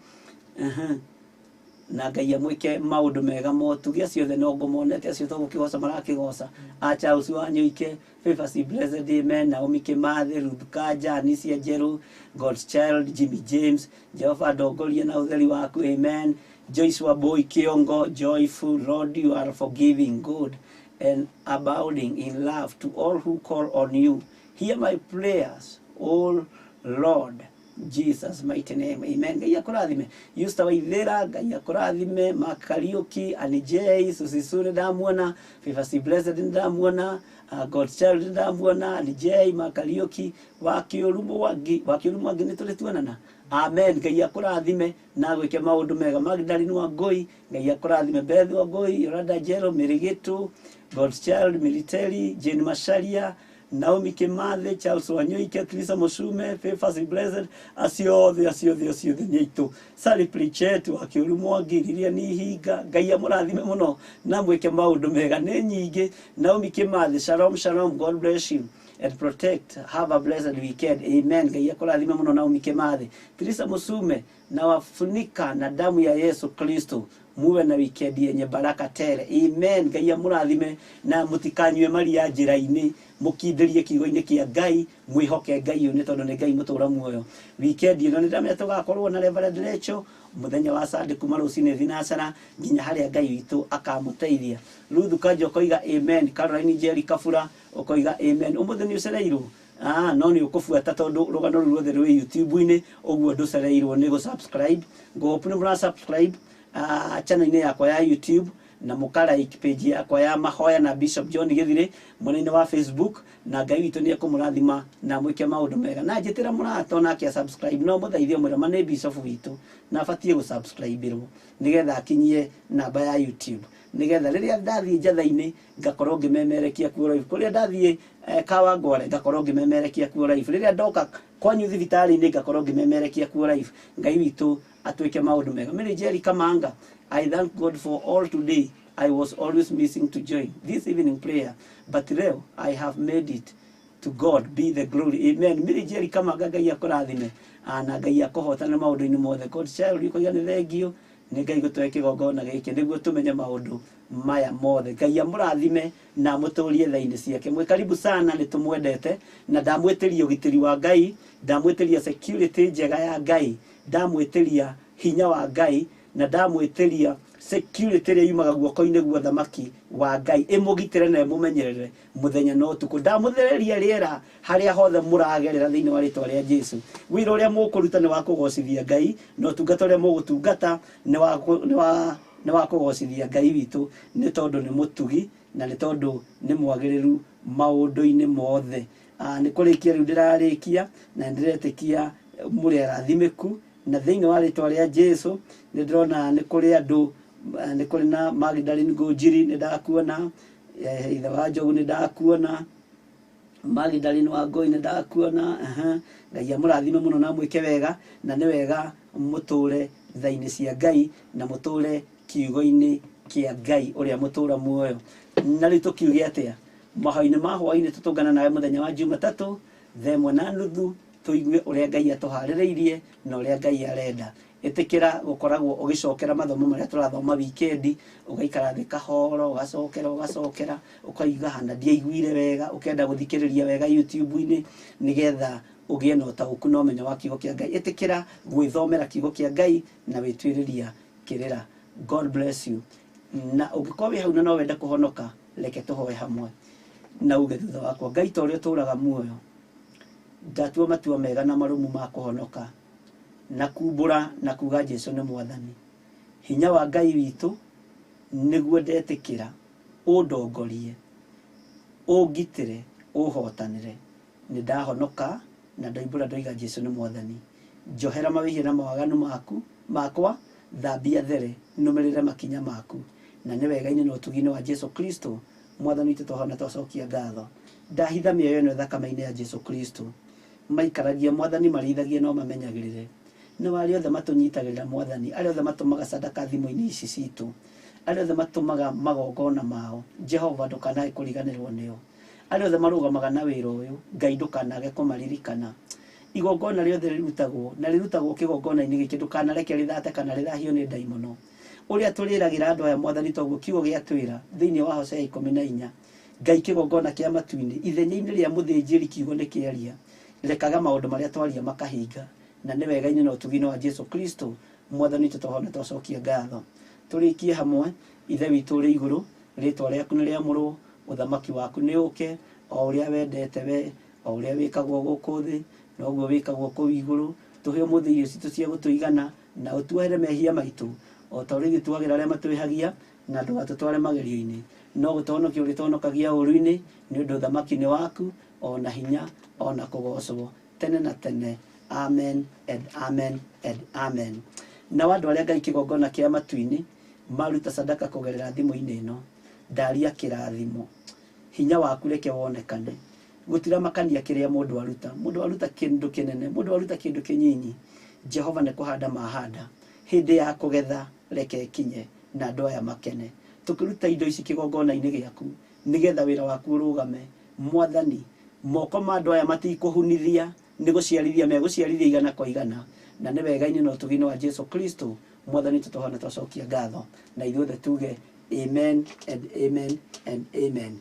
Na Ngai amwĩke maũndũ mega. Motugi acio othe no ngũmonete, acio tũgũkĩgoca marakĩgoca. Acha ũcio wa Nyũike, Favor C Blessed, amen. Naomi Kimathi, Ruth Kanja, Anicia Njerũ, God's Child, Jimmy James, Jehova ndongoria na ũtheri waku, amen. Joyce Wambui Kiongo, joyful Lord, you are forgiving, good and abounding in love to all who call on you. Hear my prayers, O Lord Jesus mighty name, amen. Ngai akũrathime. Yusta Waithera, Ngai akũrathime. Mark Kariuki, Annie J, Susisune ndamuona, Favor C Blessed ndamuona, God's Child ndamuona, Annie J, Mark Kariuki, Wakiũru Mwangi, Wakiũru Mwangi nĩ tũrĩ tuonana. Amen. Ngai akũrathime na agwĩke maũndũ mega. Magdalene Wangũi, Ngai akũrathime. Beth Wangũi, Yolanda Jero, Mĩrĩgĩtũ, God's Child, Military, Jane Macharia, Naomi Kimathi, Charles Wanyuike, Teresa Musume, Favors Blessed, acio othe, acio othe, acio othe nĩ aitũ. Sally Pritchett wa Kĩũru Mwangi, Lilian Ihinga, Ngai amũrathime mũno na mwĩke maũndũ mega. Nĩ nyingĩ. Naomi Kimathi, shalom shalom, God bless you and protect. Have a blessed weekend. Amen. Ngai akũrathime mũno Naomi Kimathi. Teresa Musume, na wafunika na damu ya Yesu Kristo, muwe na weekend yenye baraka tele. Amen. Ngai amũrathime na mũtikanyue maria njĩra-inĩ, mũkindĩrie kiugo-inĩ kĩa Ngai, mwĩhoke Ngai ũyũ nĩ tondũ nĩ Ngai mũtũra muoyo. Weekend ĩno nĩ ndamenya tũgakorwo na Reverend Rachel mũthenya wa Sunday kuma rũcinĩ thinacara nginya harĩa Ngai witũ akamũteithia. Ruth Kanja ũkoiga amen. Caroline Njeri Kabura ũkoiga amen. Ũmũthĩ nĩ ũcereirwo? No nĩ ũkũbuata tondũ rũgano rũu ruothe rwĩ YouTube-inĩ, ũguo ndũcereirwo nĩ gũ-subscribe. Ngũhope nĩ mũra subscribe channel-inĩ yakwa ya YouTube na mũka like page yakwa ya mahoya na Bishop John Gĩthirĩ mwena-inĩ wa Facebook, na Ngai witũ nĩ ekũmũrathima na mwĩke maũndũ mega. Na njĩtĩra mũrata onake a subscribe, no mũthaithe ũmwĩre ma nĩ Bishop witũ na abatiĩ gũ-subscribe-ĩrwo nĩgetha akinyie namba ya YouTube, nĩgetha rĩrĩa ndathiĩ njatha-inĩ ngakorwo ngĩmemerekia kuo live, kũrĩa ndathiĩ Kawangware ngakorwo ngĩmemerekia kuo live, rĩrĩa ndoka kwanyu thibitarĩ-inĩ ngakorwo ngĩmemerekia kuo live. Ngai witũ atwĩke maũndũ mega. Mary Jerry Kamanga, I thank God for all today. I was always missing to join this evening prayer, but leo I have made it. To God be the glory. Amen. Mary Jerry Kamanga, Ngai akũrathime na Ngai akũhotane maũndũ-inĩ mothe. God child, ũkoiga nĩ thengio nĩ Ngai gũtũhe kĩgongona gĩkĩ nĩguo tũmenye maũndũ maya mothe. Ngai amũrathime na amũtũrie tha-inĩ ciake. Mwĩ karibu sana, nĩ tũmwendete na ndamwĩtĩria ũgitĩri wa Ngai, ndamwĩtĩria security njega ya Ngai, ndamwĩtĩria hinya wa Ngai na ndamwĩtĩria Security ĩrĩa yumaga guoko-inĩ gwa thamaki wa Ngai ĩmũgitĩre na ĩmũmenyerere mũthenya na ũtukũ. Ndamũthereria rĩera harĩa hothe mũragerera thĩinĩ wa rĩtwa rĩa Jesu. Wĩra ũrĩa mũkũruta nĩ wa kũgocithia Ngai, na ũtungata ũrĩa mũgũtungata nĩ wa kũ- nĩ wa nĩ wa kũgocithia Ngai witũ, nĩ tondũ nĩ mũtugi na nĩ tondũ nĩ mwagĩrĩru maũndũ-inĩ mothe. Nĩ kũrĩkia rĩu ndĩrarĩkia, na nĩndĩretĩkia mũrĩ arathimĩku, na thĩinĩ wa rĩtwa rĩa Jesu. Nĩ ndĩrona nĩ kũrĩ andũ, nĩ kũrĩ na Magdalene Ngũnjiri, nĩ ndakuona, ithe wa Njogu nĩ ndakuona, Magdalene wa Ngũi nĩ ndakuona. Aha. Ngai amũrathime mũno na amwĩke wega, na nĩ wega mũtũre tha-inĩ cia Ngai na mũtũre kiugo-inĩ kĩa Ngai ũrĩa mũtũra muoyo. Na rĩu tũkiuge atĩa? Mahoya-inĩ ma hwaĩ-inĩ tũtũngana nawe mũthenya wa Jumatatũ 1:30, tũigue ũrĩa Ngai atũharĩrĩirie na ũrĩa Ngai arenda. Ĩtĩkĩra gũkoragwo ũgĩcokera mathomo marĩa tũrathoma wikendi, ũgaikara thĩ kahoro, ũgacokera ũgacokera, ũkaiga hana ndiaiguire wega, ũkenda gũthikĩrĩria wega YouTube-inĩ nĩgetha ũgĩe na ũtaũku na ũmenyo wa kiugo kĩa Ngai. Ĩtĩkĩra gwĩthomera kiugo kĩa Ngai na wĩtuĩrĩria kĩrĩra. God bless you. Na ũngĩkorwo wĩ hau na no wende kũhonoka, reke tũhoe hamwe na uge thutha wakwa: Ngai, ta ũrĩa ũtũraga muoyo, ndatua matua mega na marũmu ma kũhonoka na kumbũra na kuga Jesu nĩ Mwathani. Hinya wa Ngai witũ nĩguo ndetĩkĩra, ũndongorie, ũngitĩre, ũhotanĩre. Nĩ ndahonoka na ndoimbũra ndoiga Jesu nĩ Mwathani. Njohera mawĩhia na mawaganu maku makwa, thambia there, nũmĩrĩre makinya maku. Na nĩ wega-inĩ na ũtugi-inĩ wa Jesu Kristo Mwathani witũ twahona twacokia ngatho. Ndahitha mĩoyo ĩno thakame-inĩ ya Jesu Kristo. Maikaragie Mwathani, marĩithagie no mamenyagĩrĩre. Na arĩa othe matũnyitagĩrĩra Mwathani, arĩa othe matũmaga sadaka thimũ-inĩ ici citũ, arĩa othe matũmaga magongona mao, Jehova ndũkanage kũriganĩrwo nĩo. Arĩa othe marũgamaga na wĩra ũyũ, Ngai ndũkanage kũmaririkana. Igongona rĩothe rĩrutagwo na rĩrutagwo kĩgongona-inĩ gĩkĩ, ndũkanareke rĩthate kana rĩthahio nĩ ndaimono. Ũrĩa tũrĩragĩra andũ aya Mwathani, toguo kiugo gĩa twĩra thĩinĩ wa Hosea 14. Ngai, kĩgongona kĩa matu-inĩ, ithenya-inĩ rĩa mũthĩnjĩri, kiugo nĩ kĩaria. Rekaga maũndũ marĩa twaria makahinga, na nĩ wega-inĩ na ũtugi-inĩ wa Jesu Kristo Mwathani witũ twahona twacokia ngatho. Tũrĩkie hamwe: Ithe witũ ũrĩ igũrũ, rĩtwa rĩaku nĩ rĩamũrwo, ũthamaki waku nĩ ũke, o ũrĩa wendete we, o ũrĩa wĩkagwo gũkũ thĩ noguo wĩkagwo kũu igũrũ. Tũhe ũmũthĩ irio citũ cia gũtũigana, na ũtuohere mehia maitũ o ta ũrĩa ithuĩ tuagĩra arĩa matwĩhagia, na ndũgatũtware magerio-inĩ, no gũtũhonokia ũrĩtũhonokagia ũũru-inĩ, nĩ ũndũ ũthamaki nĩ waku, o na hinya, o na kũgocwo tene na tene. Amen and amen and amen. Nao andũ arĩa Ngai kĩgongona kĩa matu-inĩ maruta sadaka kũgerera thimũ-inĩ ĩno, ndaria kĩrathimo. Hinya waku reke wonekane. Gũtiramakania kĩrĩa mũndũ aruta, mũndũ aruta kĩndũ kĩnene, mũndũ aruta kĩndũ kĩnyinyi, Jehova nĩ kũhanda mahanda. Hĩndĩ ya kũgetha reke ĩkinye na andũ aya makene. Tũkĩruta indo ici kĩgongona-inĩ gĩaku nĩgetha wĩra waku ũrũgame Mwathani, moko ma andũ aya matikũhunithia, nĩ gũciarithia megũciarithia igana kwa igana, na nĩ wega-inĩ na ũtugi-inĩ wa Jesu Kristo Mwathani witũ twahona twacokia ngatho. Na ithuothe tuge amen and amen and amen.